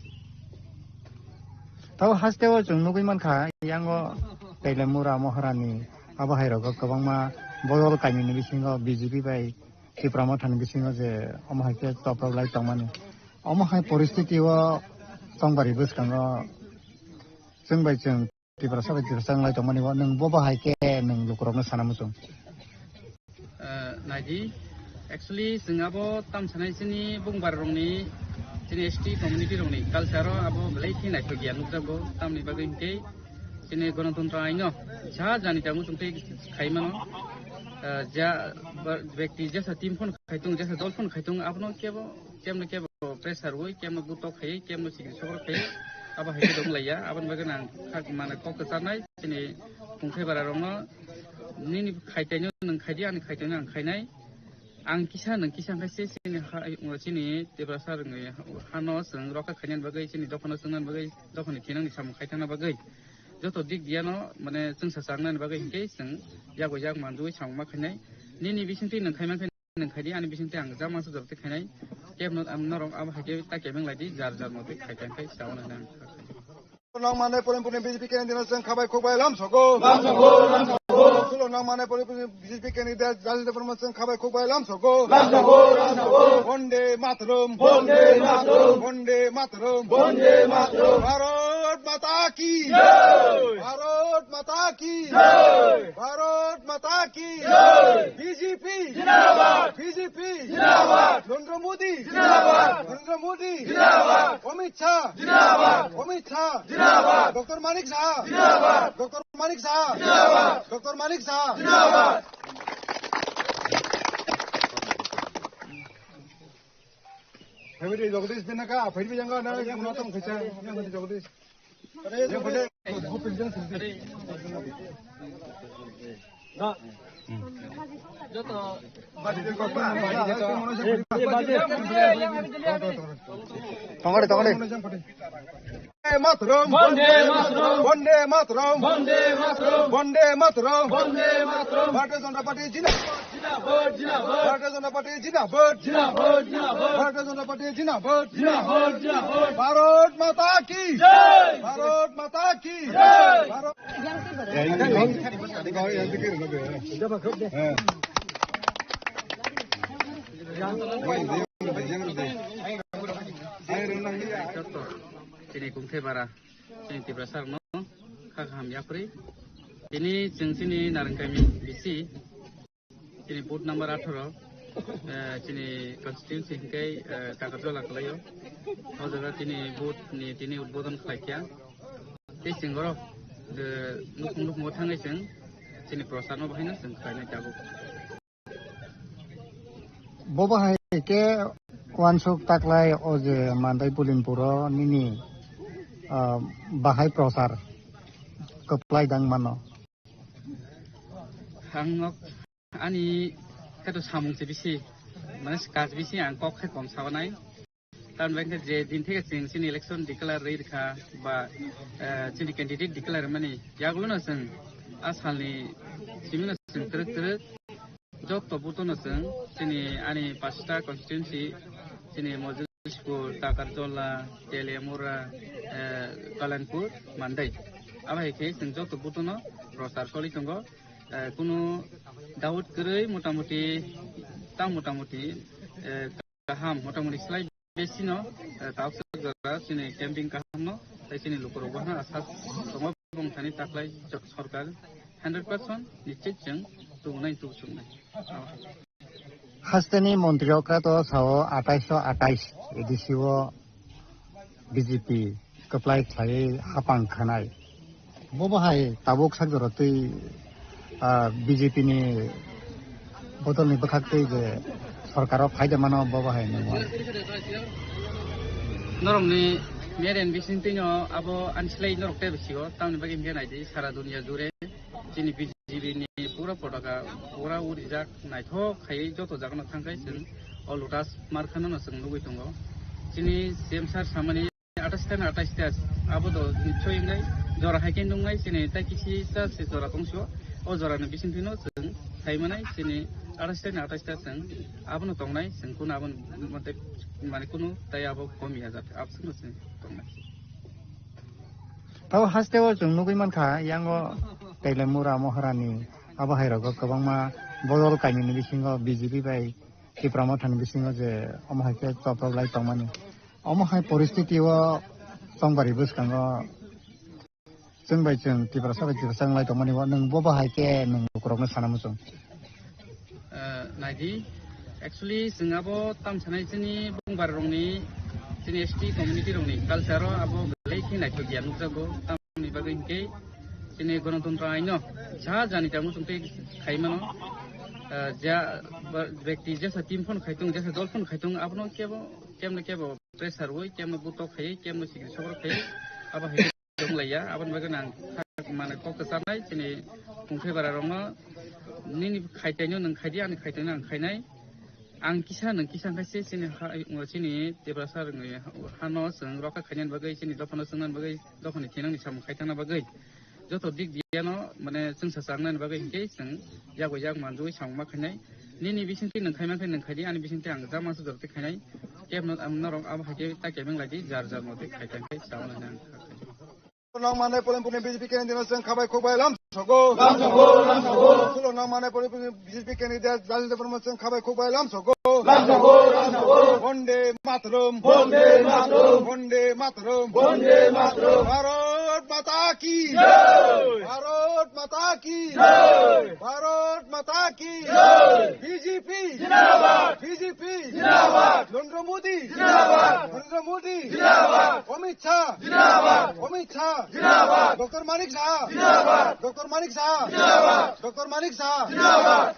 Tabo hasteo chwng nugwi mankha, yango Teliamura Maharani abo hai rogo kwbangma bodol kainwini bisingo B J P bai Tipra Mothani bisingo je omo hai khe toprok lai tongmani. Omo hai poristiti o tongbarwi bwskango chwng bai chwng Tiprasa bai Tiprasa wnglai tongmani o nwng bo bahai khe nwng lukurokno sana muchung. Eh, naidi, actually, chwng abo tam sanai chini bungbar rokni, chini S T community rokni culture o abo belai khe naithok ya nukjago, tamni bagwi hinkhe chini Ganatantro aino ja jani tamo chwng tei khai mano, eh, ja ba-, bekti jesa team phone khai tung, jesa dol phone khai tung, abono kebo, kemno kebo pressure wi, kemno gutok khai, kemno sikri sokro khai, abo hai khe dong laiya, aboni bagwi nang khak mane kok kwcharnai, chini Kungthai Bara rokno nini khaitaino nwng khaidi, ani khaitaino ang khainai. Ang kisa nwng kisa hwnkhe se chini ha, chini Tiprasa rwngni hano chwng rokha khainani bagwi, chini dophano chwngnani bagwi, dophani thinangni samung khaithangna bagwi joto dik diyano, mane, chwngsa changnani bagwi hinkhe chwng yago yak manjui samung ma khainai. Nini bisingtwi nwng khaimankhe nwng khaidi, ani bisingtwi ang jama sujak twi khainai. Kebno ang norok abo hai khe ta kebeng laidi, jar jar no twi khai tang khai sauna nang. Nang mane porin porin B J P candidate chwng khabai khukbai lam sogo. Lam sogo, lam sogo. Sulo nang mane porin porin B J P candidate Rajendra Barma chwng khabai khukbai lam sogo. Lam sogo, lam sogo. Bonde Mataram. Bonde Mataram. Bonde Mataram. Bonde Mataram. Bharat Mata ki. Jai. Bharat Mata ki. Jai. Bharat Mata ki. Jai. B J P. Jindabad. B J P. Jindabad. Narendra Modi. Jindabad. Narendra Modi. Jindabad. Amit Shah. Jindabad. Amit Shah. Jindabad. Doctor Manik Saha. Jindabad. Doctor Manik Saha. Jindabad. Doctor Manik Saha. Jindabad. Phaibidi Jagdish Binaka, phaibidi jangga na, yang matang khacha, yang phaibidi Jagdish. Yang phaibidi. Tongkore, tongkore. Vande Mataram! Vande Mataram! Vande Mataram! Vande Mataram! Vande Mataram! Bharatiya Janata Party jindabad! Jindabad! Jindabad! Bharatiya Janata Party jindabad! Jindabad! Jindabad! Bharatiya Janata Party jindabad! Jindabad! Jindabad! Bharat Mata ki! Jai! Bharat Mata ki! Jai! Bharat Chini Kungthai Bara, chini Tiprasa rokno kha kaham yapri. Tini chwng chini Narwngkami bisi, chini booth number atharo, eh, chini constituency hingkai, eh, Kakarjola kalaio. O jaga chini booth ni tini udbodon khlaikha. Tei chwng oro, eh, nukhung nukhungo thangwi chwng chini procharno bahaino chwng khlainai tabuk. Bo bahai khe uansuk taklai o je Mandai Pulinpuro nini, ah, bahai prochar kwplai dang mano. Ang nok ani khe to samung se bisi, mane, kaj bisi ang kok khe kom sabanai. Tamni bagwi khe je din theke chwng chini election declare rwi rwkha ba, eh, chini candidate declare mani yagulo no chwng a salni simi no chwng twrwk twrwk joto booth no chwng chini ani pasta constituency, chini Mojolispur, Takarjola, Teliamura, eh, Kalanpur, Mandai. Abo hai khe chwng joto booth no prochar choli tongo. Eh, kunu doubt kwrwi motamuti, tang motamuti, eh, kaham, motamuti slai besino, eh, takswk jora chini camping kahamno, tei chini lukurok bohano asa tongo, bongthani taklai jo-, sorkar hundred percent nischit chwng tubunai, tubu chuknai. Hasteni montri okra to sao atais so atais A D C o B J P kwplai khlaiwi hapang khanai. Bo bahai tabuk sak jora twi, ah, B J P ni bodol ni bwkhak twi je sorkar o phaida mano bo bahai nungwi. Norok ni media ni bising twi no abo ani slai norok tei bisi o, tamni bagwi hingke naidi sara dunia jure chini B J P ni pura potaka pura urijak naithok khaiwi joto jaga no thangkhai chwng o Lotus markhano no chwng nugwi tongo. Chini C M sir samani atais ta na atais ta abo do nichoi wngnai, jora hai khe nungnai chini tai kisi ta se jora tongso, o jora ni bising phino chwng sai manai chini atais ta na atais ta chwng abono tongnai, chwng kuno abo mate mane kuno tai abo komi ya jat abswkno chwng tongnai. Tabo haste o chwng nugwi mankha yango Teliamura Moharani abo hai rogo kwbangma bodol kainwini bisingo B J P bai Tipra Mothani bisingo je omo hai khe choprok lai tongmani. Omo hai poristiti o chongbari bwskango chwng bai chwng Tiprasa bai Tiprasa wnglai tongmani o nwng bo bahai khe nwng lukurokno sana muchung? Eh, naidi, actually chwng abo tam sanai chini bongbar rokni, chini S T community rokni culture o abo belai khe naithok ya nukjago. Tamni bagwi hinkhe chini Ganatantra aino ja jani tamo chwng tei khai mano. Eh, ja ba-, bekti jesa team phano khai tongo, jesa dol phano khai tongo, abono kebo, kemno kebo pressure rwui, kemno butok khaiwi, kemno sikri sokro khaiwi, abo hai khe tong laiya. Aboni bagwi ang kha-, mane kok kwcharnai chini Kungthai Bara rokno, nini khaitaino nwng khaidi, ani khaitaino ang khainai. ang kisa nwng kisa wngkha se chini ha, chini Tiprasa rokni hano chwng rokha khainani bagwi, chini dophano chwngnani bagwi, dophani thinangni samung khaithangna bagwi joto dik diyano mane chwngsa changnani bagwi hinkhe chwng yak bai yak manjui samung ma khainai. Nini bisingtwi nwng khai mankhe nwng khaidi, ani bisingtwi ang jama sujak twi khainai. Kebno ang norok abo hai khe ta kebeng laidi, jar jar motwi khai khai khe chama lainai ang kha khai. Nang manai polem polem B J P candidate no chwng khabai khukbai lam sogo. Lam sogo, lam sogo. Sulo nang manai polem polem B J P candidate Rajendra Barma chwng khabai khukbai lam sogo. Lam sogo, lam sogo. Bonde Mataram. Bonde Mataram. Bonde Mataram. Bonde Mataram. Bharat Mata ki. Jai. Bharat Mata ki. Jai. Bharat Mata ki. Jai. B J P. Zindabad. B J P. Zindabad. Narendra Modi. Zindabad. Narendra Modi. Zindabad. Amit Shah. Zindabad. Amit Shah. Zindabad. Doctor Manik Saha. Zindabad. Doctor Manik Saha. Zindabad. Doctor Manik Saha. Zindabad.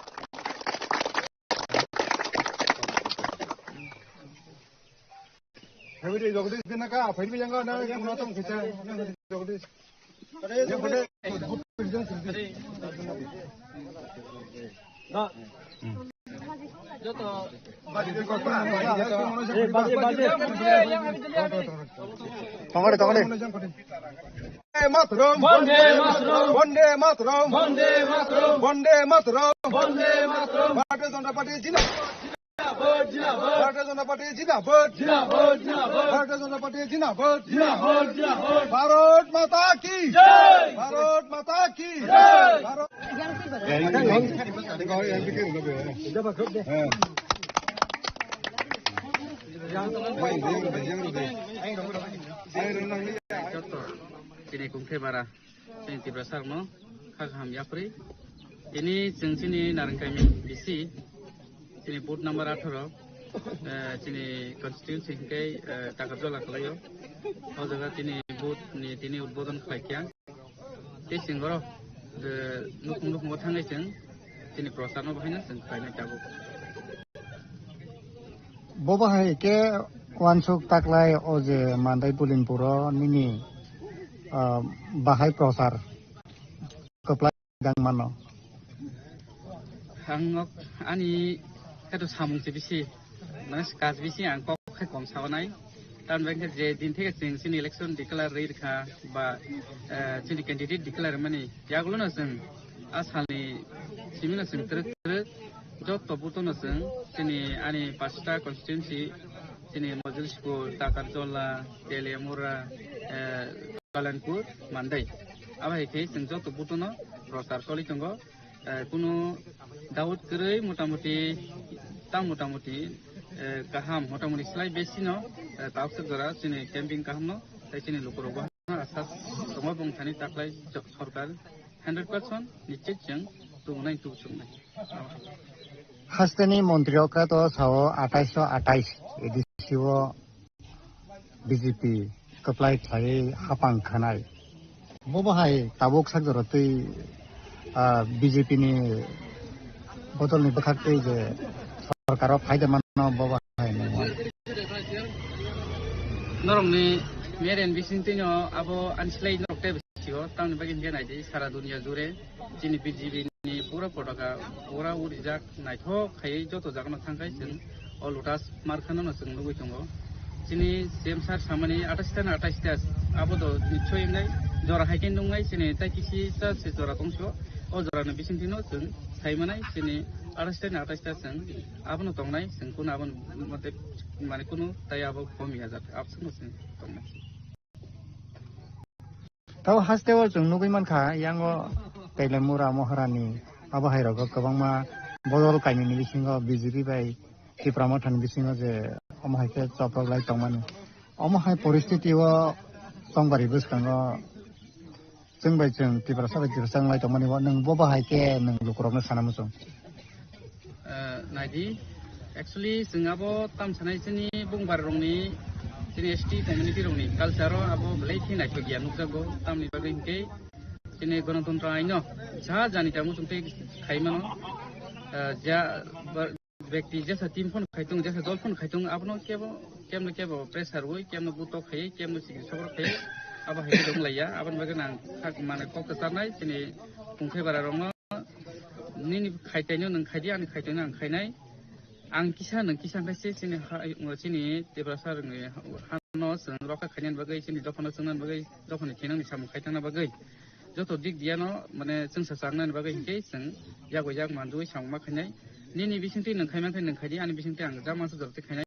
Phaidi Jagdish din ka, phaidi yang na, yang na tong kita, yang Jagdish. Yang pada. Joto. Eh, baje, baje. Tongore, tongore. Vande Mataram. Vande Mataram. Vande Mataram. Vande Mataram. Vande Mataram. Bharatiya Janata Party jindabad. Bharatiya Janata Party jindabad. Bharatiya Janata Party jindabad. Bharat Mata ki. Jai. Bharat Mata ki. Jai. Bharat Chini Kungthai Bara, chini Tiprasa rokno kha kaham yapri. Ini chwng chini Narengkaimi B C, chini booth number atharo, eh, chini constituency hingke, eh, Takarjola kalaio. O jaga chini booth ni tini udbodon khlai kya. Tei chwng oro, eh, nukhung nukhungo thangwi chwng chini prochar no bahaino chwng khlainai tabuk. Bo bahai khe uansuk taklai o je Mandai Bulinpuro nini, ah, bahai prochar kwplai gang mano. Ang nok ani khe to samung se bisi, mane kaj bisi ang kok khe kom sawanai. Tamni bagwi khe je din theke chwng chini election declare rwi rwkha ba, eh, chini candidate declare mani yagulo no chwng a salni simi no chwng twrwk twrwk joto booth no chwng chini ani pasta constituency chini Mojulsipur, Takarjola, Teliamura, eh, Kalanpur, Mandai. Abo hai khe chwng joto booth no prochar choli tongo. Eh, kunu doubt kwrwi motamuti, tang motamuti, eh, kaham, motamuti slai besi no, eh, tauksa jora chini camping kaham no, tei chini lukurok bo asa tongma bwng thani taklai jo-, sorkar hundred percent nischit chwng tubunai tubusuknai. Hasteni montri okra to sao atais o atais A D C o B J P kwplai khlaiwi hapang khanai. Bo bahai tabuk sak jora twi, ah, B J P ni bodol ni bwkhak twi je sorkar o phaida mano bo bahai nangma. Norok ni Merian bising twi no abo ani slai norok tei bisi o tamni bagwi hingke nai di sara dunia jure chini B J P ni pura potaka pura urijak naithok khaiwi joto jaga no thangkhai chwng o Lotus Markha no chwng nugwi tongo. Chini C M sir samani atais ta na atais ta abo do nichoi wngnai jora hai khe nungnai chini tai kisi ta se jora tongso o jora ni bising twi no chwng sai manai chini atais ta na atais ta chwng abono tongnai chwng kuno aboni mate mane kuno tai abo komi ajak abswk no chwng tongnai. Tabo haste o chwng nugwi mankha, yango Teliamura, Maharani, abo hai rogo kwbangma bodol kainwini bisingo B J P bai Tipra Motha ni bisingo je omo hai khe choprok lai tongmani. Omo hai poristiti o chongbari bwskango chwng bai chwng Tiprasa bai Tiprasa wng lai tongmani o nwng bo bahai khe nwng lukurokno sana muchung? Eh, naidi, actually, chwng abo tam sanai chini bungbar rokni, chini S T community rokni culture o abo belai khe naithok ya nukjago, tamni bagwi hinkhe chini Ganatantro aino ja jani tamo chwng tei khai mano, eh, ja ba-, bekti jesa team phano khai tongo, jesa dol phano khai tongo, abono kebo, kemno kebo pressure rwui, kemno butok khaiwi, kemno chikisa khaiwi, abo hai khe wng lai ya, aboni bagwi ang sak mane kok kwcharnai chini Kungthai Bara rokno. Nini khaitaino nwng khaidi, ani khaitaino ang khainai. Ang kisa nwng kisa wngkha se chini ha, chini Tiprasa rokni hano chwng rokha khainani bagwi, chini dophano chwngnani bagwi, dophani thinangni samung khaitangna bagwi joto dik diyano mane chwngsa changnani bagwi hinkhe chwng yago yak mandui samung ma khainai. Nini bisingtwi nwng khaimankhe nwng khaidi, ani bisingtwi ang jama sujak twi khainai.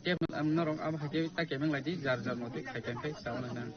Tei ang norok abo hai khe ta kemeng lai di, jar jar motwi khai khai khai sauna hinang.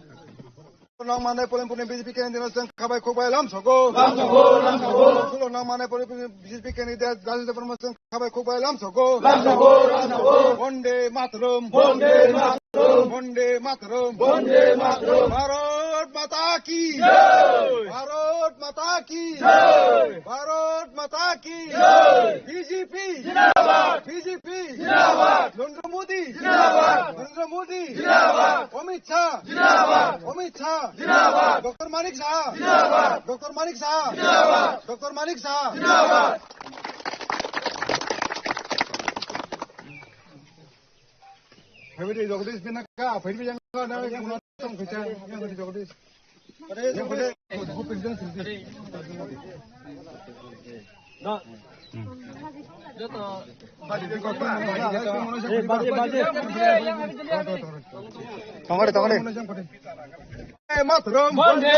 Nang mane polin polin B J P candidate chwng khabai khukbai lam sogo. Lam sogo, lam sogo. Nang mane polin polin B J P candidate Rajendra Verma chwng khabai khukbai lam sogo. Lam sogo, lam sogo. Bonde Mataram. Bonde Mataram. Bonde Mataram. Bonde Mataram. Bharat Mata ki. Jai. Bharat Mata ki. Jai. Bharat Mata ki. Jai. B J P. Zindabad. B J P. Zindabad. Narendra Modi. Zindabad. Narendra Modi. Zindabad. Amit Shah. Zindabad. Amit Shah. Zindabad. Doctor Manik Saha. Zindabad. Doctor Manik Saha. Zindabad. Doctor Manik Saha. Zindabad. Phaidi Jagdish bina ka, phaidi yang ka na, kuna tong kita, yang phaidi Jagdish. Yang phaidi, Tongkore, tongkore. Vande Mataram. Vande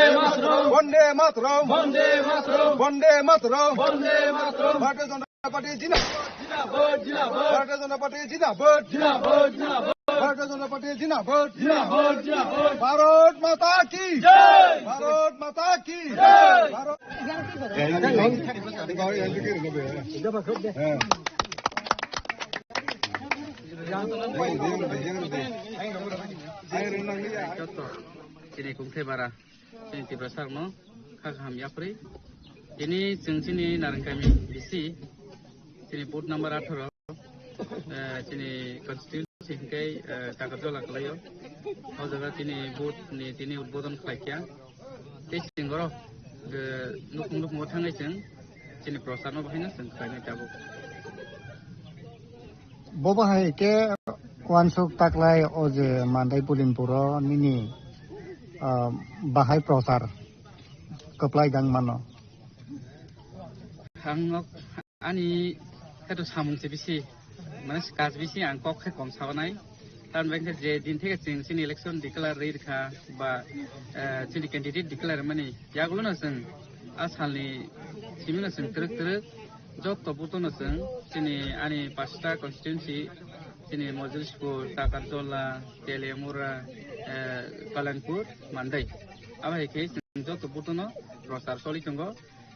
Mataram. Vande Mataram. Vande Mataram. Vande Mataram. Bharatiya Janata Party jindabad. Jindabad, jindabad. Bharatiya Janata Party jindabad. Jindabad, jindabad. Bharatiya Janata Party jindabad. Jindabad, jindabad. Bharat Mata ki. Jai. Bharat Mata ki. Jai. Bharat Chini kungthai bara, chini Tiprasa rokno kha kaham yapri. Tini chwng chini Narangkami B C, chini booth number atharo, eh, chini constituency hingkai, eh, Takarjola kalaio. O jaga tini booth ni tini udbodon khlaikha. Tei chwng oro, eh, nukhung nukhungo thangwi chwng chini prochar no bahaino chwng khlainai tabuk. Bo bahai khe uansuk taklai o je Mandai Pulinpuro nini, ah, bahai prochar kwplai dang mano. Ang nok ani kheto samung se bisi, mane kaj bisi ang kok khe kom sabanai. Tamni bagwi khe je din theke chwng chini election declare rwi rwkha ba, eh, chini candidate declare mani yagulo no chwng a salni simi no chwng twrwk twrwk joto buto no chwng chini ani pasta constituency chini Mojulispur, Takarjola, Teliamura, eh, Kalanpur, Mandai. Abo hai khe chwng joto buto no prochar choli tongo.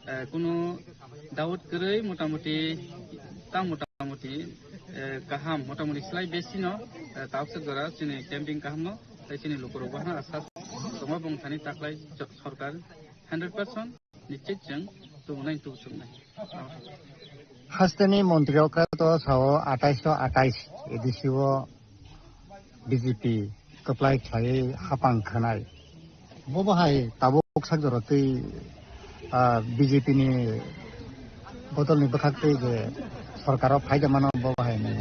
Eh, kunu doubt kwrwi motamuti, ta motamuti, eh, kaham, motamuti slai besi no, eh, tauksa jora chini camping kaham no, tei chini lukurok bahna asa tongma bongthani taklai jo-, sorkar hundred percent nischit chwng tubunai tubusuknai. Hasteni montri okra to sao atais to atais A D C o B J P kwplai khlaiwi hapang khwnai. Bo bahai tabuk sak jora twi, ah, B J P ni bodol ni bwkhak twi je sorkar o phaida mano bo bahai ni.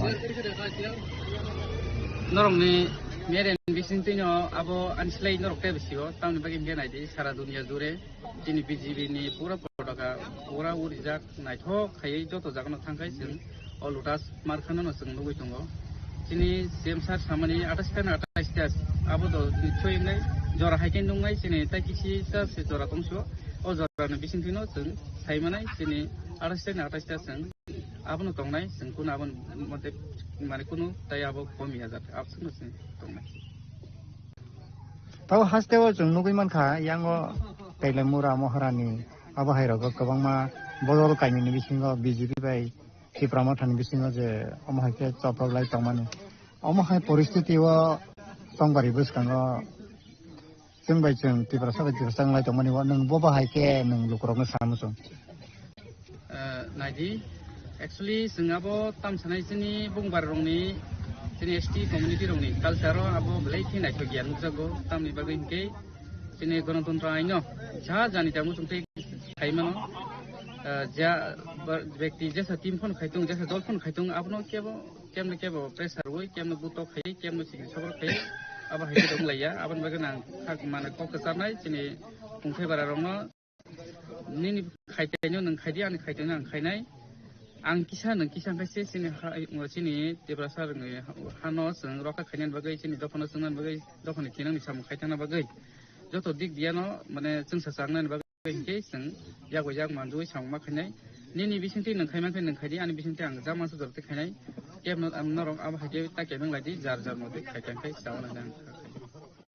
Norok ni mere ni bising twi no abo ani slai norok tei bisi o tamni bagwi hingke nai di sara dunia jure chini B J P ni pura potaka pura urijak naithok khaiwi joto jaga no thangkhai chwng o Lotus Markhano no chwng nugwi tongo. Chini C M sir samani atais ta na atais ta abo do thoi wngnai jora hai khe nungnai chini tai kisi ta se jora tongso o jora ni bising twi no chwng sai manai chini atais ta na atais ta chwng abono tongnai chwng kunu abo mote mane kunu tai abo komi ya jat abswk no chwng tongnai. Tabo haste o chwng nugwi mankha yango Teliamura Moharani abo hai rogo kwbangma bodol kainwini bisingo B J P bai Tipra Mothani bisingo je omo hai khe choprok lai tongmani. Omo hai poristiti o tongbarwi bwskango chwng bai chwng Tiprasa bai Tiprasa wnglai tongmani o nwng bo bahai khe nwng lukurokno sanamo chwng. Eh, naidi, actually chwng abo tam sanai chini bungbar rokni, chini S T community rokni culture o abo belai khe naithok ya nukjago, tamni bagwi hinkhe chini Ganatantro aino ja jani tamo chwng tei khaimano, eh, ja ba-, bekti jesa team phano khaitung, jesa dol phano khaitung, abono kebo, kemno kebo pressure rwui, kemno butok khai, kemno sikri sabor khai, abo hai khe tong laiya, aboni bagwi nang khak mane kok kwcharnai chini kungthai bara rokno. Nini khaitaino nwng khaidi, ani khaitaino ang khainai. Ang kisa nwng kisa khe se chini ha, chini Tiprasa rwngni hano chwng rokha khainani bagwi, chini dophano chwngnani bagwi, dophani thinangni samung khaithangna bagwi joto dik diano mane chwngsa changnani bagwi hinkhe chwng yago yak manjui samung ma khainai. Nini bisingtwi nwng khaiman khe nwng khaidi, ani bisingtwi ang jama sujak twi khainai. Kebno ang norok abo hai khe ta kebeng laidi, jar jar motwi khai khai khe chawana hinwi ang kha khai.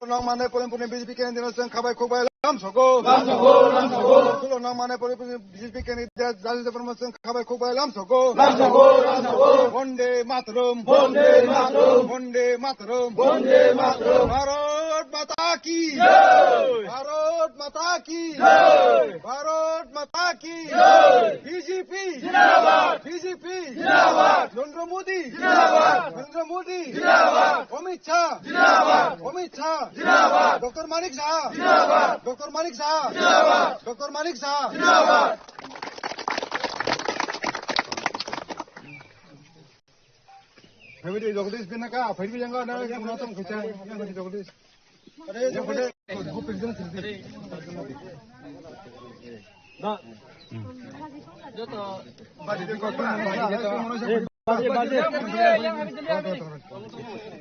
Nang mane polim polim B J P candidate chwng khabai khukbai lam sogo. Lam sogo, lam sogo. Tulo nang mane polim polim B J P candidate jali de polim chwng khabai khukbai lam sogo. Lam sogo, lam sogo. Bonde Mataram. Bonde Mataram. Bonde Mataram. Bonde Mataram. Bharat Mata ki. Jai. Bharat Mata ki. Jai. Bharat Mata ki. Jai. B J P. Jindabad. B J P. Jindabad. Narendra Modi. Jindabad. Narendra Modi. Jindabad. Amit Shah. Jindabad. Amit Shah. Jindabad. Doctor Manik Saha. Jindabad. Doctor Manik Saha. Jindabad. Doctor Manik Saha. Jindabad. Phaibidi Jagdish Pinaka, phaibidi yang ada, yang ada tong kecai, yang ada Jagdish. Yang ada.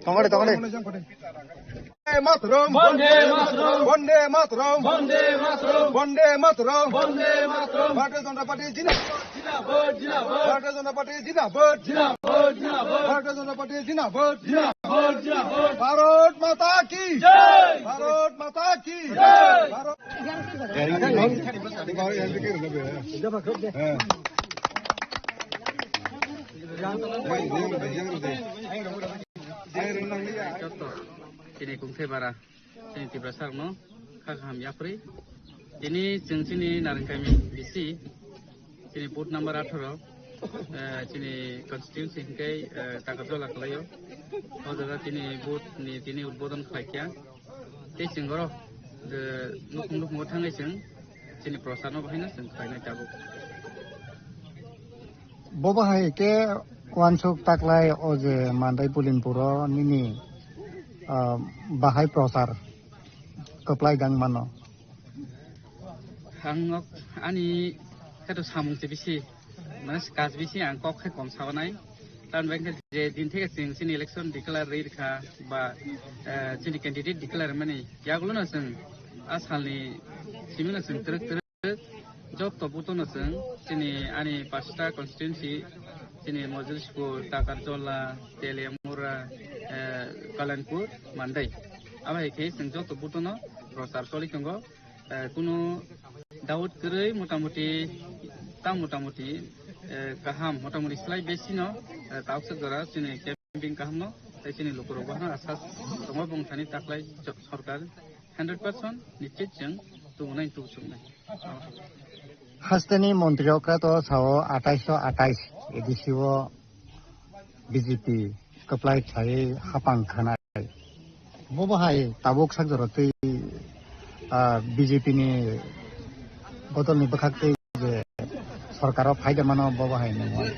Tongkade, tongkade. Vande Mataram! Vande Mataram! Vande Mataram! Vande Mataram! Vande Mataram! Bharatiya Janata Party jindabad! Jindabad! Jindabad! Bharatiya Janata Party jindabad! Jindabad! Jindabad! Bharatiya Janata Party jindabad! Jindabad! Jindabad! Bharat Mata ki! Jai! Bharat Mata ki! Jai! Bharat Chini kungthai bara, chini Tiprasa rokno kha kaham yapri. Tini chwng chini Narengkami B C, chini booth number atharo, eh, chini constituency hingke, eh, Takarjola kalaio. O jaga chini booth ni tini udbodon khlaikha. Tei chwng oro, eh, nukhung nukhungo thangwi chwng chini prosarno bahaino chwng khlainai tabuk. Bo bahai khe uansuk taklai o je Mandai Pulinpuro nini, ah, bahai prosar kwplai dang mano. Ang nok ani kheto samung se bisi, mane kaj bisi ang kok khe kom sabanai. Tamni bagwi khe je din theke chwng chini election declare rwi rwkha ba, eh, chini candidate declare mani yagulo no chwng a salni simi no chwng twrwk twrwk Joto butono chwng chini ani pasta constituency, chini Mojolispur, Takarjola, Teliamura, eh, Kalanpur, Mandai. Abo hai khe chwng joto butono prochar choli tongo. Eh, kunu doubt kwrwi motamuti, ta motamuti, eh, kaham, motamuti slai besino, eh, tauksa jora chini campaign kahamno, tei chini lukurok bohano asa tongo bwng thani taklai jo-, sorkar hundred percent nischit chwng tubunai tubusuknai. Hasteni montri okra to sao atais to atais A D C o B J P kwplai khlaiwi hapang khanai. Bo bahai tabuk sak jora twi, ah, B J P ni bodol ni bwkhak twi je sorkar o phaida mano bo bahai nangma.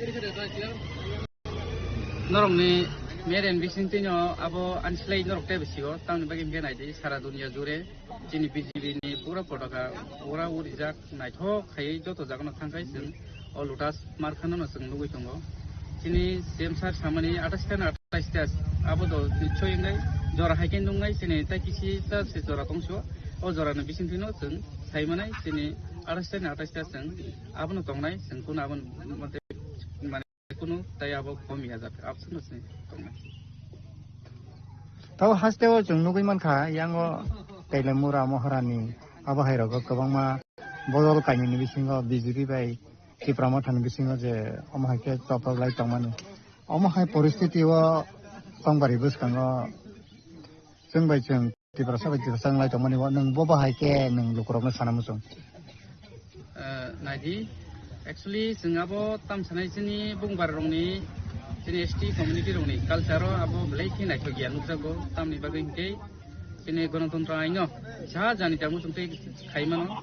Norokni mere ni bisingtwino abo ani slai norok tei bisigo, tamni bagwi hwnkhe naidi sara dunia jure chini B J P ni pura potaka ura urijak naithok khaiwi joto jagano thangkhai chwng o Lotus markhano no chwng nugwi tongo. Chini C M sir samani atais ta atais ta abo do nichoi wngnai jora hai khe nungnai chini tai kisi ta se jora tongso o jora ni bisingtwino chwng sai manai chini atais ta atais ta chwng abono tongnai chwng kuno aboni mane Kunu tai abo komi ajak, absano se tongnai. Tabo hasteo chwng nugwi mankha, yango Teliamura Moharani abo hai rogo kwbangma bodol kainwini bisingo B J P bai Tipra Mothani bisingo je omo hai khe choprok lai tongmani. Omo hai poristiti o tongbarwi bwskango chwng bai chwng Tiprasa bai Tiprasa wnglai tongmani o nwng bo bahai khe nwng lukurokno sana muchung? Eh, naidi, actually, chwng abo tam sanai chini bungbar rokni, chini S T community rokni culture o abo belai khe naithok ya nukjago, tamni bagwi hinkhe chini Ganatantro aino sa jani ta muchung tei khai mano.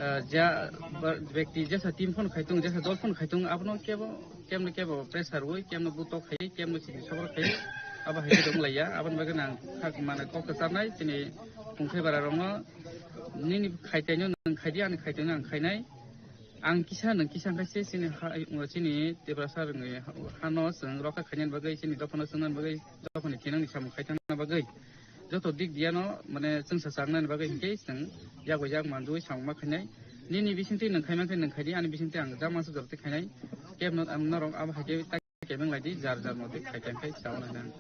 Eh, ja, ba, bekti jesa team phone khai tung, jesa dol phone khai tung, abono kebo Kemno kebo pressure rwi, kemno butok khai, kemno sini sokro khai, abo hai khe wnglaiya. Aboni bagwi ang khak mane kok kwcharnai, chini kungthai bara rokno, nini khaitaino nwng khaidi, ani khaitaino ang khainai. Ang kisa nwng kisa wngkha se chini ha, chini Tiprasa rwngni hano chwng rokha khainani bagwi, chini dophano chwngnani bagwi, dophani thinangni samung khaitangna bagwi joto dik diyano, mane, chwngsa changnani bagwi hinkhe chwng yago yak manjui samung ma khainai. Nini bisingtwi nwng khaimang khe nwng khaidi, ani bisingtwi ang jama se jorti khainai. Kebno ang norok abo hai khe ta kebeng laidi, jar jar motwi khai khai khai chauna nang.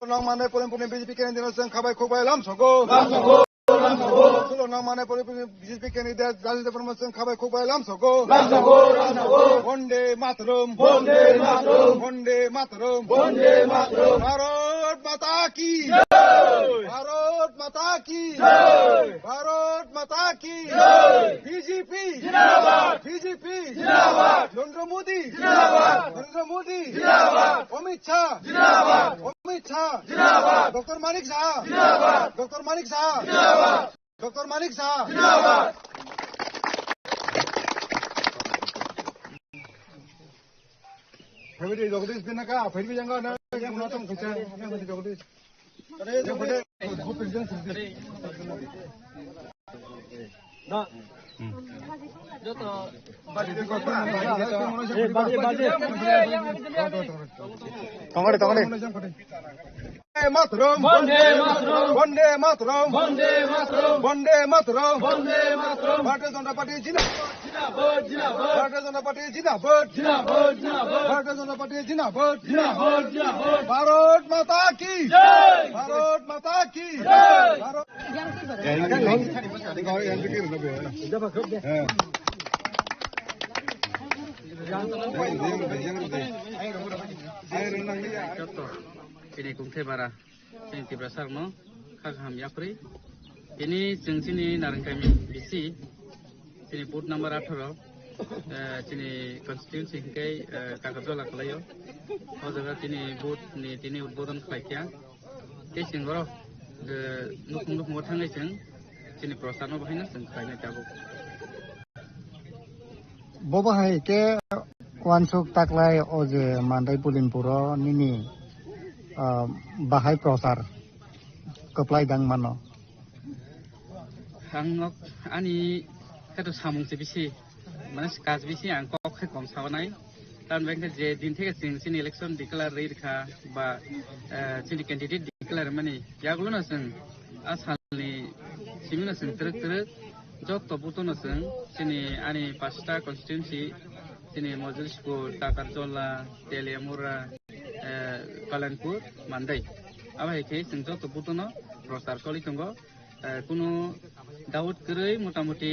Nang mane porin porin B J P candidate chwng khabai khukbai lam sogo. Lam sogo, lam sogo. Sulo nang mane porin porin B J P candidate Rajendra Debbarma chwng khabai khukbai lam sogo. Lam sogo, lam sogo. Vande Mataram. Vande Mataram. Vande Mataram. Vande Mataram. Bharat Mata ki. Jai. Bharat Mata ki. Jai. Bharat Mata ki. Jai. B J P. Jindabad. B J P. Jindabad. Narendra Modi. Jindabad. Narendra Modi. Jindabad. Amit Shah. Jindabad. Amit Shah. Jindabad. Doctor Manik Saha. Jindabad. Doctor Manik Saha. Jindabad. Doctor Manik Saha. Jindabad. Phaibidi Jagdish Binaka, phaibidi janga na, yang guna tong khacha, yang phaibidi Jagdish. Yang phaibidi, na. Tongore, tongore. Vande Mataram! Vande Mataram! Vande Mataram! Vande Mataram! Vande Mataram! Vande Mataram! Bharatiya Janata Party jindabad! Jindabad! Jindabad! Bharatiya Janata Party jindabad! Jindabad! Jindabad! Bharatiya Janata Party jindabad! Jindabad! Jindabad! Bharat Mata ki! Jai! Bharat Mata ki! Jai! Bharat Chini kungthai bara, chini Tiprasa rokno kha kaham yapri. Tini chwng chini Narwngkami bisi, chini booth number atharo, eh, chini constituency hingke, eh, Kakarjola kalaio. O jaga chini booth ni tini udbodon khlaikha. Tei chwng oro, eh, nukhung nukhungo thangwi chwng chini prosarno bahaino chwng khlainai tabuk. Bo bahai khe uansuk taklai o je Mandai Pulinpuro nini, ah, bahai prochar kwplai dang mano. Ang nok ani khe to samung se bisi, mane kaj bisi ang kok khe kom sawanai. Tamni bagwi khe je din theke chwng chini election declare rwi rwkha ba, eh, chini candidate declare mani yagulo no chwng a salni simi no chwng twrwk twrwk joto booth no chwng chini ani pasta constituency, chini Mojulispur, Takarjola, Teliamura, eh, Kalanpur, Mandai. Abo hai khe chwng joto booth no prochar choli tongo. Eh, kunu doubt kwrwi motamuti,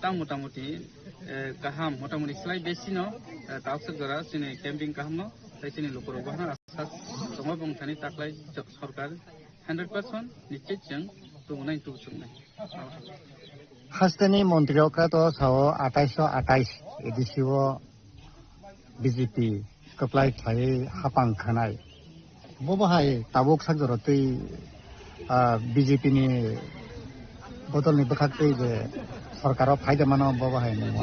tang motamuti, eh, kaham, motamuti slai besi no, eh, takswk jora chini camping kaham no, tei chini lukurok bohana asa tongo bongthani taklai jo-, sorkar hundred percent nischit chwng tubunai tubusuknai. Hasteni montri okra to sao atais so atais A D C o B J P kwplai khlaiwi hapang khanai. Bo bahai tabuk sak jora twi, ah, B J P ni bodol ni bwkhak twi je sorkar o phaida mano bo bahai nung.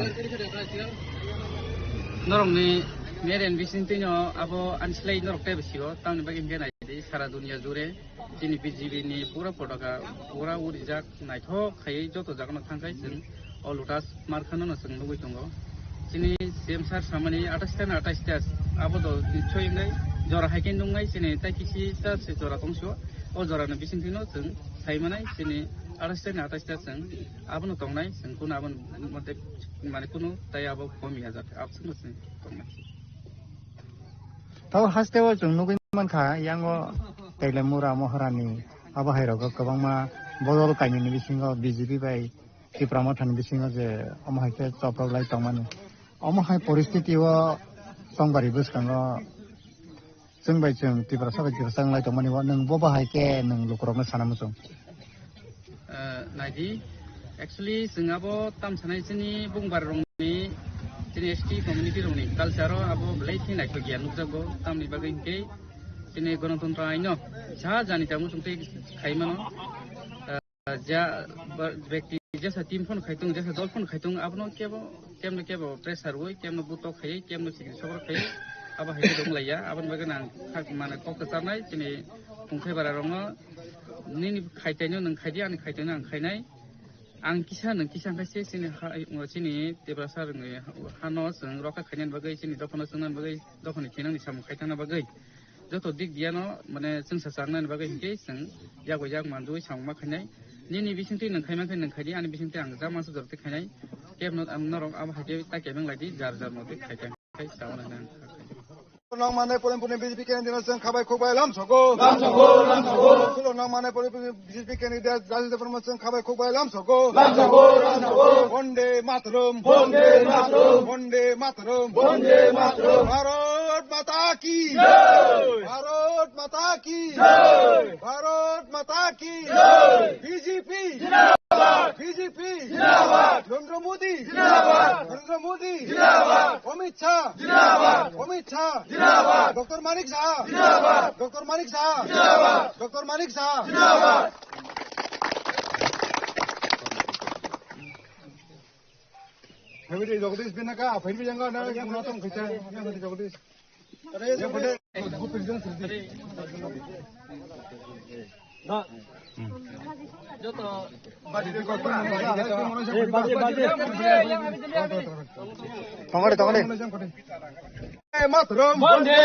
Norok ni mere ni bising twi no abo ani slai norok tei bisi o tamni bagwi hingke nai di sara dunia jure. Chini B J P ni pura potaka pura urijak, naithok khaiwi joto jagano thangkhai chwng o Lotus markhano no chwng nugwi tongo. Chini C M sir samani atais ta na atais ta abo do nichoi wngnai, jora hai khe nungnai chini tai kisi ta se jora tongso. O jora no bising thwino chwng sai manai chini atais ta na atais ta chwng abono tongnai, chwng kuno aboni mote mane kuno tai abo komi ya jate abo chwngno chwng tongnai. Tabo haste o chwng nugwi mankha, yango Teliamura Moharani abo hai rogo kwbangma bodol kainwini bisingo B J P bai Tipra Mothani bisingo je omo hai khe choprok lai tongmani. Omo hai poristiti o chongbari bwskango chwng bai chwng Tiprasa bai Tiprasa wng lai tongmani o nwng bo bahai khe nwng lukurokno sana muchung? Eh, naidi, actually, chwng abo tam sanai chini bungbar rokni, chini S T community rokni culture o abo belai khe naithok ya nukjago, tamni bagwi hinkhe chini Ganatantro aino sa jani tamo chwng tei khai mano. Eh, ja, ba, bekti jesa team phone khai tung, jesa dol phone khai tung, abono kebo, kemno kebo pressure oi, kemno buto khai, kemno sikri sokro khai, abo hai khe dong laiya, aboni bagwi nang khak mane kok kwcharnai chini kungthai bara rokno. Nini khaitaino nwng khaidi, ani khaitaino ang khainai. Ang kisa nwng kisa hwnkhe se chini ha, chini Tiprasa rwngni hano chwng rokha khainani bagwi, chini dophano chwngnani bagwi, dophani khenani samung khaithangna bagwi joto dik diyano mane chwngsa changnani bagwi hinkhe chwng yago yak manjui samung ma khainai. Nini bisingtwi nwng khaima khe nwng khaidi, ani bisingtwi ang jama se jorti khainai. Kebno ang norok abo hai khe ta kebeng laidi, jar jar motwi khaikha. Nang manai Polim Puni B J P candidate chwng khabai khukbai lam sogo. Lam sogo, lam sogo. Nang manai Polim Puni B J P candidate Rajesh Debbarma chwng khabai khukbai lam sogo. Lam sogo, lam sogo. Bonde Mataram. Bonde Mataram. Bonde Mataram. Bonde Mataram. Bharat Mata ki. Jai. Bharat Mata ki. Jai. Bharat Mata ki. Jai. B J P. Jindabad. B J P. Jindabad. Narendra Modi. Jindabad. Narendra Modi. Jindabad. Amit Shah. Jindabad. Amit Shah. Jindabad. Doctor Manik Saha. Jindabad. Doctor Manik Saha. Jindabad. Doctor Manik Saha. Jindabad. Phaibidi Jagdish Binaka, phaibidi janga na, yang na tong khaisa, yang phaibidi Jagdish. Yang phaibidi. Tongole, tongole. Vande Mataram! Vande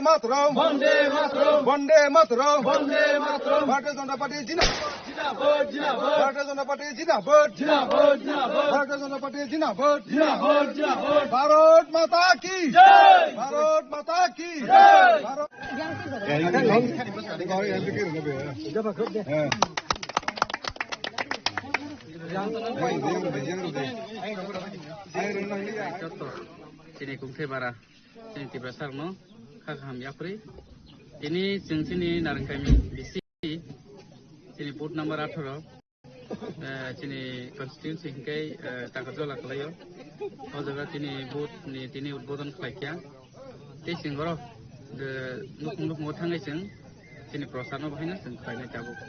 Mataram! Vande Mataram! Vande Mataram! Vande Mataram! Bharatiya Janata Party jindabad! Jindabad! Jindabad! Bharatiya Janata Party jindabad! Jindabad! Jindabad! Bharatiya Janata Party jindabad! Jindabad! Jindabad! Bharat Mata ki! Jai! Bharat Mata ki! Jai! Bharat Chini kungthai bara, chini Tiprasa rokno kha kaham yapri. Tini chwng chini Narwngkami B C, chini booth number atharo, eh, chini constituency hingke, eh, Takarjola kalaio. O jaga chini booth ni tini udbodon khlai kha. Tei chwng oro, eh, nukhung nukhungo thangwi chwng chini prochar no bahaino chwng khlainai tabuk.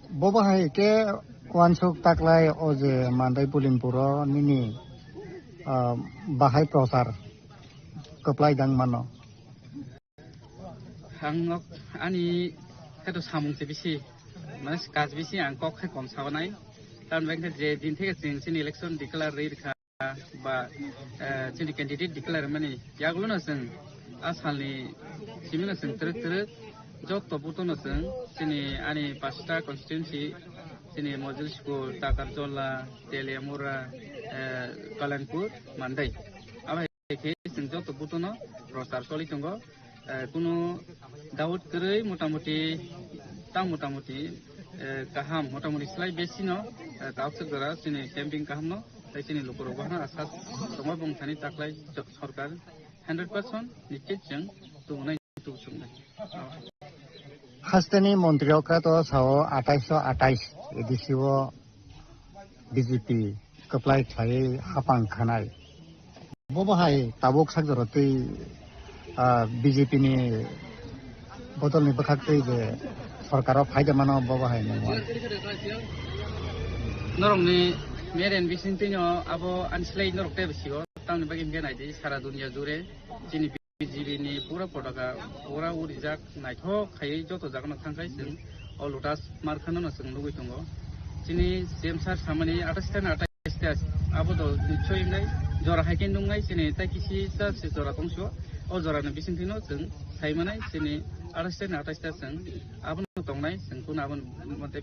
Bo bahai khe uansuk taklai o je Mandai Bulimpuro nini, ah, bahai prochar kwplai dang mano. Ang nok ani khe to samung se bisi, mane kaj bisi ang kok khe kom sabanai. Tamni bagwi khe je din theke chwng chini election declare rwi rwkha ba, eh, chini candidate declare mani yagulo no chwng a salni simi no chwng twrwk twrwk jotto booth no chwng chini ani pasta constituency chini Mojul School, Takarjola, Teliamura, eh, Kalanpur, Mandai. Abo hai khe chwng joto booth-o no prochar choli tongo. Eh, kunu doubt kwrwi motamuti, tang motamuti, eh, kaham, motamuti slai besi no, eh, kauksa jora chini camping kaham no, tei chini lukurok bohano asa tongma bwng thani taklai jo-, sorkar hundred percent nischit chwng tubunai tubusuknai. Hasteni montri okra to sao atais so atais A D C o B J P kwplai khlaiwi hapang khanai. Bo bahai tabuk sak jora twi, ah, B J P ni bodol ni bwkhak twi je sorkar o phaida mano bo bahai nangma. Norok ni mere ni bising twi no abo ani slai norok tei bwsio tamni bagwi hwnkhe naidi sara dunia jure chini B J P ni pura potaka pura urijak naithok khaiwi joto jagano thangkhai chwng o Lotus Markhanano chwng nugwi tongo. Chini C M sir samani atais ta ni atais ta abo do nichoi wngnai jora hai khe nungnai chini tai kisi sa se jora tongso o jorani bisingtwino chwng sai manai chini atais ta ni atais ta chwng abono tongnai chwng kunu abono mate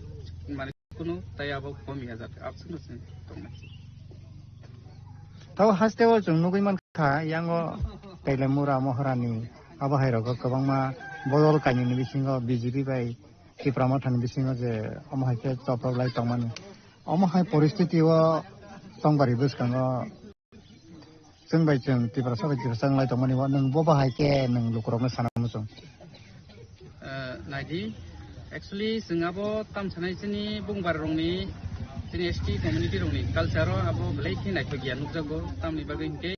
mane kunu tai abo komi ya jat absent no chwng tongnai. Tabo haste o chwng nugwi mankha yango Teliamura Moharani abo hai rogo kwbangma bodol kainwini bisingo B J P bai Tipra Mothani bisingo je omo hai khe choprok lai tongmani. Omo hai poristiti o tongbarwi bwskango chwng bai chwng Tiprasa bai Tiprasa wnglai tongmani o nwng bo bahai khe nwng lukurokno sana muchung? Eh, naidi, actually, chwng abo tam sanai chini bungbar rokni, chini S T community rokni culture o abo belai khe naithok ya nukjago, tamni bagwi hinkhe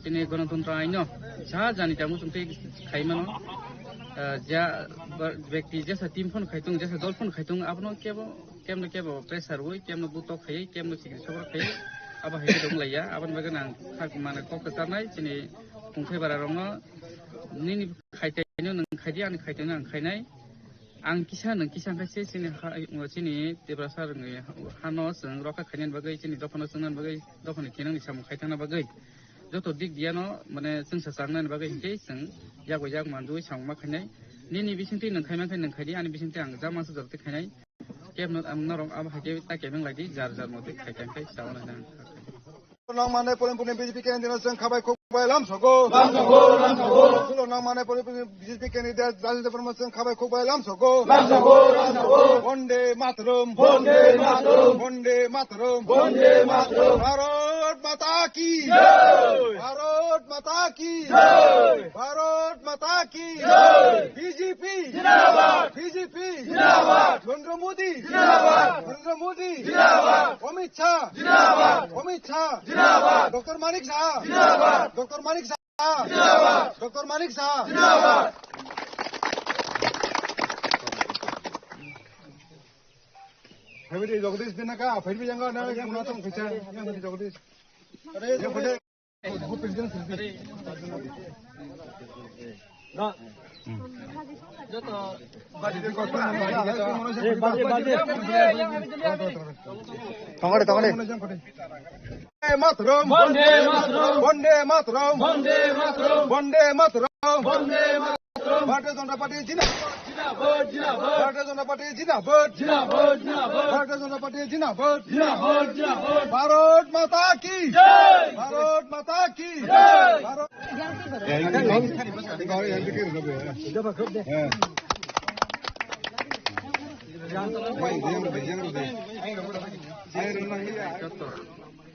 chini Ganatantro aino ja jani tamo chwng tei khai mano, eh, ja ba-, bekti jesa team phano khai tongo, jesa dol phano khai tongo, abono kebo, kemno kebo pressure rwui, kemno butok khaiwi, kemno chikri chokra khaiwi, abo hai khe tong laiya, aboni bagwi ang sak mane kok kwcharnai chini kungthai bara rokno nini khaitaino nwng khaidi, ani khaitaino ang khainai. Ang kisa nwng kisa khe se chini ha, chini Tiprasa rwngni hano chwng rokha khainani bagwi, chini dophano chwngnani bagwi, dophani thinangni samung khaithangna bagwi joto dik diano mane chwngsa changnani bagwi hinkhe chwng yak bai yak manjui samung ma khainai. Nini bisingtwi nwng khaimankhe nwng khaidi, ani bisingtwi ang jama se jorti khainai. Kebno ang norok abo hai khe ta kebeng lai di, jar jar motwi khai khai khai sawana nang. Nang mane polin polin B J P candidate chwng khabai khuk bai lam sogo. Lam sogo, lam sogo. Sulo nang mane polin polin B J P candidate Jajil Debbarma chwng khabai khuk bai lam sogo. Lam sogo, lam sogo. Bonde Mataram. Bonde Mataram. Bonde Mataram. Bonde Mataram. Bharat Mata ki. Jai. Bharat Mata ki. Jai. Bharat Mata ki. Jai. B J P. Jindabad. B J P. Jindabad. Narendra Modi. Jindabad. Narendra Modi. Jindabad. Amit Shah. Jindabad. Amit Shah. Jindabad. Doctor Manik Saha. Jindabad. Doctor Manik Saha. Jindabad. Doctor Manik Saha. Jindabad. Phaibidi Jagdish Dinaka, phaibidi yang na, yang na tong kisa, yang Jagdish. Yang phaibidi. Tongore, tongore. Bonde Mataram! Bonde Mataram! Bonde Mataram! Bonde Mataram! Bonde Mataram! Bharatiya Janata Party jindabad! Jindabad! Bharatiya Janata Party jindabad! Jindabad! Jindabad! Bharatiya Janata Party jindabad! Jindabad! Jindabad! Bharat Mata ki! Jai! Bharat Mata ki! Jai! Bharat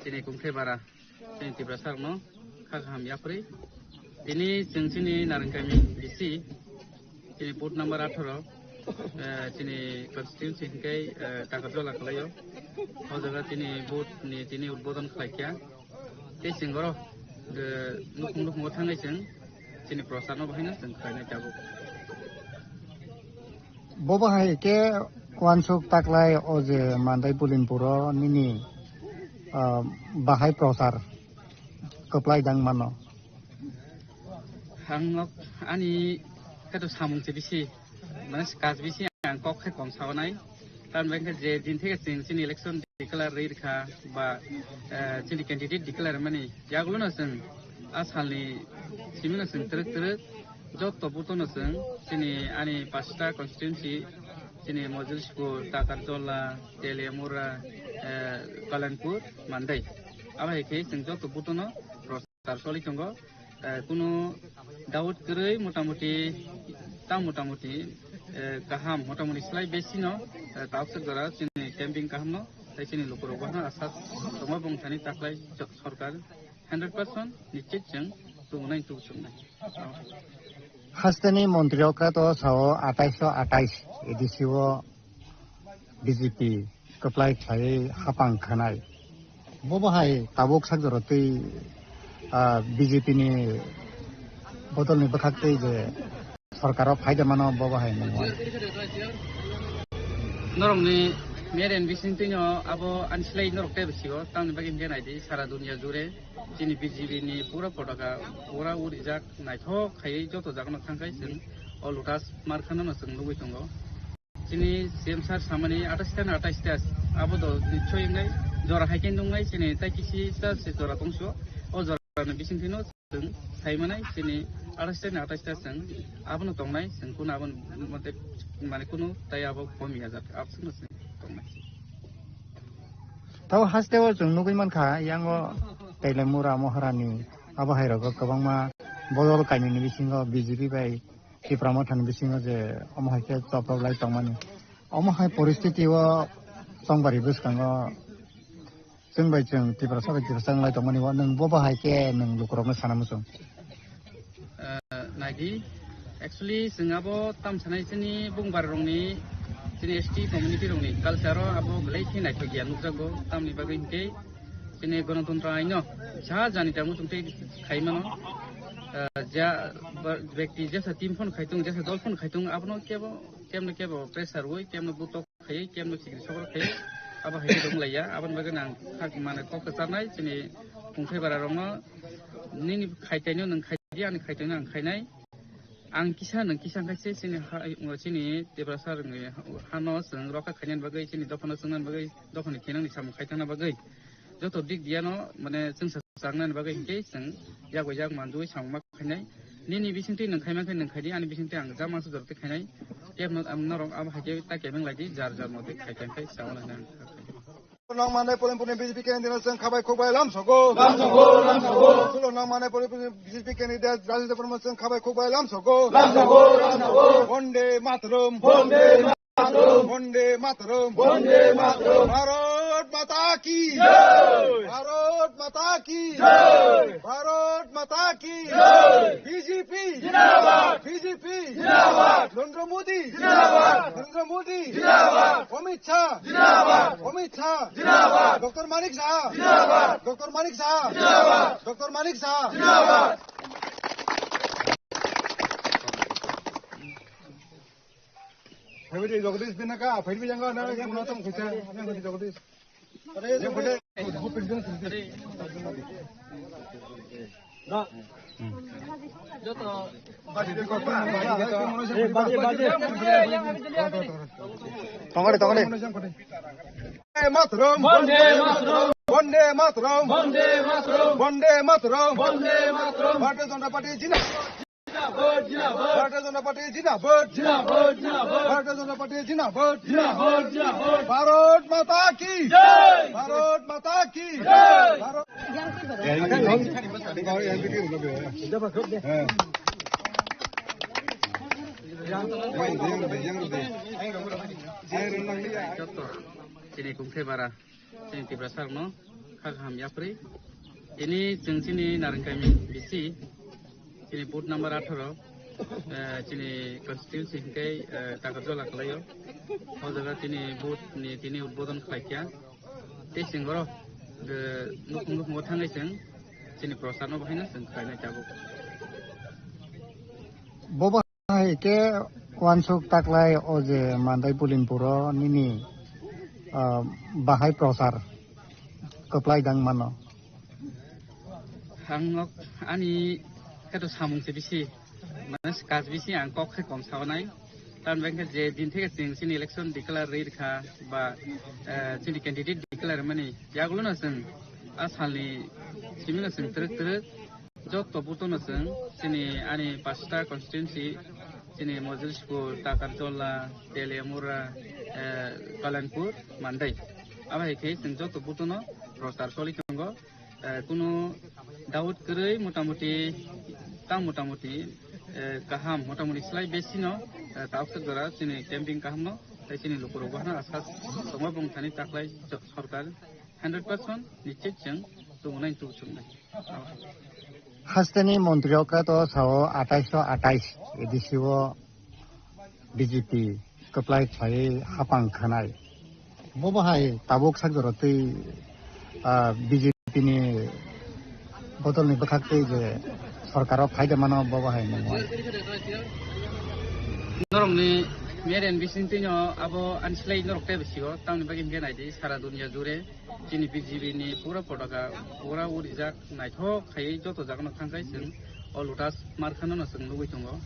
Chini Kungthai Bara, chini Tiprasa rokno kha kaham yapri. Tini chwng chini Narwngkami B C, chini booth number atharo, eh, chini constituency hinkhe, eh, Takarjola khlaio. O jaga chini booth ni tini udbodon khlaikha. Tei chwng oro, eh, nukhung nukhungo thangwi chwng chini prochar no bahaino chwng khlainai tabuk. Bo bahai khe uansuk taklai o je Mandai Bulimpuro nini, ah, bahai prochar kwplai dang mano. Ang nok ani khe to samung se bisi, mane kaj bisi ang kok khe kom saonai. Tamni bagwi khe je din theke chwng chini election declare rwi rwkha ba, eh, chini candidate declare mani yagulo no chwng a salni simi no chwng twrwk twrwk joto booth no chwng chini ani pasta constituency, chini Mojilspur, Takarjola, Teliamura, eh, Kalanpur, Mandai. Abo hai khe chwng joto booth no prochar choli tongo. Eh, kunu doubt kwrwi motamuti, ta motamuti, eh, kaham, motamuti slai besi no, eh, taokswk jora chini camping kaham no, tei chini lukurok bahno asa tongo bongthani taklai sorkar hundred percent nischit chwng tubunai tubusuknai. Hasteni montri okra to sao atais so atais A D C o B J P kwplai khlaiwi hapang khanai. Bo bahai tabuk sak jora twi, ah, B J P ni bodol ni bwkhak twi je sorkar o phaida mano bo bahai nangma. Norok ni mere ni bising twi no abo ani slai norok tei bwsio tamni bagwi hwnkhe naidi sara dunia jure chini B J P ni pura potaka pura urijak naithok khaiwi joto jaga no thangkhai chwng o Lotus Markha no chwng nugwi tongo. Chini C M sir samani atais ta na atais ta abo do nichoi wngnai jora hai khe nungnai chini tai kisi ta se jora tongso o jora ni bising thino chwng sai manai chini atais ta na atais ta chwng abono tongnai chwng kuno abon mate mane kuno tai abo komi hajar abswkno chwng tongnai. Tabo haste o chwng nugwi mankha yango Teliamura Maharani abo hai rogo kwbangma bodol kainwini bisingo B J P bai Tipra Mothani bisingo je omo hai khe choprok lai tongmani. Omo hai poristiti o chongbari bwskango chwng bai chwng Tiprasa bai Tiprasa wng lai tongmani o nwng bo bahai khe nwng lukurokno sana muchung? Eh, naidi, actually chwng abo tam sanai chini bungbar rokni chini S T community rokni culture o abo belai khe naithok ya nukjago tamni bagwi hinkhe chini Ganatantro aino sa jani tamo chwng tei khai mano. Eh, ja ba-, bekti jesa team phone khai tung, jesa dol phone khai tung, abono kebo, kemno kebo pressure oi, kemno butok khai, kemno chikri sokro khai, abo hai khe dong laiya, aboni bagwi nang khak mane kok kwcharnai, chini Kungthai Bara rokno nini khai taino nwng khai di, ani khai taino ang khainai. Ang kisa nwng kisa wngkha se chini ha, chini Tiprasa rokni hano chwng rokha khainani bagwi, chini dophano chwngnani bagwi, dophani khenani samung khaithangna bagwi joto dik diyano mane chwngsa changnani bagwi hinkhe chwng yak bai yak manjui samung ma khainai. Nini bisingtwi nwng khaima khe nwng khaidi, ani bisingtwi ang jama se jorti khainai. Kebno ang norok abo hai khe ta kebeng laidi, jar jar motwi khai khai khai chawana hinwi ang kha khai. Nang manai polin polin B J P candidate chwng khabai khukbai lam sogo. Lam sogo, lam sogo. Sulo nang manai polin polin B J P candidate Rajendra Debbarma chwng khabai khukbai lam sogo. Lam sogo, lam sogo. Bonde Mataram. Bonde Mataram. Bonde Mataram. Bonde Mataram. Bharat Mata ki. Jai. Bharat Mata ki. Jai. Bharat Mata ki. Jai. B J P. Jindabad. B J P. Jindabad. Narendra Modi. Jindabad. Narendra Modi. Jindabad. Amit Shah. Jindabad. Amit Shah. Jindabad. Doctor Manik Saha. Jindabad. Doctor Manik Saha. Jindabad. Doctor Manik Saha. Jindabad. Phaibidi Jagadish Binaka, phaibidi janga na, na, na, na, na, Jagadish. Tongole, tongole. Vande Mataram! Vande Mataram! Vande Mataram! Vande Mataram! Bharatiya Janata Party jina! Bharatiya Janata Party jina! Bharatiya Janata Party jina! Bharatiya Janata Party jina! Bharatiya Janata Party jina! Bharat Mata ki! Jai! Bharat Mata ki! Jai! Bharat Chini Kungthai Bara, chini Tiprasa rokno kha kaham yapri. Ini chwng chini Narengkami bisi, chini booth number atharo, eh, chini constituency hingke, eh, Takarjola kalaio. O jaga chini booth ni tini udbodon khlaikha. Tei chwng oro, eh, nukhung nukhungo thangwi chwng chini prosarno bahaino chwng khlainai tabuk. Bo bahai khe uansuk taklai o je Mandai Pulinpuro nini, ah, bahai prosar kwplai dang mano. Ang nok ani khe to samung se bisi. Mane, kaj bisi ang kok khe kom saonai. Tamni bagwi khe je din theke chwng chini election declare rwi rwkha ba, eh, chini candidate declare mani yagulo no chwng a salni simi no chwng twrwk twrwk joto booth no chwng chini ani pasta constituency, chini Mojulispur, Takarjola, Teliamura, eh, Kalanpur, Mandai. Abo hai khe chwng joto booth no prochar choli tongo. Eh, kunu doubt kwrwi motamuti, tang motamuti, eh, kaham, motamuti slai besi no, eh, tauksa jora chini camping kaham no, tei chini lukurok bo hano asa tongma bung thani taklai jo-, sorkar hundred percent nichit chwng tubunai tubusuknai. Hasteni montri o khe to sao atais o atais A D C o B J P kwplai khlaiwi hapang khanai. Bo bahai tabuk sak jora twi, ah, B J P ni bodol ni bwkhak twi je sorkar o phaida mano bo bahai nangma. Norok ni mere ni bising twi no abo ani slai norok tei bisi o tamni bagwi hingke nai di sara dunia jure. Chini B J P ni pura potaka pura urijak naithok khaiwi joto jagano thangkhai chwng o Lotus markhano no chwng nugwi tongo.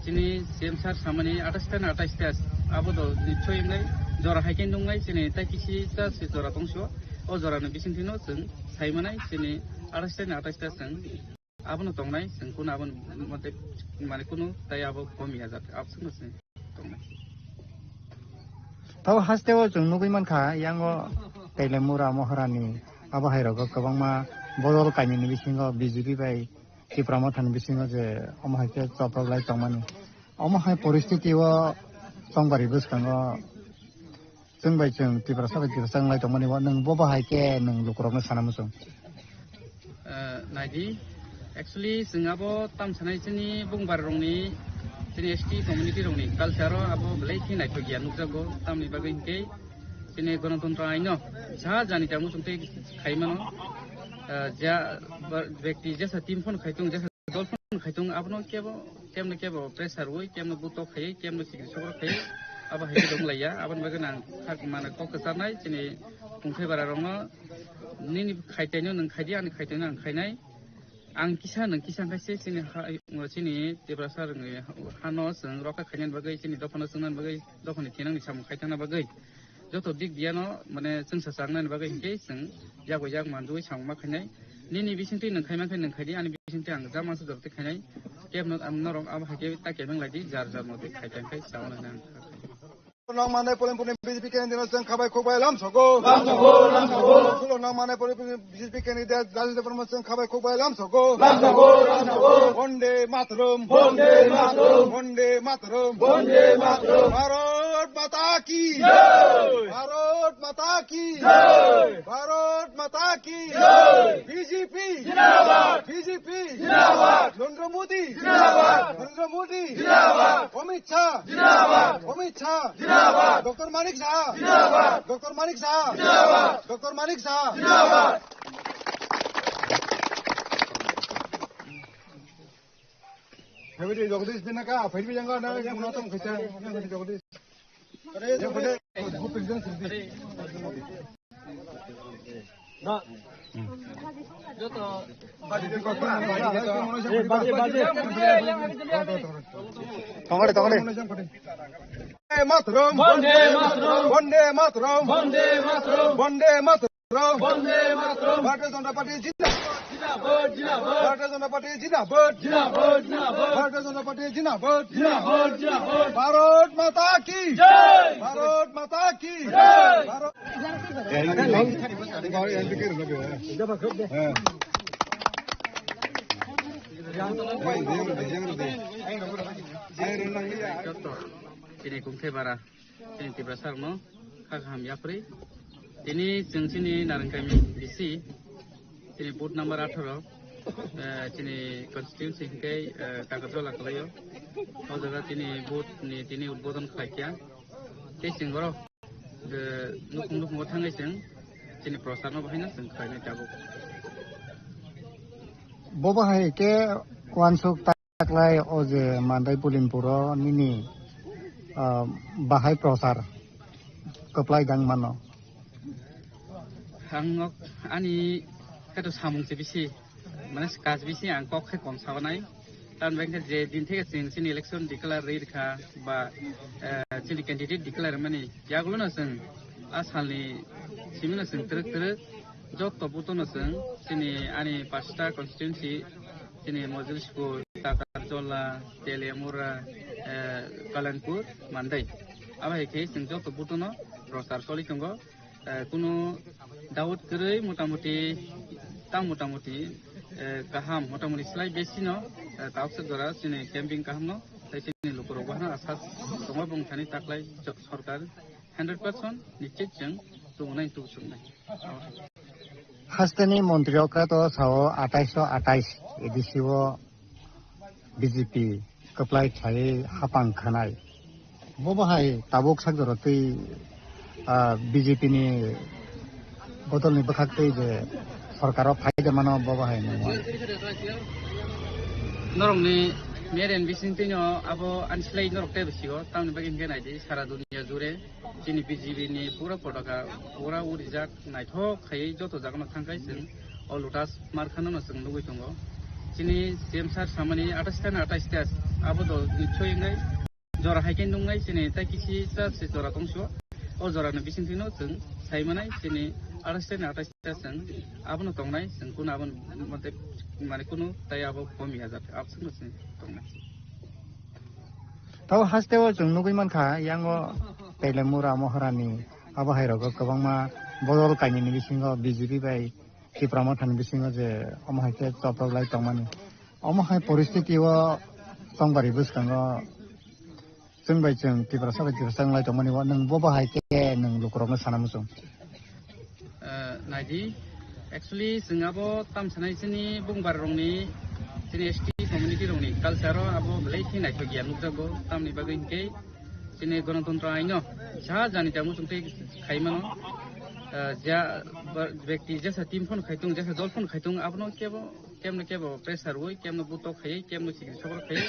Chini C M sir samani atais ta ni atais ta abo do nichoi wngnai jora hai khe nungnai chini tai kisi ta se jora tongso o jora ni bisingtwi no chwng sai manai chini atais ta ni atais ta chwng abono tongnai chwng kunu abono mate mane kunu tai abo komi ajak abswkno chwng. Tabo haste o chwng nugwi mankha, yango Teliamura Moharani abo hai rogo kwbangma bodol kainwini bisingo B J P bai Tipra Mothani bisingo je omo hai khe choprok lai tongmani. Omo hai poristiti o chongbarwi bwskango chwng bai chwng Tiprasa bai Tiprasa wnglai tongmani o nwng bo bahai khe nwng lukurokno sana muchung. Eh, naidi, actually, chwng abo tam sanai chini bungbar rokni, chini S T community rokni culture o abo belai khe naithok ya nukjago, tamni bagwi hinkhe chini Ganatantro aino ja jani tamo chwng tei khai mano, eh, ja ba-, bekti jesa team phone khai tongo, jesa dol phone khai tongo, abono kebo, kemno kebo pressure wi, kemno butok khai, kemno chikri chokro khai, abo hai khe dong laiya, aboni bagwi nang thak mana kok kwcharnai chini Kungthai Bara rokno, nini khaitaino nwng khaidi, ani khaitaino ang khainai. Ang kisa nwng kisa wngkha se chini ha, chini Tiprasa rwngni hano chwng rokha khainani bagwi, chini dophano chwngnani bagwi, dophani thinangni samung khaithangna bagwi joto dik biyano mane chwngsa changnani bagwi hinkhe chwng yak bai yak manjui samung ma khainai. Nini bisingtwi nwng khaimang khe nwng khaidi, ani bisingtwi ang jama se jorti khainai. Kebno ang norok abo hai khe ta kebeng laidi, jar jar motwi khaitang khai chauna nang. Nang manai polem polem B J P candidate chwng khabai khukbai lam sogo. Lam sogo, lam sogo. Sulo nang manai polem polem B J P candidate Rajendra Barma chwng khabai khukbai lam sogo. Lam sogo, lam sogo. Bonde Mataram. Bonde Mataram. Bonde Mataram. Bonde Mataram. Bharat Mata ki. Jai. Bharat Mata ki. Jai. Bharat Mata ki. Jai. B J P. Jindabad. B J P. Jindabad. Narendra Modi. Jindabad. Narendra Modi. Jindabad. Amit Shah. Jindabad. Amit Shah. Jindabad. Doctor Manik Saha. Jindabad. Doctor Manik Saha. Jindabad. Doctor Manik Saha. Jindabad. Phaidi Jagdish Binaka, phaidi janga na, muna tong khacha, phaidi Jagdish. Yang phaidi, go president sirdi. Na. Joto. Tongore, tongore. Vande Mataram. Vande Mataram. Vande Mataram. Vande Mataram. Vande Mataram. Bharatiya Janata Party jindabad. Jindabad, jindabad. Bharatiya Janata Party jindabad. Jindabad, jindabad. Bharatiya Janata Party jindabad. Jindabad, jindabad. Bharat Mata ki. Jai. Bharat Mata ki. Jai. Bharat Chini kungthai bara, chini Tiprasa rokno kha kaham yapri. Tini chwng chini Narengkami D C, chini booth number atharo, eh, chini constituency hwnkhe, eh, Kakarjola kwlaio. O jaga chini booth ni tini udbodon khlaikha. Tei chwng oro, eh, nukhung nukhungo thangwi chwng chini prosarno bahaino chwng khlainai tabuk. Bo bahai khe uansuk taklai o je Mandai Bulimpuro nini, ah, bahai prosar kwplai gang mano. Ang nok ani khe to samung se bisi, mane kaj bisi ang kok khe kom sabanai. Tamni bagwi khe je din theke chwng chini election declare rwi rwkha ba, eh, chini candidate declare mani yagulo no chwng a salni simi no chwng twrwk twrwk jotto buto no chwng chini ani pasta constituency chini Mojolispur, Takarjola, Teliamura, eh, Kalanpur, Mandai. Abo hai khe chwng jotto buto no prochar choli tongo. Eh, kunu doubt kwrwi motamuti, tang motamuti, eh, kaham, motamuti slai besi no, eh, kauksa jora chini camping kaham no, tei chini lukurok bahna asa tongo bwng thani taklai jo-, sorkar hundred percent nischit chwng tubunai tubusuknai. Hasteni montri okra to sao atais o atais A D C o B J P kwplai khlaiwi hapang khanai. Bo bahai tabuk sak jora twi, ah, B J P ni bodol ni bwkhak twi je sorkar o phai de mano bo bahai nangma. Norok ni mere ni bising twi no abo ani slai norok tei bwsio tamni bagwi hwnkhe naidi sara dunia jure chini B J P ni pura potaka pura urijak. Naithok khaiwi joto jagano thangkhai chwng o Lotus Markhano no chwng nugwi tongo. Chini C M sir samani atais ta na atais ta abo do nichoi wngnai. Jora hai khe nungnai chini tai kisi cha se jora tongso. O jora ni bising thwino chwng sai manai chini atais ta na atais ta chwng abono tongnai chwng kuno aboni mate mane kuno tai abo komi ajak abswkno chwng tongnai. Tabo haste o chwng nugwi mankha yango Telemura Moharani abo hai rogo kwbangma bodol kainwini bisingo B J P bai Tipra Mothani bisingo je omo hai khe choprok lai tongmani. Omo hai poristiti o chongbari bwskango chwng bai chwng Tiprasa bai Tiprasa wng lai tongmani o nwng bo bahai khe nwng lukurokno sana muchung? Eh, naidi, actually chwng abo tam sanai chini bungbar rokni, chini S T community rokni culture o abo belai khe naithok ya nukjago, tamni bagwi hinkhe chini Ganatantro aino sa jani tamo chwng tei khai mano. Eh, ja, ba, bekti jesa team phone khai tung, jesa dol phone khai tung, abono kebo, kemno kebo pressure rwi, kemno butok khai, kemno chikri sabor khai,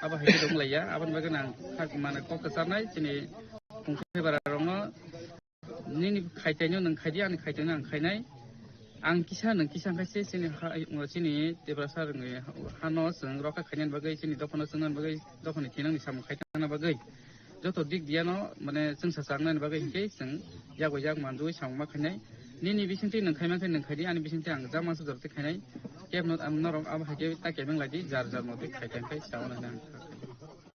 abo hai khe dong laiya, aboni bagwi nang khak mane kok kwcharnai chini kungkhai bara rokno, nini khaitaino nwng khaidi, ani khaitaino ang khainai. Ang kisa nwng kisa khaise chini ha, chini Tiprasa rwngwi hano chwng rokha khainani bagwi, chini dophano chwngna bagwi, dophani thinangni samung khaitangna bagwi, joto dik diyano mane chwngsa changnani bagwi hinkhe chwng yago yak manjui samung ma khainai. Nini bisingtwi nwng khaima khe nwng khaidi, ani bisingtwi ang jama se jorti khainai. Kebno ang norok abo hai khe ta kebeng laidi, jar jar motwi khai tang khai sauna hinang.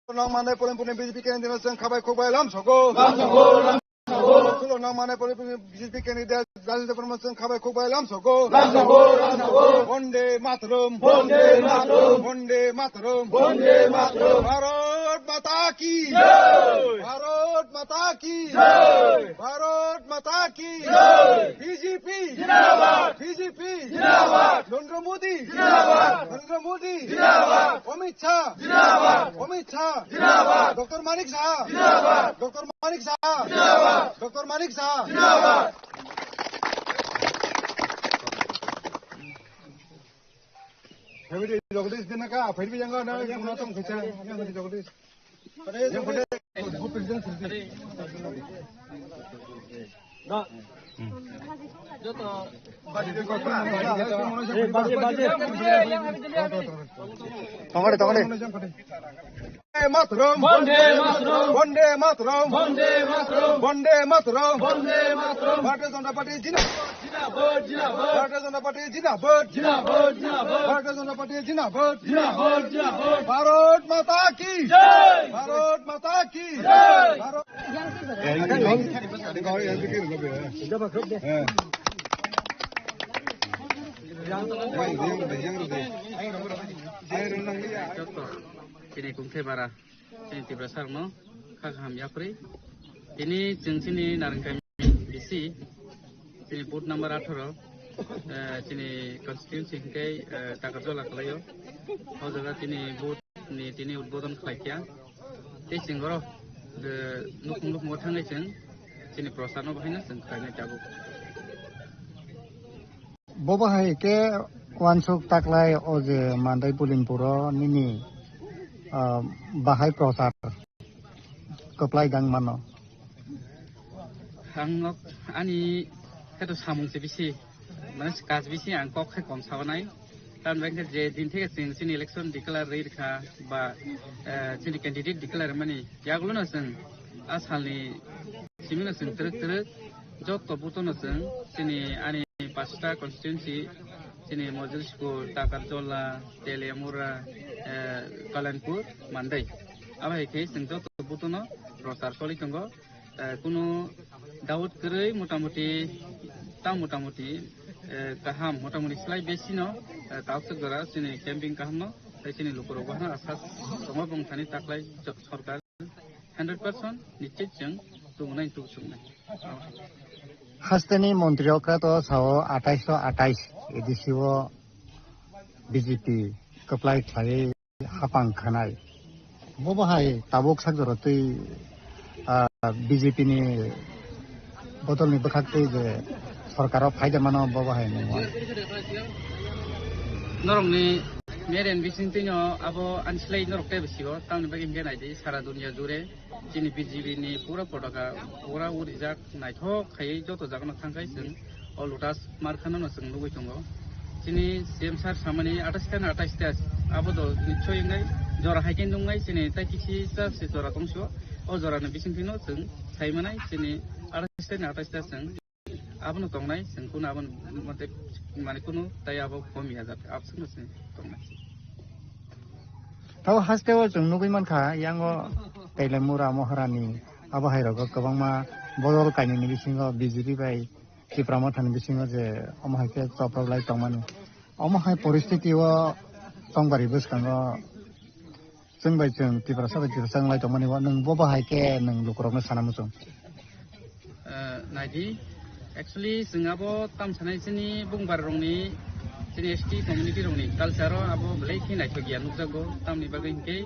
Nang mane polim polim B J P candidate chwng khabai khukbai lam sogo. Lam sogo, lam sogo. Tulo nang mane polim polim B J P candidate Rajendra Debbarma chwng khabai khukbai lam sogo. Lam sogo, lam sogo. Bonde Mataram. Bonde Mataram. Bonde Mataram. Bonde Mataram. Bharat Mata ki. Jai. Bharat Mata ki. Jai. Bharat Mata ki. Jai. B J P. Zindabad. B J P. Zindabad. Narendra Modi. Zindabad. Narendra Modi. Zindabad. Amit Shah. Zindabad. Amit Shah. Zindabad. Doctor Manik Saha. Zindabad. Doctor Manik Saha. Zindabad. Doctor Manik Saha. Zindabad. Phaidi Jagadish din ka, phaidi yang na, yang na tong khacha, yang phaidi Jagadish. Yang phaidi. Tongode, tongode. Vande Mataram! Vande Mataram! Vande Mataram! Vande Mataram! Bharatiya Janata Party jindabad! Jindabad! Jindabad! Bharatiya Janata Party jindabad! Jindabad! Jindabad! Bharatiya Janata Party jindabad! Jindabad! Jindabad! Bharat Mata ki! Jai! Bharat Mata ki! Jai! Bharat Chini Kungthai Bara, chini Tiprasa rokno kha kaham yapri. Tini chwng chini Narwngkami bisi, chini booth number atharo, eh, chini constituency hwnkhe, eh, Takarjola kalaio. O jaga chini booth ni tini udbodon khlai kha. Tei chwng oro, eh, nukhung nukhungo thangwi chwng chini prochar no bahaino chwng khlainai tabuk. Bo bahai khe uansuk taklai o je Mandai Bulimpuro nini, ah, bahai prochar kwplai dang mano. Ang nok ani khe to samung se bisi, mane kaj bisi ang kok khe kom sabanai. Tamni bagwi khe je din theke chwng chini election declare rwi rwkha ba, eh, chini candidate declare mani yagulo no chwng a salni simi no chwng twrwk twrwk joto booth no chwng chini ani pasta constituency, chini Mojulskur, Takarjola, Teliamura, eh, Kalanpur, Mandai. Abo hai khe chwng joto booth no prochar choli tongo. Eh, kunu doubt kwrwi motamuti, ta motamuti, eh, kaham, motamuti slai besi no, eh, takswk jora chini camping kaham no, tei chini lukurok bo hano asa tongo bwng thani taklai jo-, sorkar hundred percent nischit chwng tubunai tubusuknai. Hasteni montri okra to sao atais to atais A D C o B J P kwplai khlaiwi hapang khanai. Bo bahai tabuk sak jora twi, ah, B J P ni bodol ni bwkhak twi je sorkar o phaida mano bo bahai nungwi. Norok ni mere ni bising twi no abo ani slai norok tei bwsio tamni bagwi hwnkhe nai di sara dunia jure chini B J P ni pura potaka pura urijak. Naithok khaiwi joto jagano thangkhai chwng o Lotus Markhano no chwng nugwi tongo. Chini C M sir samani atais ta na atais ta abo do nichoi wngnai jora hai khe nungnai chini tai kisi cha se jora tongso o jora ni bising phino chwng sai manai chini atais ta na atais ta chwng abono tongnai chwng kuno abono mate mane kuno tai abo komi ya jate abswkno chwng tongnai. Tabo haste o chwng nugwi mankha yango Teliamura Moharani abo hai rogo kwbangma bodol kainwini bisingo B J P bai Tipra Mothani bisingo je omo hai khe choprok lai tongmani. Omo hai poristiti o chongbari bwskango chwng bai chwng Tiprasa bai Tiprasa wnglai tongmani o nwng bo bahai khe nwng lukurokno sana muchung? Eh, naidi, actually chwng abo tam sanai chini bungbar rokni, chini S T community rokni culture o abo belai khe naithok ya nukjago, tamni bagwi hinkhe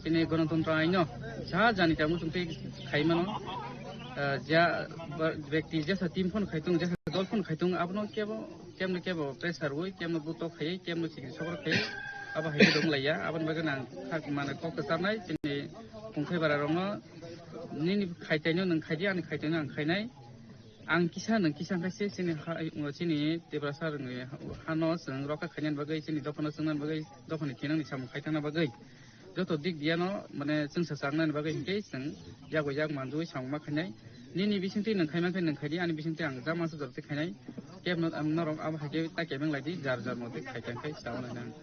chini Ganatantro aino ja jani tamo chwng tei khai mano. Ah, ja ba-, bekti jesa team phano khai tongo, jesa dol phano khai tongo, abono kebo, kemno kebo pressure rwui, kemno butok khai, kemno chikri sokro khai, abo hai khe dong laiya. Aboni bagwi nang khak mane kok kwcharnai chini Kungthai Bara rokno, nini khaitaino nwng khaidi, ani khaitaino ang khainai. Ang kisa nwng kisa khe se chini ha, chini Tiprasa rwngni hano chwng rokha khainani bagwi, chini dophano chwngnani bagwi, dophani thinangni samung khaithangna bagwi joto dik diano mane chwngsa changnani bagwi hinkhe chwng yago yak manjui samung ma khainai. Nini bisingtwi nwng khaimang khe nwng khaidi, ani bisingtwi ang jama se jorti khainai. Kebno ang norok abo hai khe ta kebeng laidi, jar jar motwi khai tang khai chawanai nang.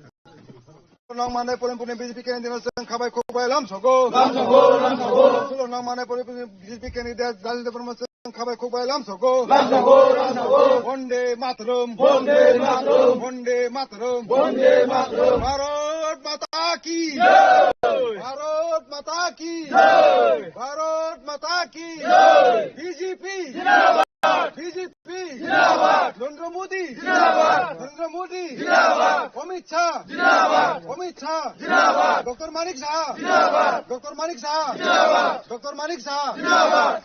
Nang manai polin polin B J P candidate chwng khabai khukbai lam sogo. Lam sogo, lam sogo. Sulo nang manai polin polin B J P candidate Jalil Debbarma chwng khabai khukbai lam sogo. Lam sogo, lam sogo. Bonde Mataram. Bonde Mataram. Bonde Mataram. Bonde Mataram. Bharat Mata ki. Jai. Bharat Mata ki. Jai. Bharat Mata ki. Jai. B J P. Jindabad. B J P. Zindabad! Narendra Modi! Zindabad! Narendra Modi! Zindabad! Amit Shah! Zindabad! Amit Shah! Zindabad! Doctor Manik Saha! Zindabad! Doctor Manik Saha! Zindabad! Doctor Manik Saha! Zindabad!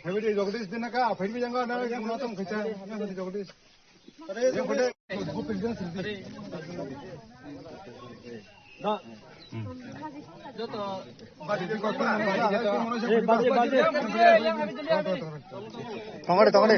Habidi Jagdish dinaka, habidi janga na, gunatam khacha, habidi Jagdish. Tongore, tongore.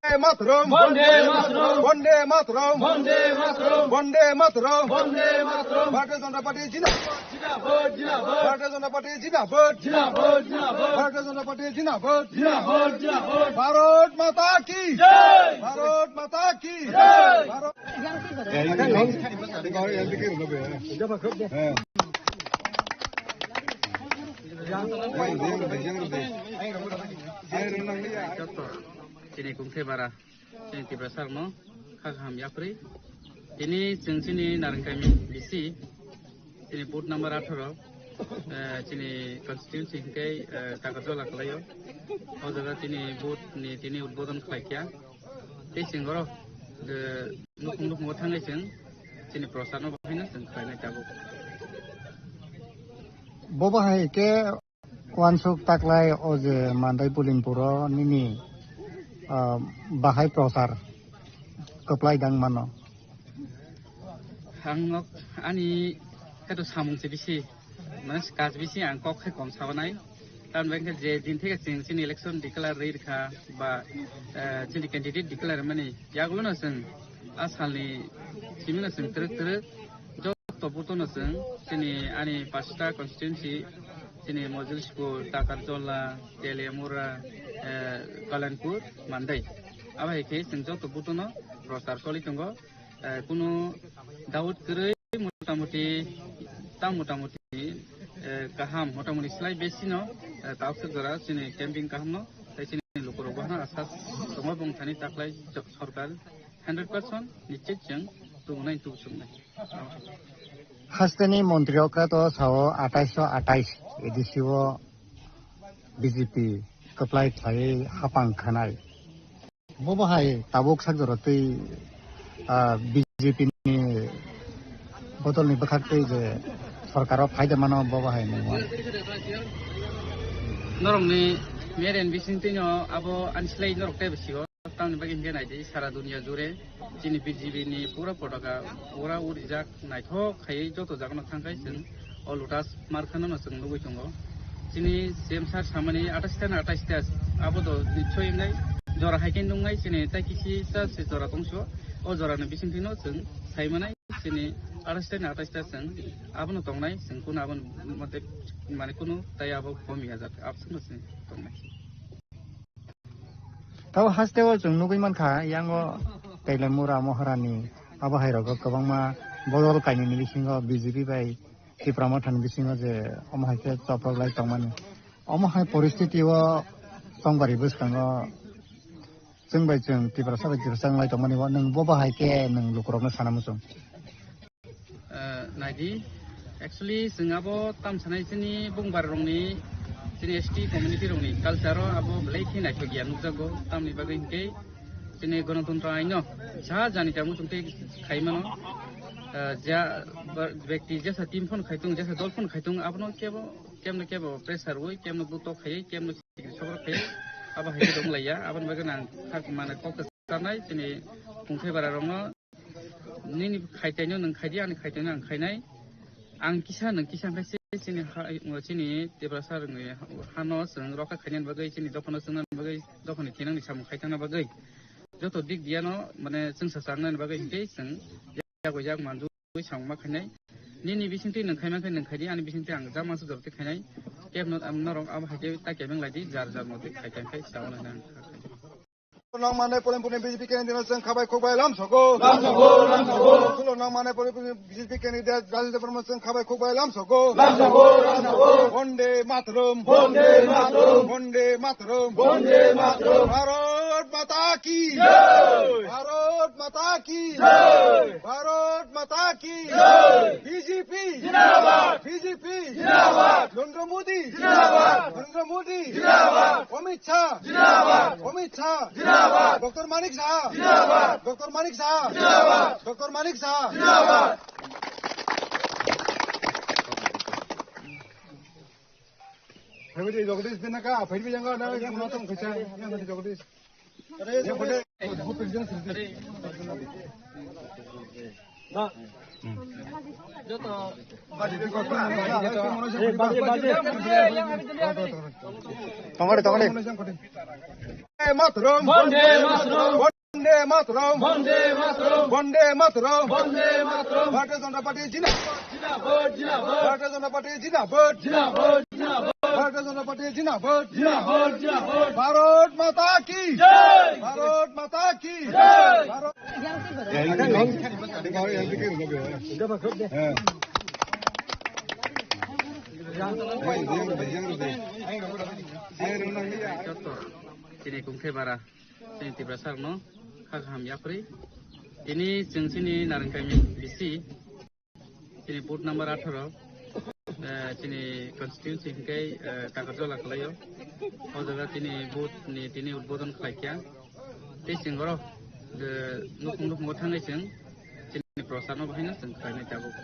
Vande Mataram! Vande Mataram! Vande Mataram! Vande Mataram! Vande Mataram! Bharatiya Janata Party jindabad! Jindabad! Jindabad! Bharatiya Janata Party jindabad! Jindabad! Jindabad! Bharatiya Janata Party jindabad! Jindabad! Jindabad! Bharat Mata ki! Jai! Bharat Mata ki! Jai! Bharat Chini kungthai bara, chini Tiprasa rokno kha kaham yapri. Tini chwng chini Narengkami B C, chini booth number atharo, eh, chini constituency hingke, eh, Takarjola kalaio. O jaga chini booth ni tini udbodon khlai kya. Tei chwng oro, eh, nukhung nukhungo thangwi chwng chini prochar no bahaino chwng khlainai tabuk. Bo bahai khe uansuk taklai o je Mandai Bulimpuro nini, ah, bahai prochar kwplai dang mano. Ang nok ani khe to samung se bisi. Mane, kash bisi ang kok khe kom sabanai. Tamni bagwi khe je din theke chwng chini election declare rwi rwkha ba, eh, chini candidate declare mani yagulo no chwng a salni simi no chwng twrwk twrwk joto buto no chwng chini ani pasta constituency, chini Mojulsipur, Takarjola, Teliamura, eh, Kalanpur, Mandai. Abo hai khe chwng joto buto no prochar choli tongo. Eh, kunu doubt kwrwi motamoti, tam motamoti, eh, kaham, motamoti slai besi no, eh, tauk suk jora chini camping kaham no, tei chini lukurok bohana asa tongo bong thani taklai jok sorkar hundred percent nichit chwng tubunai tubusuknai. Hasteni montri okra to sao atais so atais A D C o B J P kwplai khlaiwi hapang khanai. Bo bahai tabuk sak jora twi, ah, B J P ni bodol ni bwkhak twi je sorkar o phaida mano bo bahai nungma. Norok ni mere ni bising twi no abo ani slai norok tei bwsio tamni bagwi hinkhe naidi sara dunia jure chini B J P ni pura potaka ura urijak naithok khaiwi joto jagano thangkhai chwng o Lotus Markhano no chwng nugwi tongo. Chini C M sir samani atais ta na atais ta abo do nichoi wngnai jora hai khe nungnai chini tai kisi cha se jora tongso o jora ni bising thwino chwng sai manai chini atais ta na atais ta chwng abono tongnai chwng kuno abono mate mane kuno tai abo komi ajak abswkno chwng tongnai. Tabo haste o chwng nugwi mankha yango Teliamura Moharani abo hai rogo kwbangma bodol kainwini bisingo B J P bai Tipra Mothani bisingo je omo hai khe choprok lai tongmani. Omo hai poristiti o chongbari bwskango chwng bai chwng Tiprasa bai Tiprasa wnglai tongmani o nwng bo bahai khe nwng lukurokno sana muchung. Eh, naidi, actually, chwng abo tam sanai chini bungbar rokni, chini S T community rokni culture o abo belai khe naithok ya nukjago, tamni bagwi hinkhe chini Ganatantro aino ja jani tamo chwng tei khai mano. Eh, ja ba-, bekti jesa team phone khai tung, jesa dol phone khai tung, abono kebo, kemno kebo pressure oi, kemno buto khai, kemno sikri sokro khai, abo hai khe dong laiya, aboni bagwi nang khak mane kok sanai chini kungthai bara rokno. Nini khaitaino nwng khaidi, ani khaitaino ang khainai. Ang kisa nwng kisa hwnkhe se chini ha, chini Tiprasa rokni hano chwng rokha khainani bagwi, chini dophano chwngna bagwi, dophani thinangni samung khai thangna bagwi joto dik diyano mane chwngsa changnani bagwi hwnkhe chwng yak bai yak manjui samung ma khainai. Nini bisingtwi nwng khaima khe nwng khaidi, ani bisingtwi ang jama se jorti khainai. Kebno ang norok abo hai khe ta kebeng lai di, jar jar motwi khai khai khai chao nai nang. Nang mane polim polim B J P candidate chwng khabai khukbai lam sogo. Lam sogo, lam sogo. Sulo nang mane polim polim B J P candidate Rajendra Debbarma chwng khabai khukbai lam sogo. Lam sogo, lam sogo. Bonde Mataram. Bonde Mataram. Bonde Mataram. Bonde Mataram. Bharat Mata ki. Jai. Bharat Mata ki. Jai. Bharat Mata ki. Jai. B J P. Zindabad. B J P. Zindabad. Narendra Modi. Zindabad. Narendra Modi. Zindabad. Amit Shah. Zindabad. Amit Shah. Zindabad. Doctor Manik Saha. Zindabad. Doctor Manik Saha. Zindabad. Doctor Manik Saha. Zindabad. Phaibidi Jagdish Binaka, phaibidi janga na, na tong khacha, yang Jagdish. Yang kode, Tongode, tongode. Mataram. Bonde Mataram. Bonde Mataram. Bonde Mataram. Bonde Mataram. Bharatiya Janata Party jindabad. Jindabad, jindabad. Bharatiya Janata Party jindabad. Jindabad, jindabad. Bharatiya Janata Party jindabad. Jindabad, jindabad. Bharat Mata ki. Jai. Bharat Mata ki. Jai. Bharat Chini Kungthai Bara, chini Tiprasa rokno kha kaham yapri. Tini chwng chini Narwngkaimi B C, chini booth number atharo, eh, chini constituency hwnkhe, eh, Takarjola kwlaio. O jaga chini booth ni tini udbodon khlaikha. Tei chwng oro, eh, nukhung nukhungo thangwi chwng chini procharno bahaino chwng khlainai tabuk.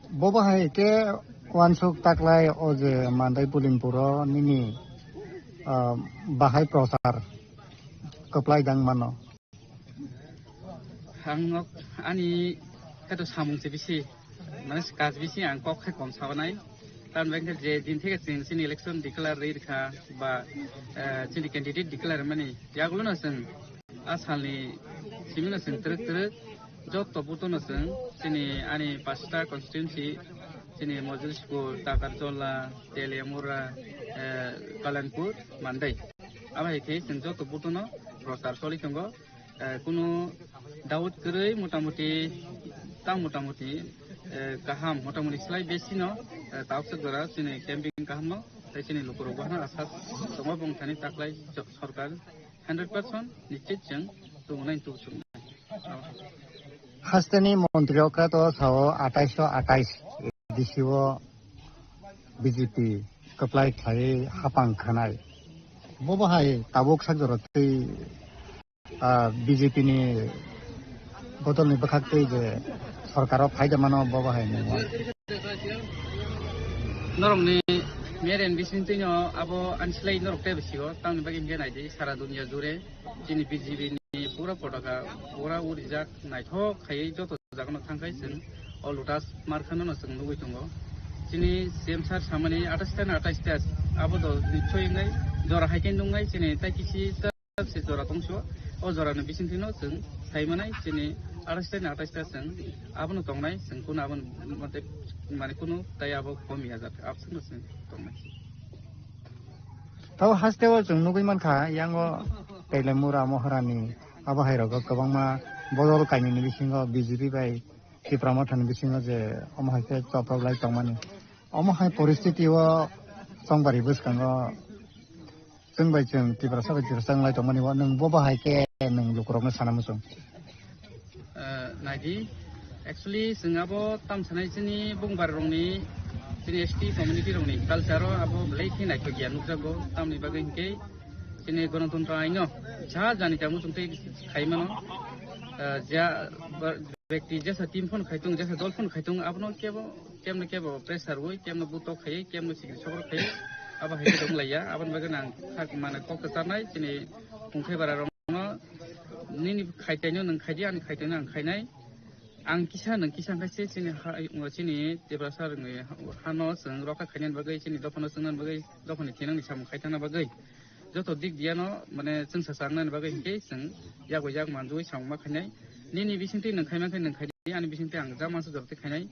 Bo bahai khe uansuk taklai o je Mandai Pulimpuro nini, ah, bahai prochar kwplai dang mano. Ang nok ani khe to samung se bisi, mane kaj bisi ang kok khe kom sabanai. Tamni bagwi khe je din theke chwng chini election declare rwi rwkha ba, eh, chini candidate declare mani yagulo no chwng a salni simi no chwng twrwk twrwk joto buto no chwng chini ani pasta constituency, chini Mojulishpur, Takarjola, Teliamura, eh, Kalanpur, Mandai. Abo hai khe chwng joto buto no prochar choli tongo. Eh, kunu doubt kwrwi motamuti, tang motamuti, eh, kaham, motamuti slai besi no, eh, tauksa jora chini campaign kaham no, tei chini lukurok bo hano asa tongo bong thani taklai so-, sorkar hundred percent nischit chwng tubunai tubusuknai. Hasteni montri okra to sao atais so atais D C o B J P kwplai khlaiwi hapang khanai. Bo bahai tabuk sak jora tei ah, B J P ni bodol ni bwkhak twi je sorkar o phaida mano bo bahai ni. Norok ni mere ni bising twi no abo ani slai norok tei bisi o tamni bagwi hwnkhe nai di sara dunia jure chini B J P ni pura potaka pura urijak naithok khaiwi joto jaga no thangkhai chwng o Lotus Markha no chwng nugwi tongo. Chini C M sir samani atais ta na atais ta abo do nichoi wngnai jora hai khe nungnai chini tai kisi se jora tongso, o jora ni bisingtwi no chwng sai manai chini atais ta ni atais ta chwng abono tongnai, chwng kuno aboni mate mane kuno tai abo komi ya jat abswk no chwng tongnai. Tabo haste o chwng nugwi mankha, yango Teliamura Mohorani abo hai rogo kwbangma bodol kainwi ni bisingo B J P bai Tipra Motha ni bisingo je omo hai khe choprok lai tongmani. Omo hai poristiti o chongbari bwskango chwng bai chwng Tiprasa bai Tiprasa wnglai tongmani o nwng bo bahai khe nwng lukurokno sana muchung? Eh, naidi, actually, chwng abo tam sanai chini bungbar rokni, chini S T community rokni culture o abo belai khe naithok ya nukjago, tamni bagwi hinkhe chini Ganatantro aino ja jani tamo chwng tei khai mano. Eh, ja ba-, bekti jesa team phone khai tung, jesa dol phone khai tung, abono kebo, kemno kebo pressure wi, kemno butok khai, kemno sikri sokro khai, abo hai khe dong laiya, aboni bagwi nang khak mane kok kwcharnai, chini Kungthai Bara rokno nini khai taino nwng khai di, ani khai taino ang khainai. Ang kisa nwng kisa khe se chini ha, chini Tiprasa rwngni hano chwng rokha khainani bagwi, chini dophano chwngnani bagwi, dophani thinangni samung khaithangna bagwi joto dik diano mane chwngsa changnani bagwi hinkhe chwng yak bai yak manjui samung ma khainai. Nini bisingtwi nwng khaima khe nwng khaidi, ani bisingtwi ang jama se jorti khainai.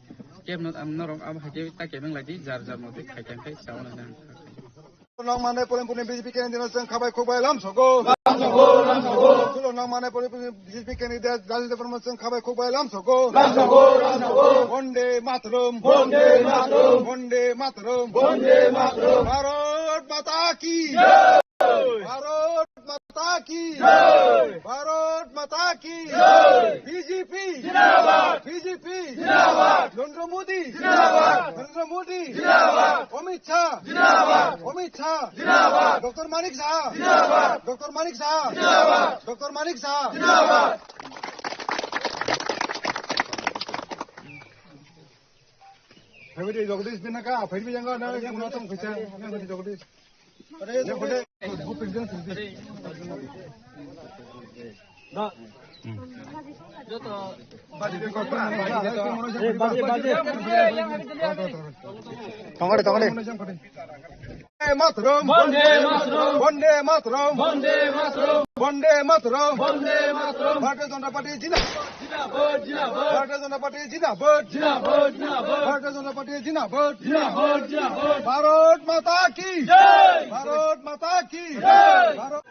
Kebno ang norok abo hai khe ta kebeng laidi, jar jar motwi khai tang khe chauna nang. Nang mane Polim Polim B J P candidate chwng khabai khukbai lam sogo. Lam sogo, lam sogo. Nang mane Polim Polim B J P candidate Rajendra Debbarma chwng khabai khukbai lam sogo. Lam sogo, lam sogo. Vande Mataram. Vande Mataram. Vande Mataram. Vande Mataram. Bharat Mata ki. Jai. Bharat Mata ki. Jai. Bharat Mata ki. Jai. B J P. Zindabad. B J P. Zindabad. Narendra Modi. Zindabad. Narendra Modi. Zindabad. Amit Shah. Zindabad. Amit Shah. Zindabad. Doctor Manik Saha. Zindabad. Doctor Manik Saha. Zindabad. Doctor Manik Saha. Zindabad. Phaidi Jagdish Binaka, phaidi janga na, na tong khacha, na phaidi Jagdish. Tongole, tongole. Vande Mataram! Vande Mataram! Vande Mataram! Vande Mataram! Vande Mataram! Bharatiya Janata Party jindabad! Jindabad! Jindabad! Bharatiya Janata Party jindabad! Jindabad! Jindabad! Bharatiya Janata Party jindabad! Jindabad! Jindabad! Bharat Mata ki! Jai! Bharat Mata ki! Jai! Bharat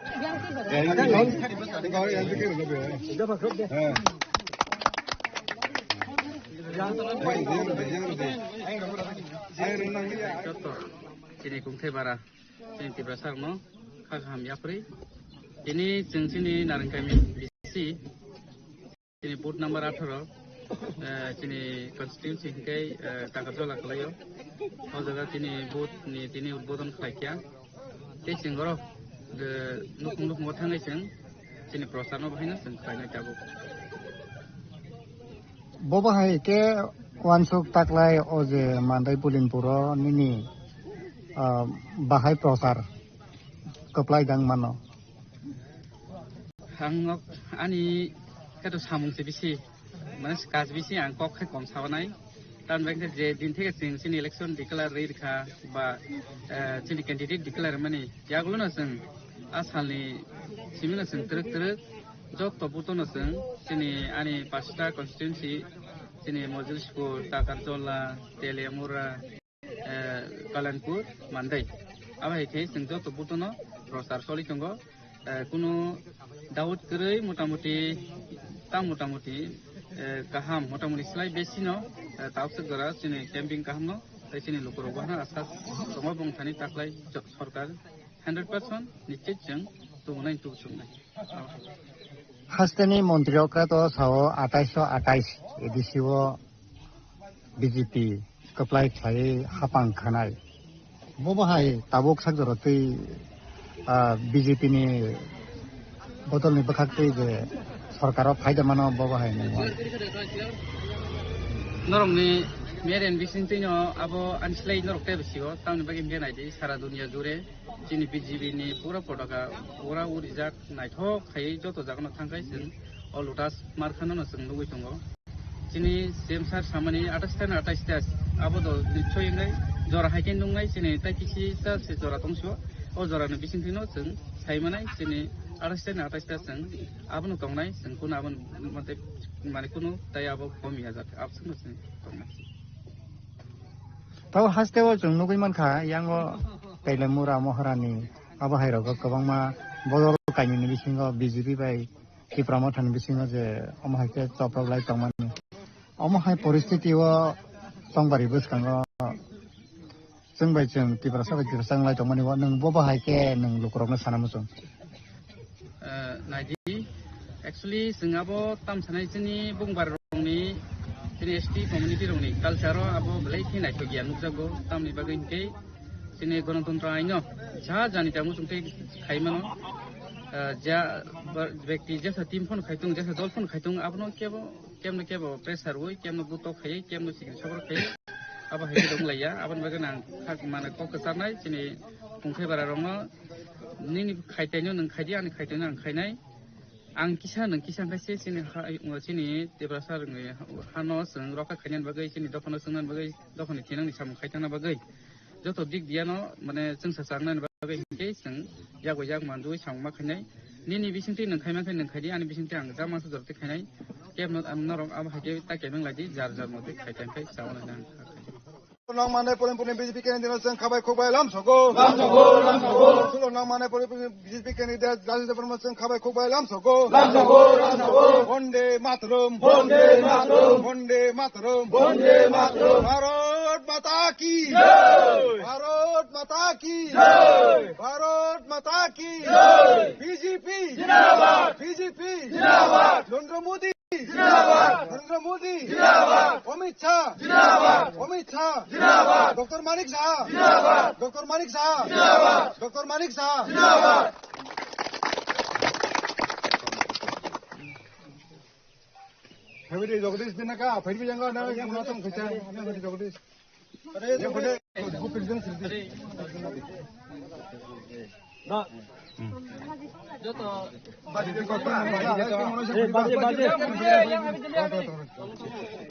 Chini kungthai bara, chini Tiprasa rokno kha kaham yapri. Tini chwng chini Narengkami B C, chini booth number atharo, eh, chini constituency hinkhe, eh, Takarjola kwlaio. O jaga chini booth ni tini udbodon khlaikha. Tei chwng oro, eh, nukhung nukhungo thangwi chwng chini prochar no bahaino chwng khlainai tabuk. Bo bahai khe uansuk taklai o je Mandai Bulimpuro nini, ah, bahai prochar kwplai dang mano. Ang nok ani khe to samung se bisi, mane kaj bisi ang kok khe kom sabanai. Tamni bagwi khe je din theke chwng chini election declare rwi rwkha ba, eh, chini candidate declare mani yagulo no chwng a salni simi no chwng twrwk twrwk joto buto no chwng chini ani pasta constituency, chini Mojulispur, Takarjola, Teliamura, eh, Kalanpur, Mandai. Abo hai khe chwng joto buto no prochar choli tongo. Eh, kunu doubt kwrwi motamuti, ta motamuti, eh, kaham, motamuti slai besi no, eh, takswk jora chini camping kaham no, tei chini lukurok bo hano asa tongo bong thani taklai jo-, sorkar hundred percent nischit chwng tubunai tubusuknai. Hasteni montri okra to sao atais so atais A D C o B J P kwplai khlaiwi hapang khanai. Bo bahai tabuk sak jora twi, ah, B J P ni bodol ni bwkhak twi je sorkar o phaida mano bo bahai nangma. Norok ni mere ni bising twi no abo ani slai norok tei bisi o tamni bagwi hwnkhe nai di sara dunia jure chini B J P ni pura potaka pura urijak naithok khaiwi joto jaga no thang khai chwng o Lotus Markha no no chwng nugwi tongo. Chini C M sir samani atais ta na atais ta abo do nichoi wngnai jora hai khe nungnai chini tai kisi ta se jora tong sio o jora ni bising thwino chwng sai manai chini atais ta na atais ta chwng abono tongnai chwng kuno aboni mate mane kuno tai abo komi ya jak abswk no chwng tongnai. Tabo haste o chwng nugwi mankha yango Teliamura Maharani abo hai rogo kwbangma bodol kainwini bisingo B J P bai Tipra Mothani bisingo je omo hai khe choprok lai tongmani. Omo hai poristiti o chongbari bwskango chwng bai chwng Tiprasa bai Tiprasa wnglai tongmani o nwng bo bahai khe nwng lukurokno sana muchung? Eh, naidi, actually chwng abo tam sanai chini bungbar rokni chini S T community rokni culture o abo belai khe naithok ya nukjago tamni bagwi hinkhe chini Ganatantro aino ja jani ta muchung tei khai mano. Ah, ja ba-, bekti jesa team phano khai tung, jesa dol phano khai tung, abono kebo, kemno kebo pressure wi, kemno butok khai, kemno sikri sokro khai, abo hai khe dong laiya. Aboni bagwi ang khak mane kok kwcharnai chini kungthai bara rokno, nini khaitaino nwng khaidi, ani khaitaino ang khainai. Ang kisa nwng kisa hwnkhe se chini ha, chini Tiprasa rwngni hano chwng rokha khainani bagwi, chini dophano chwngnani bagwi, dophani thinangni samung khaitangna bagwi joto dik diano mane chwngsa changnani bagwi hinkhe chwng yago yak manjui samung ma khainai. Nini bisingtwi nwng khaimankhe nwng khaidi, ani bisingtwi ang jama sujor twi khainai. Kebno ang norok abo hai khe ta kebeng laidi, jar jar motwi khai tangkhe chawanani ang kha khai. Nang mane porin porin B J P candidate chwng khabai khukbai lam sogo. Lam sogo, lam sogo. Sulo nang mane porin porin B J P candidate Jaswant Debbarma chwng khabai khukbai lam sogo. Lam sogo, lam sogo. Bonde Mataram. Bonde Mataram. Bonde Mataram. Bonde Mataram. Bharat Mata ki. Jai. Bharat Mata ki. Jai. Bharat Mata ki. Jai. B J P. Jindabad. B J P. Jindabad. Narendra Modi. Jindabad! Narendra Modi! Jindabad! Amit Shah! Jindabad! Amit Shah! Jindabad! Doctor Manik Saha! Jindabad! Doctor Manik Saha! Jindabad! Doctor Manik Saha! Jindabad! Phaidi Jagdish Dinaka, phaidi janga na, na tong khacha, na phaidi Jagdish.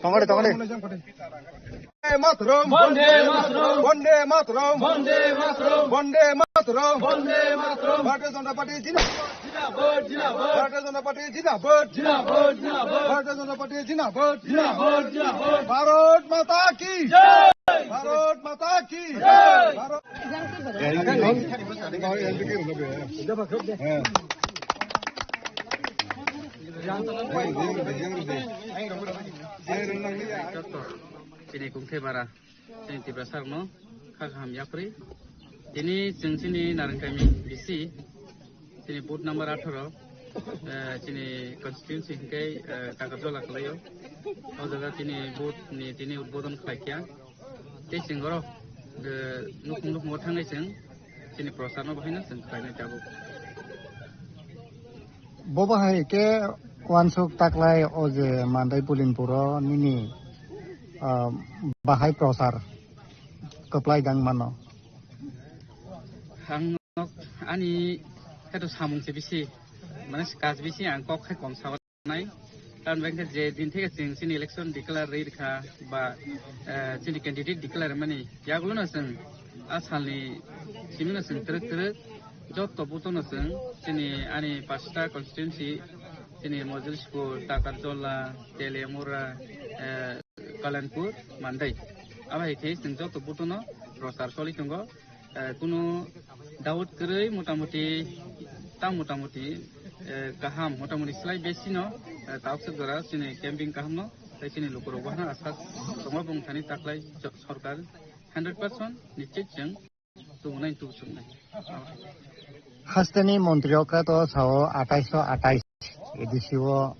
Tongode, tongode. Vande Mataram! Vande Mataram! Vande Mataram! Vande Mataram! Vande Mataram! Bharatiya Janata Party jindabad! Jindabad! Jindabad! Bharatiya Janata Party jindabad! Jindabad! Jindabad! Bharatiya Janata Party jindabad! Jindabad! Jindabad! Bharat Mata ki! Jai! Bharat Mata ki! Jai! Bharat Chini Kungthai Bara, chini Tiprasa rokno kha kaham yapri. Tini chwng chini Narengkami B C, chini booth number atharo, eh, chini constituency hwnkhe, eh, Takarjola khlaio. O jaga chini booth ni tini udbodon khlaikha. Tei chwng oro, eh, nukhung nukhungo thangnai chwng chini prosarno bahaino chwng khlainai tabuk. Bo bahai khe uansuk taklai o je Mandai Pulinpuro nini, ah, bahai prosar kwplai dang mano. Ang nok ani heto samung se bisi, mane kaj bisi ang kok khai kom sa nai. Tamni bagwi khe je din theke chwng chini election declare rwi rwkha ba, eh, chini candidate declare mani yagulo no chwng a salni simi no chwng twrwk twrwk joto booth no chwng chini ani pasta constituency chini Mojulisipur, Takarjola, Teliamura, eh, Kalanpur, Mandai. Abo hai khe chwng joto booth no prochar choli tongo. Eh, kunu doubt kwrwi motamuti, ta motamuti, eh, kaham, motamuti slai besi no, eh, takswk jora chini camping kaham no, tei chini lukurok bo hano asa tongo bwng thani taklai jo-, sorkar hundred percent nischit chwng tubunai tubsuknai. Hasteni montri okra to sao atais so atais A D C o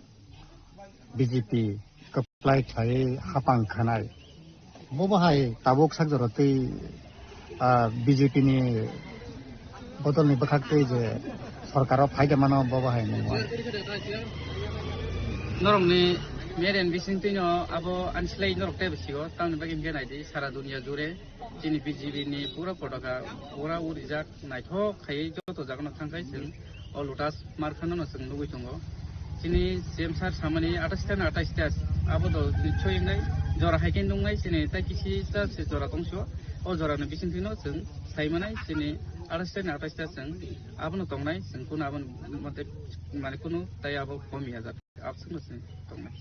B J P kwplai khlaiwi hapang khanai. Bo bahai tabuk sak jora twi, ah, B J P ni bodol ni bwkhak twi je sorkar o phaida mano bo bahai ni. Norok ni media ni bising twi no abo ani slai norok tei bwsio tamni bagwi hwnkhe naidi sara dunia jure. Chini B J P ni pura potaka, pura urijak, naithok khaiwi joto jagano thangkhai chwng o Lotus Markha no chwng nugwi tongo. Chini C M sir samani atais ta na atais ta abo do nichoi wngnai, jora hai khe nungnai chini tai kisi ta se jora tongso, o jora ni bisingtwi no chwng sai manai chini atais ta na atais ta chwng abono tongnai, chwng kunu abono mate mane kunu tai abo komi ya jak. Abswkno se tongnai.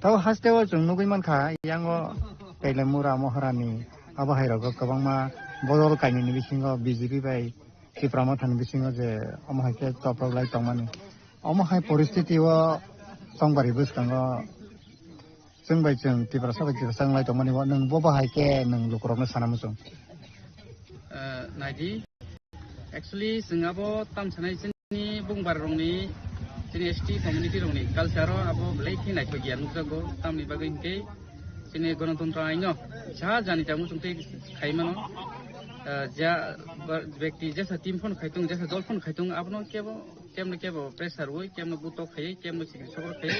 Tabo haste o chwng nugwi mankha, yango Teliamura Moharani abo hai rogo kwbangma bodol kainwini bisingo B J P bai Tipra Mothani bisingo je omo hai khe choprok lai tongmani. Omo hai poristiti o tongbarwi bwskango chwng bai chwng Tiprasa bai Tiprasa wnglai tongmani o nwng bo bahai khe nwng lukurokno sana muchung. Eh, naidi, actually, chwng abo tam sanai chini bungbar rokni, chini S T community rokni culture o abo belai khe naithok ya nukjago, tamni bagwi hinkhe chini Ganatantro aino ja jani ja muchung tei khai mano, ah, ja ba-, bekti jesa team phano khai tung, jesa dol phano khai tung, abono kebo, kemno kebo pressure wi, kemno butok khai, kemno chikri sokro khai,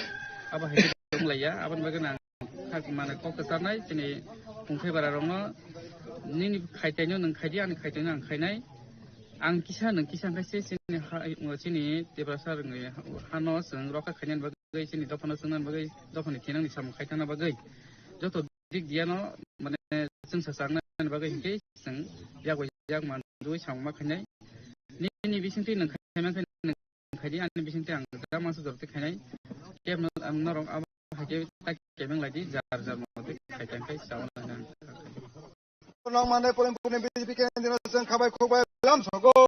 abo hai khe wnglaiya, aboni bagwi nang Kha-, mane kok kwcharnai chini Kungthai Bara rokno, nini khaitaino nwng khaidi, ani khaitaino ang khainai. Ang kisa nwng kisa hwnkhe se chini ha, chini Tiprasa rwngni hano chwng rokha khainani bagwi, chini dophano chwngnani bagwi, dophani thinangni samung khaithana bagwi, joto dik diano mane chwngsa changnani bagwi hinkhe chwng yak bai yak mandui samung ma khainai. Nini bisingtwi nwng khaimankhe nwng khaidi, ani bisingtwi ang jama sujorti khainai. Kebno ang norok abo haikhe tak kebeng laidi, jar jar motwi khaitang khai chawana hinang. Nang mane polim polim B J P candidate jeng khabai khukbai lam sogo.